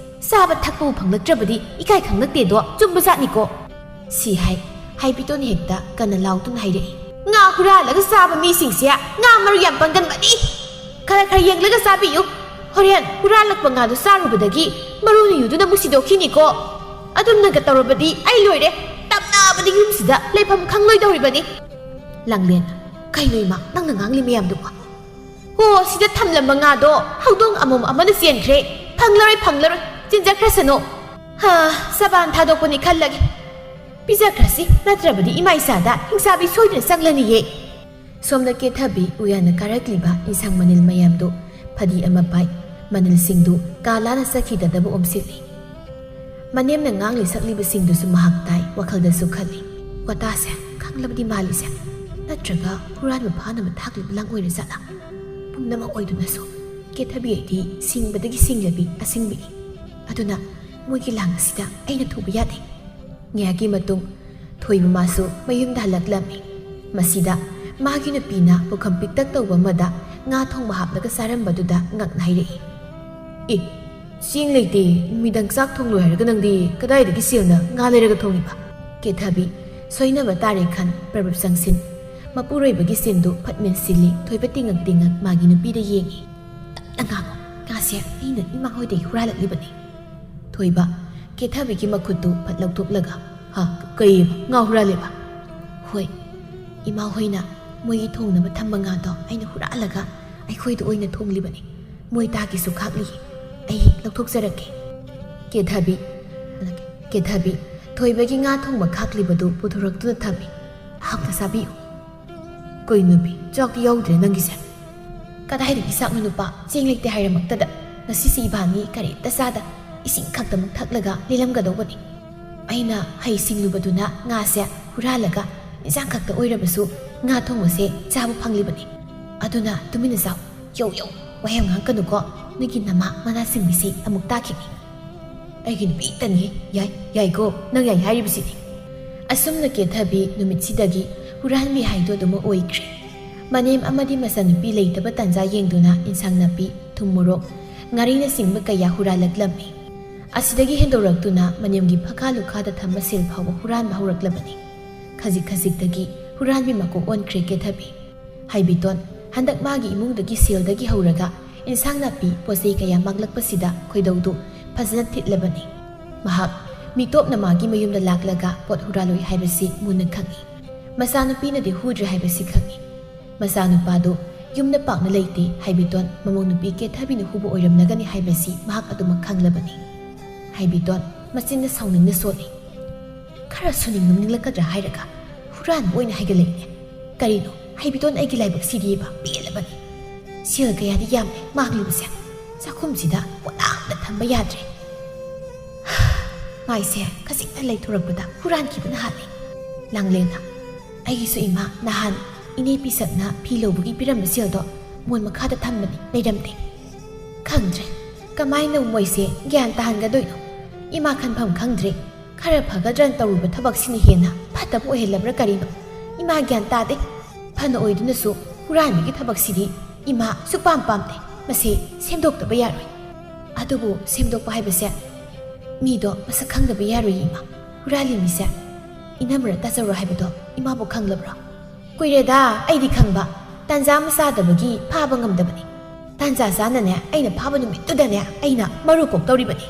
ꯆꯥꯕ ꯊꯛꯄꯕꯨ ꯐꯪꯂꯛꯇ꯭ꯔꯕꯗꯤ ꯏꯀꯥꯏ ꯈꯪꯂꯛꯇꯦꯗꯣ ꯆꯨꯝꯕꯖꯥꯠꯅꯤꯀꯣ꯫" ꯁꯤ ꯍꯥꯏ ꯍꯥꯏꯕꯤꯇꯣꯟ ꯍꯦꯛꯇ ꯀꯟꯅ ꯂꯥꯎꯗꯨꯅ ꯍꯥꯏꯔꯛꯏ, "ꯉꯥ ꯍꯨꯔꯥꯜꯂꯒ ꯆꯥꯕ ꯃꯤꯁꯤꯡꯁꯦ ꯉꯥ ꯃꯔꯨ ꯌꯥꯝ ꯄꯪꯒꯟꯕꯅꯤ꯫ ꯈꯔ ꯈꯔ ꯌꯦꯡꯂꯒ ꯆꯥꯕꯤꯌꯨ꯫ ꯍꯣꯔꯦꯟ ꯍꯨꯔꯥꯜꯂꯛꯄ ꯉꯥꯗꯨ ꯆꯥꯔꯨꯕꯗꯒꯤ ꯃꯔꯨꯅ ꯌꯨꯗꯨꯅ ꯑꯃꯨꯛ ꯁꯤꯗꯣꯛꯈꯤꯅꯤꯀꯣ꯫ ꯑꯗꯨꯝꯅꯒ ꯇꯧꯔꯕꯗꯤ ꯑꯩ ꯂꯣꯏꯔꯦ꯫ ꯇꯝꯅꯕꯗꯤ ꯌꯨꯝꯁꯤꯗ ꯂꯩꯐꯝ ꯈꯪꯂꯣꯏꯗꯧꯔꯤꯕꯅꯤ꯫" ꯂꯥꯡꯂꯦꯟ, "ꯀꯩꯅꯣ ꯏꯃꯥ, ꯅꯪꯅ ꯉꯥꯡꯂꯤ ꯃꯌꯥꯝꯗꯨꯕꯣ?" "ꯍꯣ, ꯁꯤꯗ ꯊꯝꯂꯝꯕ ꯉꯥꯗꯣ ꯍꯧꯗꯣꯡ ꯑꯃꯣꯝ ꯑꯃꯅ ꯆꯦꯟꯈ꯭ꯔꯦ꯫ ꯐꯪꯂꯔꯣꯏ, ꯐꯪꯂꯔꯣꯏ꯫ ꯆꯦꯟꯖꯈ꯭ꯔꯁꯅꯨ꯫ ꯍꯥ, ꯁꯕꯥꯟ ꯊꯥꯗꯣꯛꯄꯅꯤ ꯈꯜꯂꯒꯦ꯫ ꯄꯤꯖꯈ꯭ꯔꯁꯤ, ꯅꯠꯇ꯭ꯔꯕꯗꯤ ꯏꯃꯥ ꯏꯆꯥꯗ ꯍꯤꯡꯁꯥꯕꯤ ꯁꯣꯏꯗꯅ ꯆꯪꯂꯅꯤꯌꯦ꯫" ꯁꯣꯝꯗ ꯀꯦꯊꯕꯤ ꯎꯌꯥꯟꯅ ꯀꯥꯔꯛꯂꯤꯕ ꯏꯟꯁꯥꯡ ꯃꯅꯤꯜ ꯃꯌꯥꯝꯗꯨ ꯐꯗꯤ ꯑꯃ ꯄꯥꯏ, ꯃꯅꯤꯜꯁꯤꯡꯗꯨ ꯀꯥ ꯂꯥꯟꯅ ꯆꯠꯈꯤꯗꯅꯕ ꯑꯣꯝꯁꯤꯜꯂꯤ꯫ ꯃꯅꯦꯝꯅ ꯉꯥꯡꯂꯤ ꯁꯛꯂꯤꯕꯁꯤꯡꯗꯨꯁꯨ ꯃꯍꯥꯛ ꯇꯥꯏ, ꯋꯥꯈꯜꯗꯁꯨ ꯈꯜꯂꯤ, "ꯋꯥꯇꯥꯁꯦ ꯈꯪꯂꯕꯗꯤ ꯃꯥꯜꯂꯤꯁꯦ, ꯅꯠꯇ꯭ꯔꯒ ꯍꯨꯔꯥꯟꯕ ꯐꯥꯅꯕ ꯊꯥꯛꯂꯤꯕ ꯂꯥꯡ ꯑꯣꯏꯔꯖꯥꯠꯂꯥ?" ꯄꯨꯝꯅꯃꯛ ꯑꯣꯏꯗꯨꯅꯁꯨ ꯀꯦꯊꯕꯤ ꯑꯩꯗꯤ ꯁꯤꯡꯕꯗꯒꯤ ꯁꯤꯡꯂꯕꯤ ꯑꯁꯤꯡꯕꯤꯅꯤ꯫ ꯑꯗꯨꯅ ꯃꯣꯏꯒꯤ ꯂꯥꯡ ꯑꯁꯤꯗ ꯑꯩꯅ ꯊꯨꯕ ꯌꯥꯗꯦ꯫ ꯉꯥꯏꯍꯥꯛꯀꯤ ꯃꯇꯨꯡ ꯊꯣꯏꯕ ꯃꯥꯁꯨ ꯃꯌꯨꯝꯗ ꯍꯜꯂꯛꯂꯝꯃꯤ꯫ ꯃꯁꯤꯗ ꯃꯥꯒꯤ ꯅꯨꯄꯤꯅ ꯄꯨꯈꯝ ꯄꯤꯛꯇꯛ ꯇꯧꯕ ꯑꯃꯗ ꯉꯥ ꯊꯣꯡꯕ ꯍꯥꯞꯂꯒ ꯆꯥꯔꯝꯕꯗꯨꯗ ꯉꯛꯅ ꯍꯥꯏꯔꯛꯏ, "ꯑꯦ, ꯆꯦꯡ ꯂꯩꯇꯦ, ꯅꯨꯃꯤꯗꯥꯡ ꯆꯥꯛ ꯊꯣꯡꯂꯣꯏ ꯍꯥꯏꯔꯒ ꯅꯪꯗꯤ ꯀꯗꯥꯏꯗꯒꯤ ꯁꯦꯜꯅ ꯉꯥ ꯂꯩꯔꯒ ꯊꯣꯡꯉꯤꯕ?" ꯀꯦꯊꯕꯤ ꯁꯣꯏꯅꯕ ꯇꯥꯔꯦ ꯈꯟ ꯄ꯭ꯔꯕꯞ ꯆꯪꯁꯤꯟ ꯃꯄꯨꯔꯣꯏꯕꯒꯤ ꯁꯤꯟꯗꯨ ꯐꯠ ꯃꯦꯟꯁꯤꯜꯂꯤ꯫ ꯊꯣꯏꯕ ꯇꯤꯡꯉꯛ ꯇꯤꯡꯉꯛ ꯃꯥꯒꯤ ꯅꯨꯄꯤꯗ ꯌꯦꯡꯉꯤ꯫ "ꯇꯞꯅ ꯉꯥꯡꯉꯨ, ꯉꯥꯁꯦ ꯑꯩꯅ ꯏꯃꯥ ꯍꯣꯏꯗꯒꯤ ꯍꯨꯔꯥꯜꯂꯛꯂꯤꯕꯅꯤ꯫" ꯊꯣꯏꯕ ꯀꯦꯊꯕꯤꯒꯤ ꯃꯈꯨꯠꯇꯨ ꯐꯠ ꯂꯧꯊꯣꯛꯂꯒ, "ꯍꯥ, ꯀꯩꯑꯕ? ꯉꯥ ꯍꯨꯔꯥꯜꯂꯦꯕ?" "ꯍꯣꯏ, "ꯏꯃꯥ ꯍꯣꯏꯅ ꯃꯣꯏꯒꯤ ꯊꯣꯡꯅꯕ ꯊꯝꯕ ꯉꯥꯗꯣ ꯑꯩꯅ ꯍꯨꯔꯥꯜꯂꯒ ꯑꯩꯈꯣꯏꯗ ꯑꯣꯏꯅ ꯊꯣꯡꯂꯤꯕꯅꯤ꯫ ꯃꯣꯏ ꯇꯥꯒꯦꯁꯨ ꯈꯥꯛꯂꯤꯌꯦ꯫ ꯑꯩ ꯂꯧꯊꯣꯛꯆꯔꯛꯀꯦ꯫" ꯀꯦꯊꯕꯤ, ꯀꯦꯊꯕꯤ, ꯊꯣꯏꯕꯒꯤ ꯉꯥ ꯊꯣꯡꯕ ꯈꯥꯛꯂꯤꯕꯗꯨ ꯄꯨꯊꯣꯔꯛꯇꯨꯅ ꯊꯝꯃꯤ꯫ "ꯍꯥꯞꯅ ꯆꯥꯕꯤꯌꯨ꯫" "ꯀꯩꯅꯣ ꯅꯨꯄꯤ, ꯆꯥꯛꯇꯤ ꯌꯥꯎꯗ꯭ꯔꯦ ꯅꯪꯒꯤꯁꯦ?" "ꯀꯗꯥꯏꯗꯒꯤ ꯆꯥꯛꯅꯣ ꯅꯨꯄꯥ? ꯆꯦꯡ ꯂꯩꯇꯦ ꯍꯥꯏꯔꯃꯛꯇꯗ ꯉꯁꯤꯁꯤ ꯏꯕꯥꯅꯤ ꯀꯔꯤꯝꯇ ꯆꯥꯗ ꯏꯁꯤꯡ ꯈꯛꯇꯃꯛ ꯊꯛꯂꯒ ꯂꯦꯜꯂꯝꯒꯗꯧꯕꯅꯤ꯫ ꯑꯩꯅ ꯍꯩ ꯁꯤꯡꯂꯨꯕꯗꯨꯅ ꯉꯥꯁꯦ ꯍꯨꯔꯥꯜꯂꯒ ꯏꯟꯁꯥꯡ ꯈꯛꯇ ꯑꯣꯏꯔꯕꯁꯨ ꯉꯥ ꯊꯣꯡꯕꯁꯦ ꯆꯥꯕ ꯐꯪꯂꯤꯕꯅꯤ꯫ ꯑꯗꯨꯅ ꯇꯨꯃꯤꯟꯅ ꯆꯥꯎ꯫ ꯌꯧ ꯌꯧ, ꯋꯥꯍꯩ ꯉꯥꯡꯀꯅꯨꯀꯣ, ꯅꯪꯒꯤ ꯅꯃꯥ ꯃꯅꯥ ꯁꯤꯡꯕꯤꯁꯤ ꯑꯃꯨꯛ ꯇꯥꯈꯤꯅꯤ꯫" "ꯑꯩꯒꯤ ꯅꯨꯄꯤ ꯇꯅꯤ꯫ ꯌꯥꯏ, ꯌꯥꯏꯀꯣ, ꯅꯪ ꯌꯥꯏ ꯍꯥꯏꯔꯤꯕꯁꯤꯗꯤ꯫" ꯑꯁꯨꯝꯅ ꯀꯦꯊꯕꯤ ꯅꯨꯃꯤꯠꯁꯤꯗꯒꯤ ꯍꯨꯔꯥꯟꯕꯤ ꯍꯥꯏꯗꯣ ꯑꯗꯨꯃꯛ ꯑꯣꯏꯈ꯭ꯔꯦ꯫ ꯃꯅꯦꯝ ꯑꯃꯗꯤ ꯃꯆꯥꯅꯨꯄꯤ ꯂꯩꯇꯕ ꯇꯥꯟꯖꯥ ꯌꯦꯡꯗꯨꯅ ꯏꯟꯁꯥꯡ ꯅꯥꯄꯤ, ꯊꯨꯝ ꯃꯣꯔꯣꯛ, ꯉꯥꯔꯤꯅꯆꯤꯡꯕ ꯀꯌꯥ ꯍꯨꯔꯥꯜꯂꯛꯂꯝꯃꯤ꯫ ꯑꯁꯤꯗꯒꯤ ꯍꯦꯟꯗꯣꯔꯛꯇꯨꯅ ꯃꯅꯦꯝꯒꯤ ꯐꯈꯥ ꯂꯨꯈꯥꯗ ꯊꯝꯕ ꯁꯦꯜ ꯐꯥꯎꯕ ꯍꯨꯔꯥꯟꯕ ꯍꯧꯔꯛꯂꯕꯅꯤ꯫ ꯈꯖꯤꯛ ꯈꯖꯤꯛꯇꯒꯤ ꯍꯨꯔꯥꯟꯕꯤ ꯃꯀꯣꯛ ꯑꯣꯟꯈ꯭ꯔꯦ ꯀꯦꯊꯕꯤ꯫ ꯍꯥꯏꯕꯤꯇꯣꯟ ꯍꯟꯗꯛ ꯃꯥꯒꯤ ꯏꯃꯨꯡꯗꯒꯤ ꯁꯦꯜꯗꯒꯤ ꯍꯧꯔꯒ ꯏꯟꯁꯥꯡ ꯅꯥꯄꯤ, ꯄꯣꯠ ꯆꯩ ꯀꯌꯥ ꯃꯥꯡꯂꯛꯄꯁꯤꯗ ꯈꯣꯏꯗꯧꯗꯨ ꯐꯖꯅ ꯊꯤꯠꯂꯕꯅꯤ꯫ ꯃꯍꯥꯛ ꯃꯤꯇꯣꯞꯅ ꯃꯥꯒꯤ ꯃꯌꯨꯝꯗ ꯂꯥꯛꯂꯒ ꯄꯣꯠ ꯍꯨꯔꯥꯜꯂꯣꯏ ꯍꯥꯏꯕꯁꯤ ꯃꯨꯟꯅ ꯈꯪꯏ꯫ ꯃꯆꯥꯅꯨꯄꯤꯅꯗꯤ ꯍꯨꯗ꯭ꯔꯦ ꯍꯥꯏꯕꯁꯤ ꯈꯪꯏ꯫ ꯃꯆꯥꯅꯨꯄꯥꯗꯨ ꯌꯨꯝꯗ ꯄꯥꯛꯅ ꯂꯩꯇꯦ꯫ ꯍꯥꯏꯕꯤꯇꯣꯟ ꯃꯃꯧ ꯅꯨꯄꯤ ꯀꯦꯊꯕꯤꯅ ꯍꯨꯕ ꯑꯣꯏꯔꯝꯂꯒꯅꯤ ꯍꯥꯏꯕꯁꯤ ꯃꯍꯥꯛ ꯑꯗꯨꯃꯛ ꯈꯪꯂꯕꯅꯤ꯫ ꯍꯥꯏꯕꯤꯇꯣꯟ ꯃꯆꯤꯟꯗ ꯁꯥꯎꯅꯤꯡꯅ ꯁꯣꯜꯂꯤ꯫ "ꯈꯔ ꯁꯨꯅꯤꯡ ꯅꯨꯡꯅꯤꯡꯂꯛꯀꯗ꯭ꯔꯥ ꯍꯥꯏꯔꯒ ꯍꯨꯔꯥꯟꯕ ꯑꯣꯏꯅ ꯍꯥꯏꯒꯠꯂꯛꯏꯅꯦ꯫ ꯀꯔꯤꯅꯣ ꯍꯥꯏꯕꯤꯇꯣꯟ, ꯑꯩꯒꯤ ꯂꯥꯏꯕꯛꯁꯤꯗꯤꯕ ꯄꯦꯜꯂꯕꯅꯤ꯫ ꯁꯦꯜ ꯀꯌꯥꯗꯤ ꯌꯥꯝꯂꯦ ꯃꯥꯡꯂꯤꯕꯁꯦ꯫ ꯆꯥꯛꯈꯨꯝꯁꯤꯗ ꯄꯣꯠ ꯑꯃꯠꯇ ꯊꯝꯕ ꯌꯥꯗ꯭ꯔꯦ꯫ ꯃꯥꯏꯁꯦ ꯈꯖꯤꯛꯇ ꯂꯩꯊꯣꯔꯛꯄꯗ ꯍꯨꯔꯥꯟꯈꯤꯕꯅ ꯍꯥꯜꯂꯦ꯫" ꯂꯥꯡꯂꯦꯟꯅ, "ꯑꯩꯒꯤꯁꯨ ꯏꯃꯥ ꯅꯍꯥꯟ ꯏꯅꯦ ꯄꯤꯁꯛꯅ ꯐꯤ ꯂꯧꯕꯒꯤ ꯄꯤꯔꯝꯕ ꯁꯦꯜꯗꯣ ꯃꯣꯟ ꯃꯈꯥꯗ ꯊꯝꯕꯅꯤ, ꯂꯩꯔꯝꯗꯦ꯫ ꯈꯪꯗ꯭ꯔꯦ, ꯀꯃꯥꯏꯅ ꯃꯣꯏꯁꯦ ꯒ꯭ꯌꯥꯟ ꯇꯥꯍꯟꯒꯗꯣꯏꯅꯣ? ꯏꯃꯥ ꯈꯟꯐꯝ ꯈꯪꯗ꯭ꯔꯦ꯫ ꯈꯔ ꯐꯒꯗ꯭ꯔꯅ ꯇꯧꯔꯨꯕ ꯊꯕꯛꯁꯤꯅ ꯍꯦꯟꯅ ꯐꯠꯇꯕ ꯑꯣꯏꯍꯜꯂꯕ꯭ꯔꯥ ꯀꯔꯤꯅꯣ? ꯏꯃꯥ ꯒ꯭ꯌꯥꯟ ꯇꯥꯗꯦ꯫ ꯐꯅ ꯑꯣꯏꯗꯨꯅꯁꯨ ꯍꯨꯔꯥꯟꯕꯒꯤ ꯊꯕꯛꯁꯤꯗꯤ ꯏꯃꯥ ꯁꯨꯛꯄꯥꯝ ꯄꯥꯝꯗꯦ꯫ ꯃꯁꯤ ꯁꯦꯝꯗꯣꯛꯇꯕ ꯌꯥꯔꯣꯏ꯫" "ꯑꯗꯨꯕꯨ ꯁꯦꯝꯗꯣꯛꯄ ꯍꯥꯏꯕꯁꯦ ꯃꯤꯗꯣ ꯃꯁꯛ ꯈꯪꯗꯕ ꯌꯥꯔꯣꯏꯌꯦ ꯏꯃꯥ꯫ ꯍꯨꯔꯥꯜꯂꯤ ꯃꯤꯁꯦ ꯏꯅꯝꯃꯔ ꯇꯥꯖꯧꯔꯣ ꯍꯥꯏꯕꯗꯣ ꯏꯃꯥꯕꯨ ꯈꯪꯂꯕ꯭ꯔꯣ?" "ꯀꯨꯏꯔꯦꯗ ꯑꯩꯗꯤ ꯈꯪꯕ꯫ ꯇꯥꯟꯖꯥ ꯑꯃ ꯆꯥꯗꯕꯒꯤ ꯐꯥꯕ ꯉꯝꯗꯕꯅꯤ꯫ ꯇꯥꯟꯖꯥ ꯆꯥꯅꯅꯦ ꯑꯩꯅ ꯐꯥꯕ ꯅꯨꯃꯤꯠꯇꯨꯗꯅꯦ ꯑꯩꯅ ꯃꯔꯨ ꯀꯣꯛꯇꯧꯔꯤꯕꯅꯤ꯫"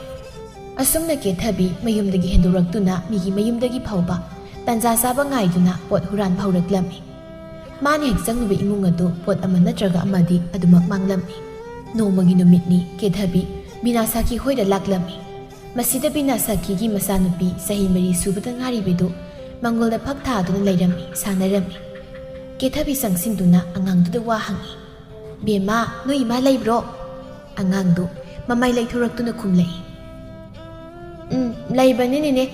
ꯑꯁꯨꯝꯅ ꯀꯦꯊꯕꯤ ꯃꯌꯨꯝꯗꯒꯤ ꯍꯦꯟꯗꯣꯔꯛꯇꯨꯅ ꯃꯤꯒꯤ ꯃꯌꯨꯝꯗꯒꯤ ꯐꯥꯎꯕ ꯇꯟꯖꯥ ꯆꯥꯕ ꯉꯥꯏꯗꯨꯅ ꯄꯣꯠ ꯍꯨꯔꯥꯟꯕ ꯍꯧꯔꯛꯂꯝꯃꯤ꯫ ꯃꯥꯅ ꯍꯦꯛ ꯆꯪꯂꯨꯕ ꯏꯃꯨꯡ ꯑꯗꯨ ꯄꯣꯠ ꯑꯃ ꯅꯠꯇ꯭ꯔꯒ ꯑꯃꯗꯤ ꯑꯗꯨꯃꯛ ꯃꯥꯡꯂꯝꯃꯤ꯫ ꯅꯣꯡꯃꯒꯤ ꯅꯨꯃꯤꯠꯅꯤ꯫ ꯀꯦꯊꯕꯤ ꯕꯤꯅꯥꯁꯥꯈꯤ ꯍꯣꯏꯗ ꯂꯥꯛꯂꯝꯃꯤ꯫ ꯃꯁꯤꯗ ꯕꯤꯅꯥꯁꯥꯈꯤꯒꯤ ꯃꯆꯥꯅꯨꯄꯤ ꯆꯍꯤ ꯃꯔꯤ ꯁꯨꯕꯗ ꯉꯥꯏꯔꯤꯕꯤꯗꯨ ꯃꯪꯒꯣꯜꯗ ꯐꯛ ꯊꯥꯗꯨꯅ ꯂꯩꯔꯝꯃꯤ, ꯁꯥꯟꯅꯔꯝꯃꯤ꯫ ꯀꯦꯊꯕꯤ ꯆꯪꯁꯤꯟꯗꯨꯅ ꯑꯉꯥꯡꯗꯨꯗ ꯋꯥ ꯍꯪꯉꯤ꯫ "ꯕꯦꯝꯃ, ꯅꯣꯏ ꯏꯃꯥ ꯂꯩꯕ꯭ꯔꯣ?" ꯑꯉꯥꯡꯗꯨ ꯃꯃꯥꯏ ꯂꯩꯊꯣꯔꯛꯇꯨꯅ ꯈꯨꯝꯂꯛꯏ꯫ "ꯎꯝ, ꯂꯩꯕꯅꯤ ꯅꯦꯅꯦ꯫"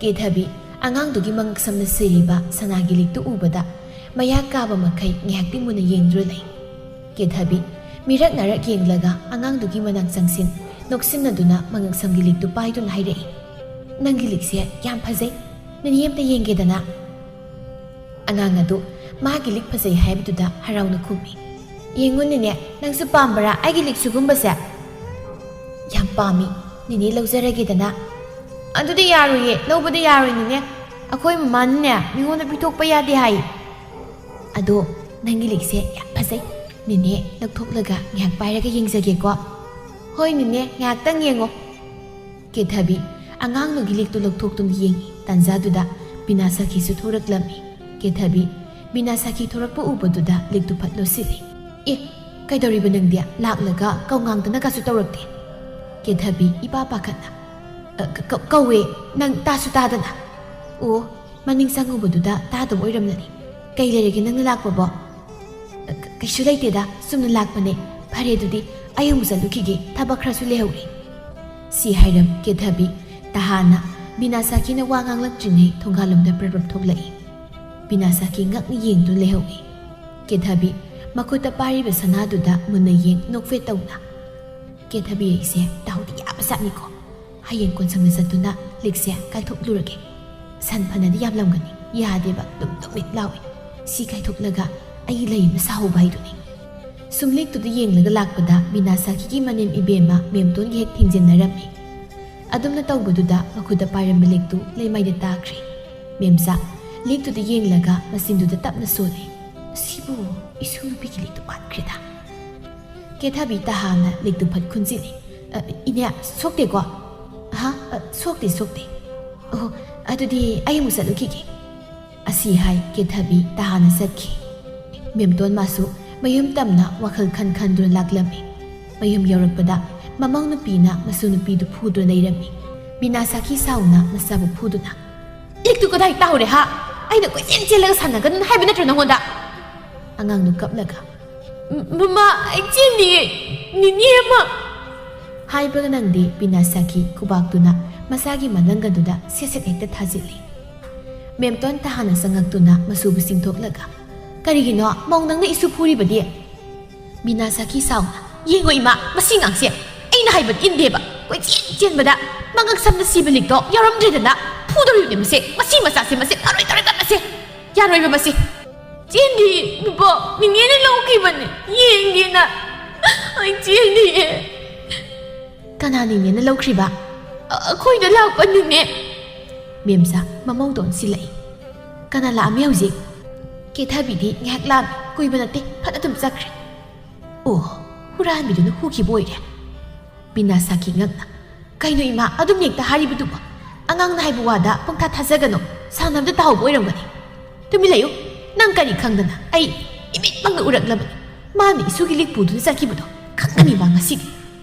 ꯀꯦꯊꯕꯤ ꯑꯉꯥꯡꯗꯨꯒꯤ ꯃꯉꯛꯁꯝꯗ ꯁꯤꯔꯤꯕ ꯁꯅꯥꯒꯤ ꯂꯤꯛꯇꯨ ꯎꯕꯗ ꯃꯌꯥ ꯀꯥꯕ ꯃꯈꯩ ꯉꯥꯏꯍꯥꯛꯇꯤ ꯃꯨꯟꯅ ꯌꯦꯡꯗꯨꯅ ꯂꯩ꯫ ꯀꯦꯊꯕꯤ ꯃꯤꯔꯛ ꯅꯥꯔꯛ ꯌꯦꯡꯂꯒ ꯑꯉꯥꯡꯗꯨꯒꯤ ꯃꯅꯥꯛ ꯆꯪꯁꯤꯟ ꯅꯣꯛꯁꯤꯟꯅꯗꯨꯅ ꯃꯉꯛꯁꯝꯒꯤ ꯂꯤꯛꯇꯨ ꯄꯥꯏꯗꯨꯅ ꯍꯥꯏꯔꯛꯏ, "ꯅꯪꯒꯤ ꯂꯤꯛꯁꯦ ꯌꯥꯝ ꯐꯖꯩ꯫ ꯅꯦꯅꯦ ꯑꯝꯇ ꯌꯦꯡꯒꯦꯗꯅ?" ꯑꯉꯥꯡ ꯑꯗꯨ ꯃꯥꯒꯤ ꯂꯤꯛ ꯐꯖꯩ ꯍꯥꯏꯕꯗꯨꯗ ꯍꯔꯥꯎꯅ ꯈꯨꯝꯃꯤ꯫ "ꯌꯦꯡꯉꯨ ꯅꯦꯅꯦ, ꯅꯪꯁꯨ ꯄꯥꯝꯕ꯭ꯔꯥ ꯑꯩꯒꯤ ꯂꯤꯛ ꯁꯤꯒꯨꯝꯕꯁꯦ?" "ꯌꯥꯝ ꯄꯥꯝꯃꯤ꯫ ꯅꯦꯅꯦ ꯂꯧꯖꯔꯒꯦꯗꯅ?" "ꯑꯗꯨꯗꯤ ꯌꯥꯔꯣꯏꯌꯦ, ꯂꯧꯕꯗꯤ ꯌꯥꯔꯣꯏ ꯅꯦꯅꯦ꯫ ꯑꯩꯈꯣꯏ ꯃꯃꯥꯅꯅꯦ ꯃꯤꯉꯣꯟꯗ ꯄꯤꯊꯣꯛꯄ ꯌꯥꯗꯦ ꯍꯥꯏ꯫" "ꯑꯗꯣ ꯅꯪꯒꯤ ꯂꯤꯛꯁꯦ ꯌꯥꯝ ꯐꯖꯩ꯫ ꯅꯦꯅꯦ ꯂꯧꯊꯣꯛꯂꯒ ꯉꯥꯏꯍꯥꯛ ꯄꯥꯏꯔꯒ ꯌꯦꯡꯖꯒꯦꯀꯣ?" "ꯍꯣꯏ ꯅꯦꯅꯦ, ꯉꯥꯏꯍꯥꯛꯇꯪ ꯌꯦꯡꯉꯣ꯫" ꯀꯦꯊꯕꯤ ꯑꯉꯥꯡꯗꯨꯒꯤ ꯂꯤꯛꯇꯨ ꯂꯧꯊꯣꯛꯇꯨꯅ ꯌꯦꯡꯉꯤ꯫ ꯇꯥꯟꯖꯥꯗꯨꯗ ꯕꯤꯅꯥ ꯁꯥꯈꯤꯁꯨ ꯊꯣꯔꯛꯂꯝꯃꯤ꯫ ꯀꯦꯊꯕꯤ ꯕꯤꯅꯥ ꯁꯥꯈꯤ ꯊꯣꯔꯛꯄ ꯎꯕꯗꯨꯗ ꯂꯤꯛꯇꯨ ꯐꯠ ꯂꯣꯠꯁꯤꯜꯂꯤ꯫ "ꯑꯦ, ꯀꯩꯗꯧꯔꯤꯕ ꯅꯪꯗꯤ? ꯂꯥꯛꯂꯒ ꯀꯧꯉꯥꯡꯗꯅꯒꯁꯨ ꯇꯧꯔꯛꯇꯦ꯫" ꯀꯦꯊꯕꯤ ꯏꯄꯥ ꯄꯥꯈꯠꯅ, "ꯑ, ꯀ-, ꯀ-, ꯀꯧꯋꯦ, ꯅꯪ ꯇꯥꯁꯨ ꯇꯥꯗꯅ꯫" "ꯑꯣ, ꯃꯅꯤꯡ ꯆꯪꯉꯨꯕꯗꯨꯗ ꯇꯥꯗꯕ ꯑꯣꯏꯔꯝꯂꯅꯤ꯫ ꯀꯩ ꯂꯩꯔꯒꯦ ꯅꯪꯅ ꯂꯥꯛꯄꯕꯣ?" "ꯑ, ꯀ-, ꯀꯩꯁꯨ ꯂꯩꯇꯦꯗ, ꯆꯨꯝꯅ ꯂꯥꯛꯄꯅꯦ꯫ ꯐꯔꯦ ꯑꯗꯨꯗꯤ, ꯑꯩ ꯑꯃꯨꯛ ꯆꯠꯂꯨꯈꯤꯒꯦ, ꯊꯕꯛ ꯈꯔꯁꯨ ꯂꯩꯍꯧꯔꯤ꯫" ꯁꯤ ꯍꯥꯏꯔꯝ ꯀꯦꯊꯕꯤ ꯇꯍꯥꯅ ꯕꯤꯅꯥ ꯁꯥꯈꯤꯅ ꯋꯥ ꯉꯥꯡꯂꯛꯇ꯭ꯔꯤꯉꯩ ꯊꯣꯡꯒꯥꯜꯂꯣꯝꯗ ꯄ꯭ꯔꯞ ꯄ꯭ꯔꯞ ꯊꯣꯛꯂꯛꯏ꯫ ꯕꯤꯅꯥ ꯁꯥꯈꯤ ꯉꯛꯅ ꯌꯦꯡꯗꯨꯅ ꯂꯩꯍꯧꯏ꯫ ꯀꯦꯊꯕꯤ ꯃꯈꯨꯠꯇ ꯄꯥꯏꯔꯤꯕ ꯁꯅꯥꯗꯨꯗ ꯃꯨꯟꯅ ꯌꯦꯡ ꯅꯣꯛꯐꯦꯠ ꯇꯧꯅ, "ꯀꯦꯊꯕꯤ ꯑꯩꯁꯦ ꯗꯥꯎꯗꯤ ꯌꯥꯕ ꯖꯥꯠꯅꯤꯀꯣ꯫ ꯍꯌꯦꯡ ꯀꯣꯟꯁꯪꯗ ꯆꯠꯇꯨꯅ ꯂꯤꯛꯁꯦ ꯀꯥꯏꯊꯣꯛꯂꯨꯔꯒꯦ꯫ ꯁꯟ ꯐꯅꯗꯤ ꯌꯥꯝꯂꯝꯒꯅꯤ, ꯌꯥꯗꯦꯕ, ꯑꯗꯨꯝ ꯇꯨꯃꯤꯠ ꯂꯥꯎꯏ꯫ ꯁꯤ ꯀꯥꯏꯊꯣꯛꯂꯒ ꯑꯩꯒꯤ ꯂꯩ ꯑꯃ ꯁꯥꯍꯧꯕ ꯍꯥꯏꯗꯨꯅꯤ꯫" ꯁꯨꯝ ꯂꯤꯛꯇꯨꯗ ꯌꯦꯡꯂꯒ ꯂꯥꯛꯄꯗ ꯕꯤꯅꯥ ꯁꯥꯈꯤꯒꯤ ꯃꯅꯦꯝ ꯏꯕꯦꯝꯃ ꯃꯦꯝꯇꯣꯟꯒ ꯍꯦꯛ ꯊꯦꯡꯖꯤꯟꯅꯔꯝꯃꯤ꯫ ꯑꯗꯨꯝꯅ ꯇꯧꯕꯗꯨꯗ ꯃꯈꯨꯠꯇ ꯄꯥꯏꯔꯝꯕ ꯂꯤꯛꯇꯨ ꯂꯩꯃꯥꯏꯗ ꯇꯥꯈ꯭ꯔꯦ꯫ ꯃꯦꯝꯆꯥ ꯂꯤꯛꯇꯨꯗ ꯌꯦꯡꯂꯒ ꯃꯆꯤꯟꯗꯨꯗ ꯇꯞꯅ ꯁꯣꯜꯂꯤ꯫ "ꯁꯤꯕꯨ ꯏꯁꯨ ꯅꯨꯄꯤꯒꯤ ꯂꯤꯛꯇꯨ ꯃꯥꯟꯈ꯭ꯔꯦꯗ꯫" ꯀꯦꯊꯕꯤ ꯇꯍꯥꯅ ꯂꯤꯛꯇꯨ ꯐꯠ ꯈꯨꯟꯖꯤꯜꯂꯤ꯫ "ꯑ, ꯏꯅꯦ, ꯁꯣꯛꯇꯦꯀꯣ?" "ꯍꯥ? ꯑ, ꯁꯣꯛꯇꯦ, ꯁꯣꯛꯇꯦ꯫" "ꯑꯣ, ꯑꯗꯨꯗꯤ ꯑꯩ ꯑꯃꯨꯛ ꯆꯠꯂꯨꯈꯤꯒꯦ꯫" ꯑꯁꯤ ꯍꯥꯏ ꯀꯦꯊꯕꯤ ꯇꯍꯥꯅ ꯆꯠꯈꯤ꯫ ꯃꯦꯝꯇꯣꯟ ꯃꯥꯁꯨ ꯃꯌꯨꯝ ꯇꯝꯅ ꯋꯥꯈꯜ ꯈꯟ ꯈꯟꯗꯨꯅ ꯂꯥꯛꯂꯝꯃꯤ꯫ ꯃꯌꯨꯝ ꯌꯧꯔꯛꯄꯗ ꯃꯃꯧ ꯅꯨꯄꯤꯅ ꯃꯁꯨ ꯅꯨꯄꯤꯗꯨ ꯐꯨꯗꯨꯅ ꯂꯩꯔꯝꯃꯤ꯫ ꯕꯤꯅꯥ ꯁꯥꯈꯤ ꯁꯥꯎꯅ ꯃꯆꯥꯕꯨ ꯐꯨꯗꯨꯅ, "ꯂꯤꯛꯇꯨ ꯀꯗꯥꯏ ꯇꯥꯍꯧꯔꯦ ꯍꯥ? ꯑꯩꯅ ꯀꯣꯏꯆꯦꯟ ꯆꯦꯜꯂꯒ ꯁꯥꯟꯅꯒꯅꯨ ꯍꯥꯏꯕ ꯅꯠꯇ꯭ꯔꯣ ꯅꯉꯣꯟꯗ?" ꯑꯉꯥꯡꯗꯨ ꯀꯞꯂꯒ, "ꯃ-, ꯃꯃꯥ, ꯑꯩ ꯆꯦꯟꯅꯤꯡꯉꯦ꯫ ꯅꯤꯅꯦ ꯑꯃ!" ꯍꯥꯏꯕꯒ ꯅꯪꯗꯤ ꯕꯤꯅꯥ ꯁꯥꯈꯤ ꯈꯨꯕꯥꯛꯇꯨꯅ ꯃꯆꯥꯒꯤ ꯃꯅꯪꯒꯟꯗꯨꯗ ꯁꯦꯠ ꯁꯦꯠ ꯍꯦꯛꯇ ꯊꯥꯖꯤꯜꯂꯤ꯫ ꯃꯦꯝꯇꯣꯟ ꯇꯍꯥꯅ ꯆꯪꯉꯛꯇꯨꯅ ꯃꯁꯨꯕꯨ ꯆꯤꯡꯊꯣꯛꯂꯒ, "ꯀꯔꯤꯒꯤꯅꯣ ꯃꯧ ꯅꯪꯅ ꯏꯁꯨ ꯐꯨꯔꯤꯕꯗꯤ?" ꯕꯤꯅꯥ ꯁꯥꯈꯤ ꯁꯥꯎꯅ, "ꯌꯦꯡꯉꯣ ꯏꯃꯥ, ꯃꯁꯤ ꯉꯥꯡꯁꯦ ꯑꯩꯅ ꯍꯥꯏꯕ ꯏꯟꯗꯦꯕ꯫ ꯀꯣꯏꯆꯦꯟ ꯆꯦꯟꯕꯗ ꯃꯉꯛ ꯁꯝꯅ ꯁꯤꯕ ꯂꯤꯛꯇꯣ ꯌꯥꯎꯔꯝꯗ꯭ꯔꯦꯗꯅ ꯐꯨꯗꯧꯔꯤꯕꯅꯦ ꯃꯁꯦ꯫ ꯃꯁꯤ ꯃꯆꯥꯁꯦ, ꯃꯁꯦ ꯐꯔꯣꯏ ꯇꯧꯔꯒ ꯃꯁꯦ꯫ ꯌꯥꯔꯣꯏꯕ ꯃꯁꯦ꯫ ꯆꯦꯟꯗꯤ ꯅꯨꯄꯥ, ꯅꯤꯅꯦꯅ ꯂꯧꯈꯤꯕꯅꯦ꯫ ꯌꯦꯡꯒꯦꯅ꯫ ꯑꯩ ꯆꯦꯟꯗꯤꯌꯦ꯫" "ꯀꯅꯥ ꯅꯤꯅꯦꯅ ꯂꯧꯈ꯭ꯔꯤꯕ?" "ꯑ-, ꯑꯩꯈꯣꯏꯗ ꯂꯥꯛꯄ ꯅꯤꯅꯦ꯫" ꯃꯦꯝꯆꯥ ꯃꯃꯧꯗ ꯑꯣꯟꯁꯤꯜꯂꯛꯏ꯫ "ꯀꯅꯥ ꯂꯥꯛꯑꯝꯃꯤ ꯍꯧꯖꯤꯛ?" ꯀꯦꯊꯕꯤꯗꯤ ꯉꯥꯏꯍꯥꯛ ꯂꯥꯛꯑꯝꯃꯤ, ꯀꯨꯏꯕ ꯅꯠꯇꯦ, ꯐꯠ ꯑꯗꯨꯝ ꯆꯠꯈ꯭ꯔꯦ꯫ "ꯑꯣ, ꯍꯨꯔꯥꯟꯕꯤꯗꯨꯅ ꯍꯨꯈꯤꯕ ꯑꯣꯏꯔꯦ꯫" ꯕꯤꯅꯥ ꯁꯥꯈꯤ ꯉꯛꯅ, "ꯀꯩꯅꯣ ꯏꯃꯥ, ꯑꯗꯨꯝ ꯍꯦꯛꯇ ꯍꯥꯏꯔꯤꯕꯗꯨꯕꯣ? ꯑꯉꯥꯡꯅ ꯍꯥꯏꯕ ꯋꯥꯗ ꯄꯪꯊꯥ ꯊꯥꯖꯒꯅꯨ, ꯁꯥꯟꯅꯕꯗ ꯇꯥꯍꯧꯕ ꯑꯣꯏꯔꯝꯒꯅꯤ꯫" "ꯇꯨꯃꯤꯟ ꯂꯩꯌꯨ, ꯅꯪ ꯀꯔꯤ ꯈꯪꯗꯅ? ꯑꯩ ꯏꯃꯤꯠꯃꯛꯅ ꯎꯔꯛꯂꯕꯅꯤ, ꯃꯥꯅ ꯏꯁꯨꯒꯤ ꯂꯤꯛ ꯄꯨꯗꯨꯅ ꯆꯠꯈꯤꯕꯗꯣ꯫ ꯈꯪꯒꯅꯤ ꯃꯥ ꯉꯁꯤꯗꯤ꯫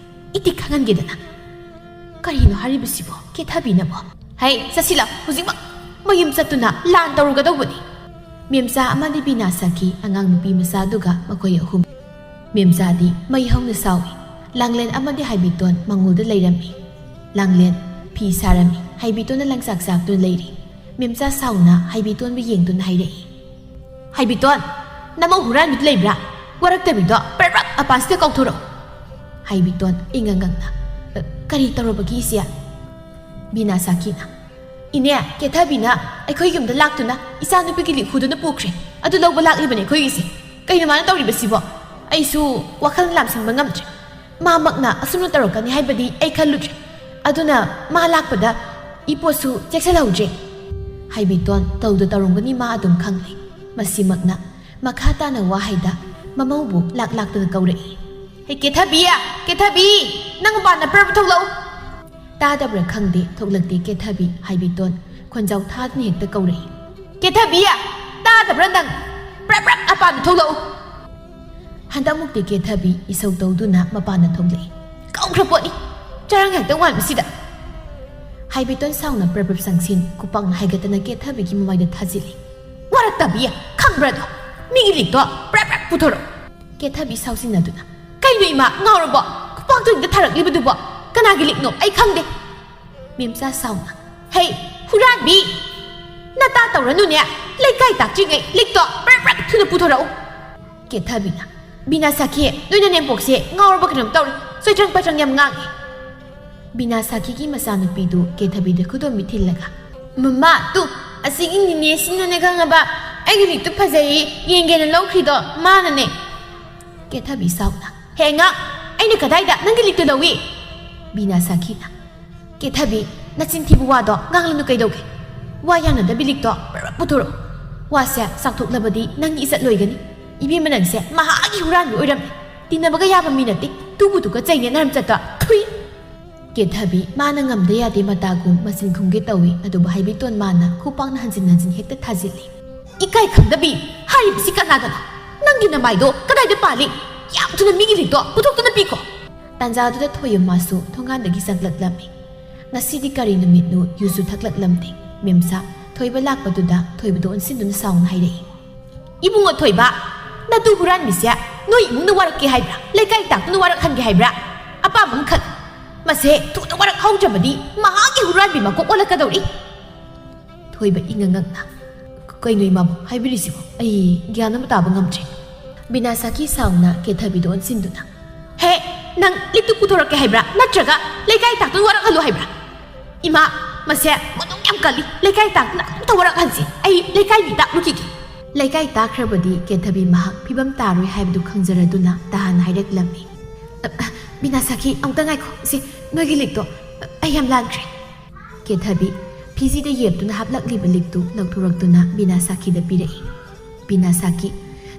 ꯏꯇꯤꯛ ꯈꯪꯍꯟꯒꯦꯗꯅ꯫" "ꯀꯔꯤꯅꯣ ꯍꯥꯏꯔꯤꯕꯁꯤꯕꯣ ꯀꯦꯊꯕꯤꯅꯕꯣ?" "ꯍꯩ, ꯆꯠꯁꯤꯜꯂ ꯍꯧꯖꯤꯛꯃꯛ ꯃꯌꯨꯝ ꯆꯠꯇꯨꯅ ꯂꯥꯟ ꯇꯧꯔꯨꯒꯗꯧꯕꯅꯤ꯫" ꯃꯦꯝꯆꯥ ꯑꯃꯗꯤ ꯕꯤꯅꯥ ꯁꯥꯈꯤ ꯑꯉꯥꯡ ꯅꯨꯄꯤ ꯃꯆꯥꯗꯨꯒ ꯃꯈꯣꯏ ꯑꯍꯨꯝ꯫ ꯃꯦꯝꯆꯥꯗꯤ ꯃꯩ ꯍꯧꯅ ꯁꯥꯎꯏ꯫ ꯂꯥꯡꯂꯦꯟ ꯑꯃꯗꯤ ꯍꯥꯏꯕꯤꯇꯣꯟ ꯃꯉꯣꯜꯗ ꯂꯩꯔꯝꯃꯤ꯫ ꯂꯥꯡꯂꯦꯟ ꯐꯤ ꯁꯥꯔꯝꯃꯤ꯫ ꯍꯥꯏꯕꯤꯇꯣꯟꯅ ꯂꯪꯆꯥꯛ ꯆꯥꯛꯇꯨꯅ ꯂꯩꯔꯤ꯫ ꯃꯦꯝꯆꯥ ꯁꯥꯎꯅ ꯍꯥꯏꯕꯤꯇꯣꯟꯕꯨ ꯌꯦꯡꯗꯨꯅ ꯍꯥꯏꯔꯛꯏ, "ꯍꯥꯏꯕꯤꯇꯣꯟ, ꯅꯃꯧ ꯍꯨꯔꯥꯟꯕꯤꯗꯨ ꯂꯩꯕ꯭ꯔꯥ? ꯋꯥꯔꯛꯇꯕꯤꯗꯣ ꯄ꯭ꯔꯞ ꯄ꯭ꯔꯞ ꯃꯄꯥꯟꯁꯤꯗ ꯀꯥꯎꯊꯣꯔꯛꯎ꯫" ꯍꯥꯏꯕꯤꯇꯣꯟ ꯏꯉꯪ ꯉꯪꯅ, "ꯑ, ꯀꯔꯤ ꯇꯧꯔꯕꯒꯦ ꯏꯆꯦ?" ꯕꯤꯅꯥ ꯁꯥꯈꯤꯅ, "ꯏꯅꯦ, ꯀꯦꯊꯕꯤꯅ ꯑꯩꯈꯣꯏ ꯌꯨꯝꯗ ꯂꯥꯛꯇꯨꯅ ꯏꯆꯥꯅꯨꯄꯤꯒꯤ ꯂꯤꯛ ꯍꯨꯗꯨꯅ ꯄꯨꯈ꯭ꯔꯦ꯫ ꯑꯗꯨ ꯂꯧꯕ ꯂꯥꯛꯂꯤꯕꯅꯦ ꯑꯩꯈꯣꯏꯒꯤꯁꯦ꯫ ꯀꯩꯅꯣ ꯃꯥꯅ ꯇꯧꯔꯤꯕꯁꯤꯕꯣ? ꯑꯩꯁꯨ ꯋꯥꯈꯜ ꯂꯥꯝꯁꯤꯟꯕ ꯉꯝꯗ꯭ꯔꯦ꯫ ꯃꯥꯃꯛꯅ ꯑꯁꯨꯝꯅ ꯇꯧꯔꯛꯀꯅꯤ ꯍꯥꯏꯕꯗꯤ ꯑꯩ ꯈꯜꯂꯨꯗ꯭ꯔꯦ꯫ ꯑꯗꯨꯅ ꯃꯥ ꯂꯥꯛꯄꯗ ꯏꯄꯣꯠꯁꯨ ꯆꯦꯛꯁꯤꯜꯍꯧꯗ꯭ꯔꯦ꯫" ꯍꯥꯏꯕꯤꯇꯣꯟ ꯇꯧꯗ ꯇꯧꯔꯝꯒꯅꯤ ꯃꯥ ꯑꯗꯨꯝ ꯈꯪꯂꯦ꯫ ꯃꯁꯤꯃꯛꯅ ꯃꯈꯥ ꯇꯥꯅ ꯋꯥꯍꯩꯗ ꯃꯃꯧꯕꯨ ꯂꯥꯛ ꯂꯥꯛꯇꯅ ꯀꯧꯔꯛꯏ꯫ "ꯍꯦ ꯀꯦꯊꯕꯤ! ꯀꯦꯊꯕꯤ! ꯅꯪ ꯃꯄꯥꯟꯗ ꯄ꯭ꯔꯞ ꯊꯣꯛꯂꯛꯎ!" ꯇꯥꯗꯕ꯭ꯔꯥ ꯈꯪꯗꯦ, ꯊꯣꯛꯂꯛꯇꯦ ꯀꯦꯊꯕꯤ꯫ ꯍꯥꯏꯕꯤꯇꯣꯟ ꯈꯣꯟꯖꯥꯎ ꯊꯥꯗꯨꯅ ꯍꯦꯛꯇ ꯀꯧꯔꯛꯏ, "ꯀꯦꯊꯕꯤ! ꯇꯥꯗꯕ꯭ꯔꯥ ꯅꯪ? ꯄ꯭ꯔꯞ ꯄ꯭ꯔꯞ ꯃꯄꯥꯟꯗ ꯊꯣꯛꯂꯛꯎ!" ꯍꯟꯗꯛꯃꯨꯛꯇꯤ ꯀꯦꯊꯕꯤ ꯏꯁꯧ ꯇꯧꯗꯨꯅ ꯃꯄꯥꯟꯗ ꯊꯣꯛꯂꯛꯏ꯫ "ꯀꯧꯈ꯭ꯔ ꯄꯣꯠꯅꯤ, ꯆꯔꯥꯡ ꯍꯦꯛꯇ ꯋꯥꯟꯕꯁꯤꯗ!" ꯍꯥꯏꯕꯤꯇꯣꯟ ꯁꯥꯎꯅ ꯄ꯭ꯔꯞ ꯄ꯭ꯔꯞ ꯆꯪꯁꯤꯟ ꯈꯨꯄꯥꯛꯅ ꯍꯥꯏꯒꯠꯇꯅ ꯀꯦꯊꯕꯤꯒꯤ ꯃꯃꯥꯏꯗ ꯊꯥꯖꯤꯜꯂꯤ꯫ "ꯋꯥꯔꯛꯇꯕꯤ, ꯈꯪꯕ꯭ꯔꯥꯗꯣ? ꯃꯤꯒꯤ ꯂꯤꯛꯇꯣ ꯄ꯭ꯔꯞ ꯄ꯭ꯔꯞ ꯄꯨꯊꯣꯔꯛꯑꯣ!" ꯀꯦꯊꯕꯤ ꯁꯥꯎꯁꯤꯟꯅꯗꯨꯅ, "ꯀꯩꯅꯣ ꯏꯃꯥ, ꯉꯥꯎꯔꯕꯣ? ꯈꯨꯄꯥꯛꯇꯣ ꯍꯦꯛꯇ ꯊꯥꯔꯛꯂꯤꯕꯗꯨꯕꯣ? ꯀꯅꯥꯒꯤ ꯂꯤꯛꯅꯣ? ꯑꯩ ꯈꯪꯗꯦ!" ꯃꯦꯝꯆꯥ ꯁꯥꯎꯅ, "ꯍꯩ, ꯍꯨꯔꯥꯟꯕꯤ! ꯅꯇꯥ ꯇꯧꯔꯅꯨꯅꯦ! ꯂꯩꯀꯥꯏ ꯇꯥꯛꯇ꯭ꯔꯤꯉꯩ ꯂꯤꯛꯇꯣ ꯄ꯭ꯔꯞ ꯄ꯭ꯔꯞ ꯊꯨꯅ ꯄꯨꯊꯣꯔꯛꯎ!" ꯀꯦꯊꯕꯤꯅ, "ꯕꯤꯅꯥ ꯁꯥꯈꯤ, ꯅꯣꯏ ꯅꯅꯦꯝꯄꯣꯛꯁꯦ ꯉꯥꯎꯔꯕ ꯀꯩꯅꯣꯝ ꯇꯧꯔꯦ, ꯆꯣꯏꯇ꯭ꯔꯪ ꯄꯩꯇ꯭ꯔꯪ ꯌꯥꯝ ꯉꯥꯡꯉꯦ!" ꯕꯤꯅꯥ ꯁꯥꯈꯤꯒꯤ ꯃꯆꯥꯅꯨꯄꯤꯗꯨ ꯀꯦꯊꯕꯤꯗ ꯈꯨꯗꯣꯝꯕꯤ ꯊꯤꯜꯂꯒ, "ꯃꯃꯥ, ꯇꯨ, ꯑꯁꯤꯒꯤ ꯅꯤꯅꯦꯁꯤꯅꯅꯦ ꯈꯪꯉꯕ, ꯑꯩꯒꯤ ꯂꯤꯛꯇꯨ ꯐꯖꯩꯌꯦ, ꯌꯦꯡꯒꯦꯅ ꯂꯧꯈ꯭ꯔꯤꯗꯣ ꯃꯥꯅꯅꯦ!" ꯀꯦꯊꯕꯤ ꯁꯥꯎꯅ, "ꯍꯦ ꯉꯥ, ꯑꯩꯅ ꯀꯗꯥꯏꯗ ꯅꯪꯒꯤ ꯂꯤꯛꯇꯨ ꯂꯧꯏ?" ꯕꯤꯅꯥ ꯁꯥꯈꯤꯅ, "ꯀꯦꯊꯕꯤ, ꯅꯆꯤꯟ ꯊꯤꯕ ꯋꯥꯗꯣ ꯉꯥꯡꯂꯅꯨ ꯀꯩꯗꯧꯒꯦ? ꯋꯥ ꯌꯥꯅꯗꯕꯤ ꯂꯤꯛꯇꯣ ꯄꯨꯔꯞ ꯄꯨꯊꯣꯔꯛꯑꯣ꯫ ꯋꯥꯁꯦ ꯆꯥꯎꯊꯣꯛꯂꯕꯗꯤ ꯅꯪꯒꯤ ꯏꯖꯠ ꯂꯣꯏꯒꯅꯤ꯫ ꯏꯕꯦꯝꯃ ꯅꯪꯁꯦ ꯃꯍꯥꯛꯀꯤ ꯍꯨꯔꯥꯟꯕꯤ ꯑꯣꯏꯔꯝꯃꯤ꯫ ꯇꯤꯟꯅꯕꯒ ꯌꯥꯕ ꯃꯤ ꯅꯠꯇꯦ꯫ ꯇꯨꯕꯨ ꯇꯨꯀꯠꯆꯩꯅꯦ ꯅꯔꯝꯆꯠꯇꯣ꯫ ꯊꯨꯏ!" ꯀꯦꯊꯕꯤ ꯃꯥꯅ ꯉꯝꯗ ꯌꯥꯗꯦ ꯃꯇꯥꯒꯨꯝ ꯃꯆꯤꯟ ꯈꯨꯝꯒꯦ ꯇꯧꯏ, ꯑꯗꯨꯕꯨ ꯍꯥꯏꯕꯤꯇꯣꯟ ꯃꯥꯅ ꯈꯨꯄꯥꯛꯅ ꯍꯟꯖꯤꯟ ꯍꯟꯖꯤꯟ ꯍꯦꯛꯇ ꯊꯥꯖꯤꯜꯂꯤ꯫ "ꯏꯀꯥꯏ ꯈꯪꯗꯕꯤ! ꯍꯥꯏꯔꯤꯕꯁꯤ ꯀꯅꯥꯗꯅꯣ? ꯅꯪꯒꯤ ꯅꯃꯥꯏꯗꯣ ꯀꯗꯥꯏꯗ ꯄꯥꯜꯂꯤ? ꯌꯥꯝ ꯊꯨꯅ ꯃꯤꯒꯤ ꯂꯤꯛꯇꯣ ꯄꯨꯊꯣꯛꯇꯨꯅ ꯄꯤꯈꯣ!" ꯇꯥꯟꯖꯥꯗꯨꯗ ꯊꯣꯏꯌꯨꯝ ꯃꯥꯁꯨ ꯊꯣꯡꯒꯥꯟꯗꯒꯤ ꯆꯪꯂꯛꯂꯝꯃꯤ꯫ ꯉꯁꯤꯗꯤ ꯀꯔꯤ ꯅꯨꯃꯤꯠꯅꯣ, ꯌꯨꯁꯨ ꯊꯛꯂꯛꯂꯝꯗꯦ꯫ ꯃꯦꯝꯆꯥ ꯊꯣꯏꯕ ꯂꯥꯛꯄꯗꯨꯗ ꯊꯣꯏꯕꯗ ꯑꯣꯟꯁꯤꯟꯗꯨꯅ ꯁꯥꯎꯅ ꯍꯥꯏꯔꯛꯏ, "ꯏꯕꯨꯡꯉꯣ ꯊꯣꯏꯕ, ꯅꯇꯨ ꯍꯨꯔꯥꯟꯕꯤꯁꯦ ꯅꯣꯏ ꯏꯃꯨꯡꯅ ꯋꯥꯔꯛꯀꯦ ꯍꯥꯏꯕ꯭ꯔꯥ? ꯂꯩꯀꯥꯏ ꯇꯥꯛꯇꯨꯅ ꯋꯥꯔꯛꯍꯟꯒꯦ ꯍꯥꯏꯕ꯭ꯔꯥ? ꯑꯄꯥꯝꯕ ꯑꯃꯈꯛ꯫ ꯃꯁꯦ ꯊꯨꯅ ꯋꯥꯔꯛꯍꯧꯗ꯭ꯔꯕꯗꯤ ꯃꯍꯥꯛꯀꯤ ꯍꯨꯔꯥꯟꯕꯤ ꯃꯀꯣꯛ ꯑꯣꯜꯂꯛꯀꯗꯧꯔꯤ!" ꯊꯣꯏꯕ ꯏꯉꯛ ꯉꯛꯅ, "ꯀꯩꯅꯣ ꯏꯃꯥꯕꯣꯛ ꯍꯥꯏꯕꯤꯔꯤꯁꯤꯕꯣ? ꯑꯩ ꯒ꯭ꯌꯥꯟ ꯑꯃ ꯇꯥꯕ ꯉꯝꯗ꯭ꯔꯦ!" ꯕꯤꯅꯥ ꯁꯥꯈꯤ ꯁꯥꯎꯅ ꯀꯦꯊꯕꯤꯗ ꯑꯣꯟꯁꯤꯟꯗꯨꯅ, "ꯍꯦ, ꯅꯪ ꯂꯤꯛꯇꯨ ꯄꯨꯊꯣꯔꯛꯀꯦ ꯍꯥꯏꯕ꯭ꯔꯥ? ꯅꯠꯇ꯭ꯔꯒ ꯂꯩꯀꯥꯏ ꯇꯥꯛꯇꯨꯅ ꯋꯥꯔꯛꯍꯜꯂꯨ ꯍꯥꯏꯕ꯭ꯔꯥ? ꯏꯃꯥ, ꯃꯁꯦ ꯃꯗꯨꯡ ꯌꯥꯝ ꯀꯜꯂꯤ꯫ ꯂꯩꯀꯥꯏ ꯇꯥꯛꯇꯨꯅ ꯑꯃꯨꯛꯇ ꯋꯥꯔꯛꯍꯟꯁꯤ꯫ ꯑꯩ ꯂꯩꯀꯥꯏ ꯃꯤ ꯇꯥꯛꯂꯨꯈꯤꯒꯦ!" ꯂꯩꯀꯥꯏ ꯇꯥꯛꯈ꯭ꯔꯕꯗꯤ ꯀꯦꯊꯕꯤ ꯃꯍꯥꯛ ꯐꯤꯕꯝ ꯇꯥꯔꯣꯏ ꯍꯥꯏꯕꯗꯨ ꯈꯪꯖꯔꯗꯨꯅ ꯇꯥꯍꯟ ꯍꯥꯏꯔꯛꯂꯝꯃꯤ꯫ "ꯑ, ꯑ, ꯕꯤꯅꯥ ꯁꯥꯈꯤ, ꯑꯃꯨꯛꯇ ꯉꯥꯏꯈꯣ꯫ ꯁꯦ, ꯅꯣꯏꯒꯤ ꯂꯤꯛꯇꯣ꯫ ꯑꯩ ꯌꯥꯝ ꯂꯥꯟꯈ꯭ꯔꯦ!" ꯀꯦꯊꯕꯤ ꯐꯤꯖꯤꯗ ꯌꯦꯞꯇꯨꯅ ꯍꯥꯞꯂꯛꯂꯤꯕ ꯂꯤꯛꯇꯨ ꯂꯧꯊꯣꯔꯛꯇꯨꯅ ꯕꯤꯅꯥ ꯁꯥꯈꯤꯗ ꯄꯤꯔꯛꯏ꯫ ꯕꯤꯅꯥ ꯁꯥꯈꯤ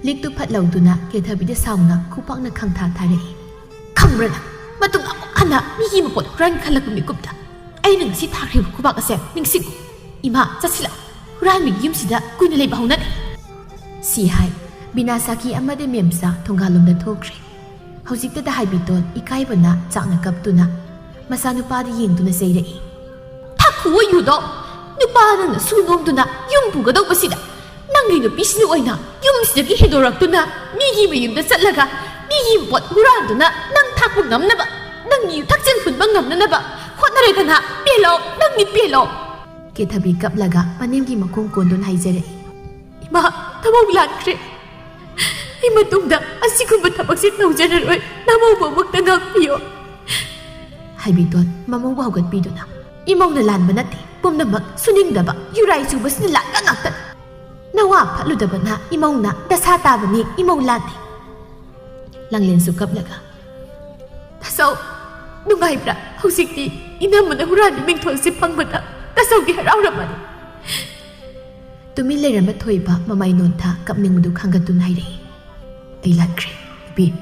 ꯂꯤꯛꯇꯨ ꯐꯠ ꯂꯧꯗꯨꯅ ꯀꯦꯊꯕꯤꯗ ꯁꯥꯎꯅ ꯈꯨꯄꯥꯛꯅ ꯈꯪꯊꯥ ꯊꯥꯔꯛꯏ꯫ "ꯈꯪꯕ꯭ꯔꯥ ꯅꯪ? ꯃꯇꯨꯡ ꯑꯃꯨꯛ ꯅꯪꯅ ꯃꯤꯒꯤ ꯃꯄꯣꯠ ꯍꯨꯔꯥꯟ ꯈꯜꯂꯛꯄ ꯃꯤꯀꯨꯞꯇ ꯑꯩꯅ ꯉꯁꯤ ꯊꯥꯈ꯭ꯔꯤꯕ ꯈꯨꯕꯥꯛ ꯑꯁꯦ ꯅꯤꯡꯁꯤꯡꯉꯨ꯫ ꯏꯃꯥ, ꯆꯠꯁꯤꯜꯂꯛꯎ꯫ ꯍꯨꯔꯥꯟꯕꯤꯒꯤ ꯌꯨꯝꯁꯤꯗ ꯀꯨꯏꯅ ꯂꯩꯕ ꯍꯧꯅꯗꯦ꯫ ꯁꯤ ꯍꯥꯏ ꯕꯤꯅꯥ ꯁꯥꯈꯤ ꯑꯃꯗꯤ ꯃꯦꯝꯆꯥ ꯊꯣꯡꯒꯥꯜꯂꯣꯝꯗ ꯊꯣꯛꯈ꯭ꯔꯦ꯫ ꯍꯧꯖꯤꯛꯇꯗ ꯍꯥꯏꯕꯤꯇꯣꯟ ꯏꯀꯥꯏꯕꯅ ꯆꯥꯛꯅ ꯀꯞꯇꯨꯅ ꯃꯆꯥꯅꯨꯄꯥꯗ ꯌꯦꯡꯗꯨꯅ ꯆꯩꯔꯛꯏ꯫ ꯊꯛꯈꯨ ꯑꯣꯏꯌꯨꯗꯣ! ꯅꯨꯄꯥ ꯅꯪꯅ ꯁꯨ ꯅꯣꯝꯗꯨꯅ ꯌꯨꯝ ꯄꯨꯒꯗꯧꯕꯁꯤꯗ, ꯅꯪꯒꯤ ꯅꯨꯄꯤꯁꯤꯅ ꯑꯣꯏꯅ ꯌꯨꯝꯁꯤꯗꯒꯤ ꯍꯦꯟꯗꯣꯔꯛꯇꯨꯅ ꯃꯤꯒꯤ ꯃꯌꯨꯝꯗ ꯆꯠꯂꯒ ꯃꯤꯒꯤ ꯄꯣꯠ ꯍꯨꯔꯥꯟꯗꯨꯅ ꯅꯪ ꯊꯥꯛꯄ ꯉꯝꯅꯕ, ꯅꯪꯒꯤ ꯌꯨ ꯊꯛꯆꯤꯟ ꯍꯨꯟꯕ ꯉꯝꯅꯅꯕ ꯍꯣꯠꯅꯔꯦꯗꯅ꯫ ꯄꯦꯜꯂꯣ, ꯅꯪꯗꯤ ꯄꯦꯜꯂꯣ! ꯀꯦꯊꯕꯤ ꯀꯞꯂꯒ ꯃꯅꯦꯝꯒꯤ ꯃꯈꯣꯡ ꯀꯣꯟꯗꯨꯅ ꯍꯥꯏꯖꯔꯛꯏ꯫ ꯏꯃꯥ, ꯊꯃꯧ ꯂꯥꯟꯈ꯭ꯔꯦ꯫ ꯑꯩ ꯃꯇꯨꯡꯗ ꯑꯁꯤꯒꯨꯝꯕ ꯊꯕꯛꯁꯦ ꯇꯧꯖꯔꯔꯣꯏ꯫ ꯅꯃꯧꯕꯨ ꯑꯃꯨꯛꯇ ꯉꯥꯛꯄꯤꯌꯣ꯫ ꯍꯥꯏꯕꯤꯇꯣꯟ ꯃꯃꯧꯕꯨ ꯍꯧꯒꯠꯄꯤꯗꯨꯅ, ꯏꯃꯧꯅ ꯂꯥꯟꯕ ꯅꯠꯇꯦ, ꯄꯨꯝꯅꯃꯛ ꯁꯨꯅꯤꯡꯗꯕ ꯌꯨꯔꯥꯏ ꯆꯨꯕꯁꯤꯅ ꯂꯥꯟꯕ ꯉꯥꯛꯇꯅꯤ꯫ ꯅꯋꯥ ꯐꯠꯂꯨꯗꯕꯅ ꯏꯃꯧꯅ ꯗꯁꯥ ꯇꯥꯕꯅꯤ, ꯏꯃꯧ ꯂꯥꯟꯗꯦ꯫ ꯂꯥꯡꯂꯦꯟꯁꯨ ꯀꯞꯂꯒ, ꯇꯥꯆꯧ, ꯅꯨꯡꯉꯥꯏꯕ꯭ꯔꯥ? ꯍꯧꯖꯤꯛꯇꯤ ꯏꯅꯝꯃꯅ ꯍꯨꯔꯥꯟꯕꯤ ꯃꯤꯡꯊꯣꯜꯁꯦ ꯐꯪꯕꯗ ꯇꯥꯆꯧꯗꯤ ꯍꯔꯥꯎꯔꯝꯃꯅꯤ꯫ ꯇꯨꯃꯤꯟ ꯂꯩꯔꯝꯕ ꯊꯣꯏꯕ ꯃꯃꯥꯏ ꯅꯣꯟꯊ ꯀꯞꯅꯤꯡꯕꯗꯨ ꯈꯪꯒꯠꯇꯨꯅ ꯍꯥꯏꯔꯛꯏ, ꯑꯩ ꯂꯥꯟꯈ꯭ꯔꯦ, ꯏꯕꯦꯝ꯫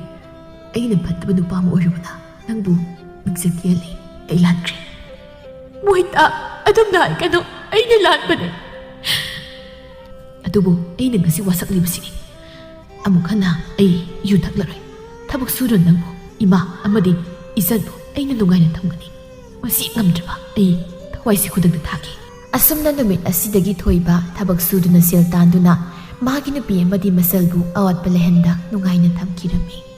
ꯑꯩꯅ ꯐꯠꯇꯕ ꯅꯨꯄꯥ ꯑꯃ ꯑꯣꯏꯔꯨꯕꯅ ꯅꯪꯕꯨ ꯃꯤꯡꯆꯠ ꯊꯤꯍꯜꯂꯦ꯫ ꯑꯩ ꯂꯥꯟꯈ꯭ꯔꯦ꯫ ꯃꯣꯏꯇꯥ, ꯑꯗꯨꯝꯅ ꯍꯥꯏꯒꯅꯨ, ꯑꯩꯅ ꯂꯥꯟꯕꯅꯦ꯫ ꯑꯗꯨꯕꯨ ꯑꯩꯅ ꯉꯁꯤ ꯋꯥꯁꯛꯂꯤꯕꯁꯤꯅꯤ꯫ ꯑꯃꯨꯛ ꯍꯟꯅ ꯑꯩ ꯌꯨ ꯊꯛꯂꯔꯣꯏ꯫ ꯊꯕꯛ ꯁꯨꯔꯣ ꯅꯪꯕꯨ, ꯏꯃꯥ ꯑꯃꯗꯤ ꯏꯆꯟꯕꯨ ꯑꯩꯅ ꯅꯨꯡꯉꯥꯏꯅ ꯊꯝꯒꯅꯤ꯫ ꯃꯁꯤ ꯉꯝꯗ꯭ꯔꯕ ꯑꯩ ꯊꯋꯥꯏꯁꯦ ꯈꯨꯗꯛꯇ ꯊꯥꯒꯦ꯫ ꯑꯁꯨꯝꯅ ꯅꯨꯃꯤꯠ ꯑꯁꯤꯗꯒꯤ ꯊꯣꯏꯕ ꯊꯕꯛ ꯁꯨꯗꯨꯅ ꯁꯦꯜ ꯇꯥꯟꯗꯨꯅ ꯃꯥꯒꯤ ꯅꯨꯄꯤ ꯑꯃꯗꯤ ꯃꯆꯜꯕꯨ ꯑꯋꯥꯠꯄ ꯂꯩꯍꯟꯗ ꯅꯨꯡꯉꯥꯏꯅ ꯊꯝꯈꯤꯔꯝꯃꯤ꯫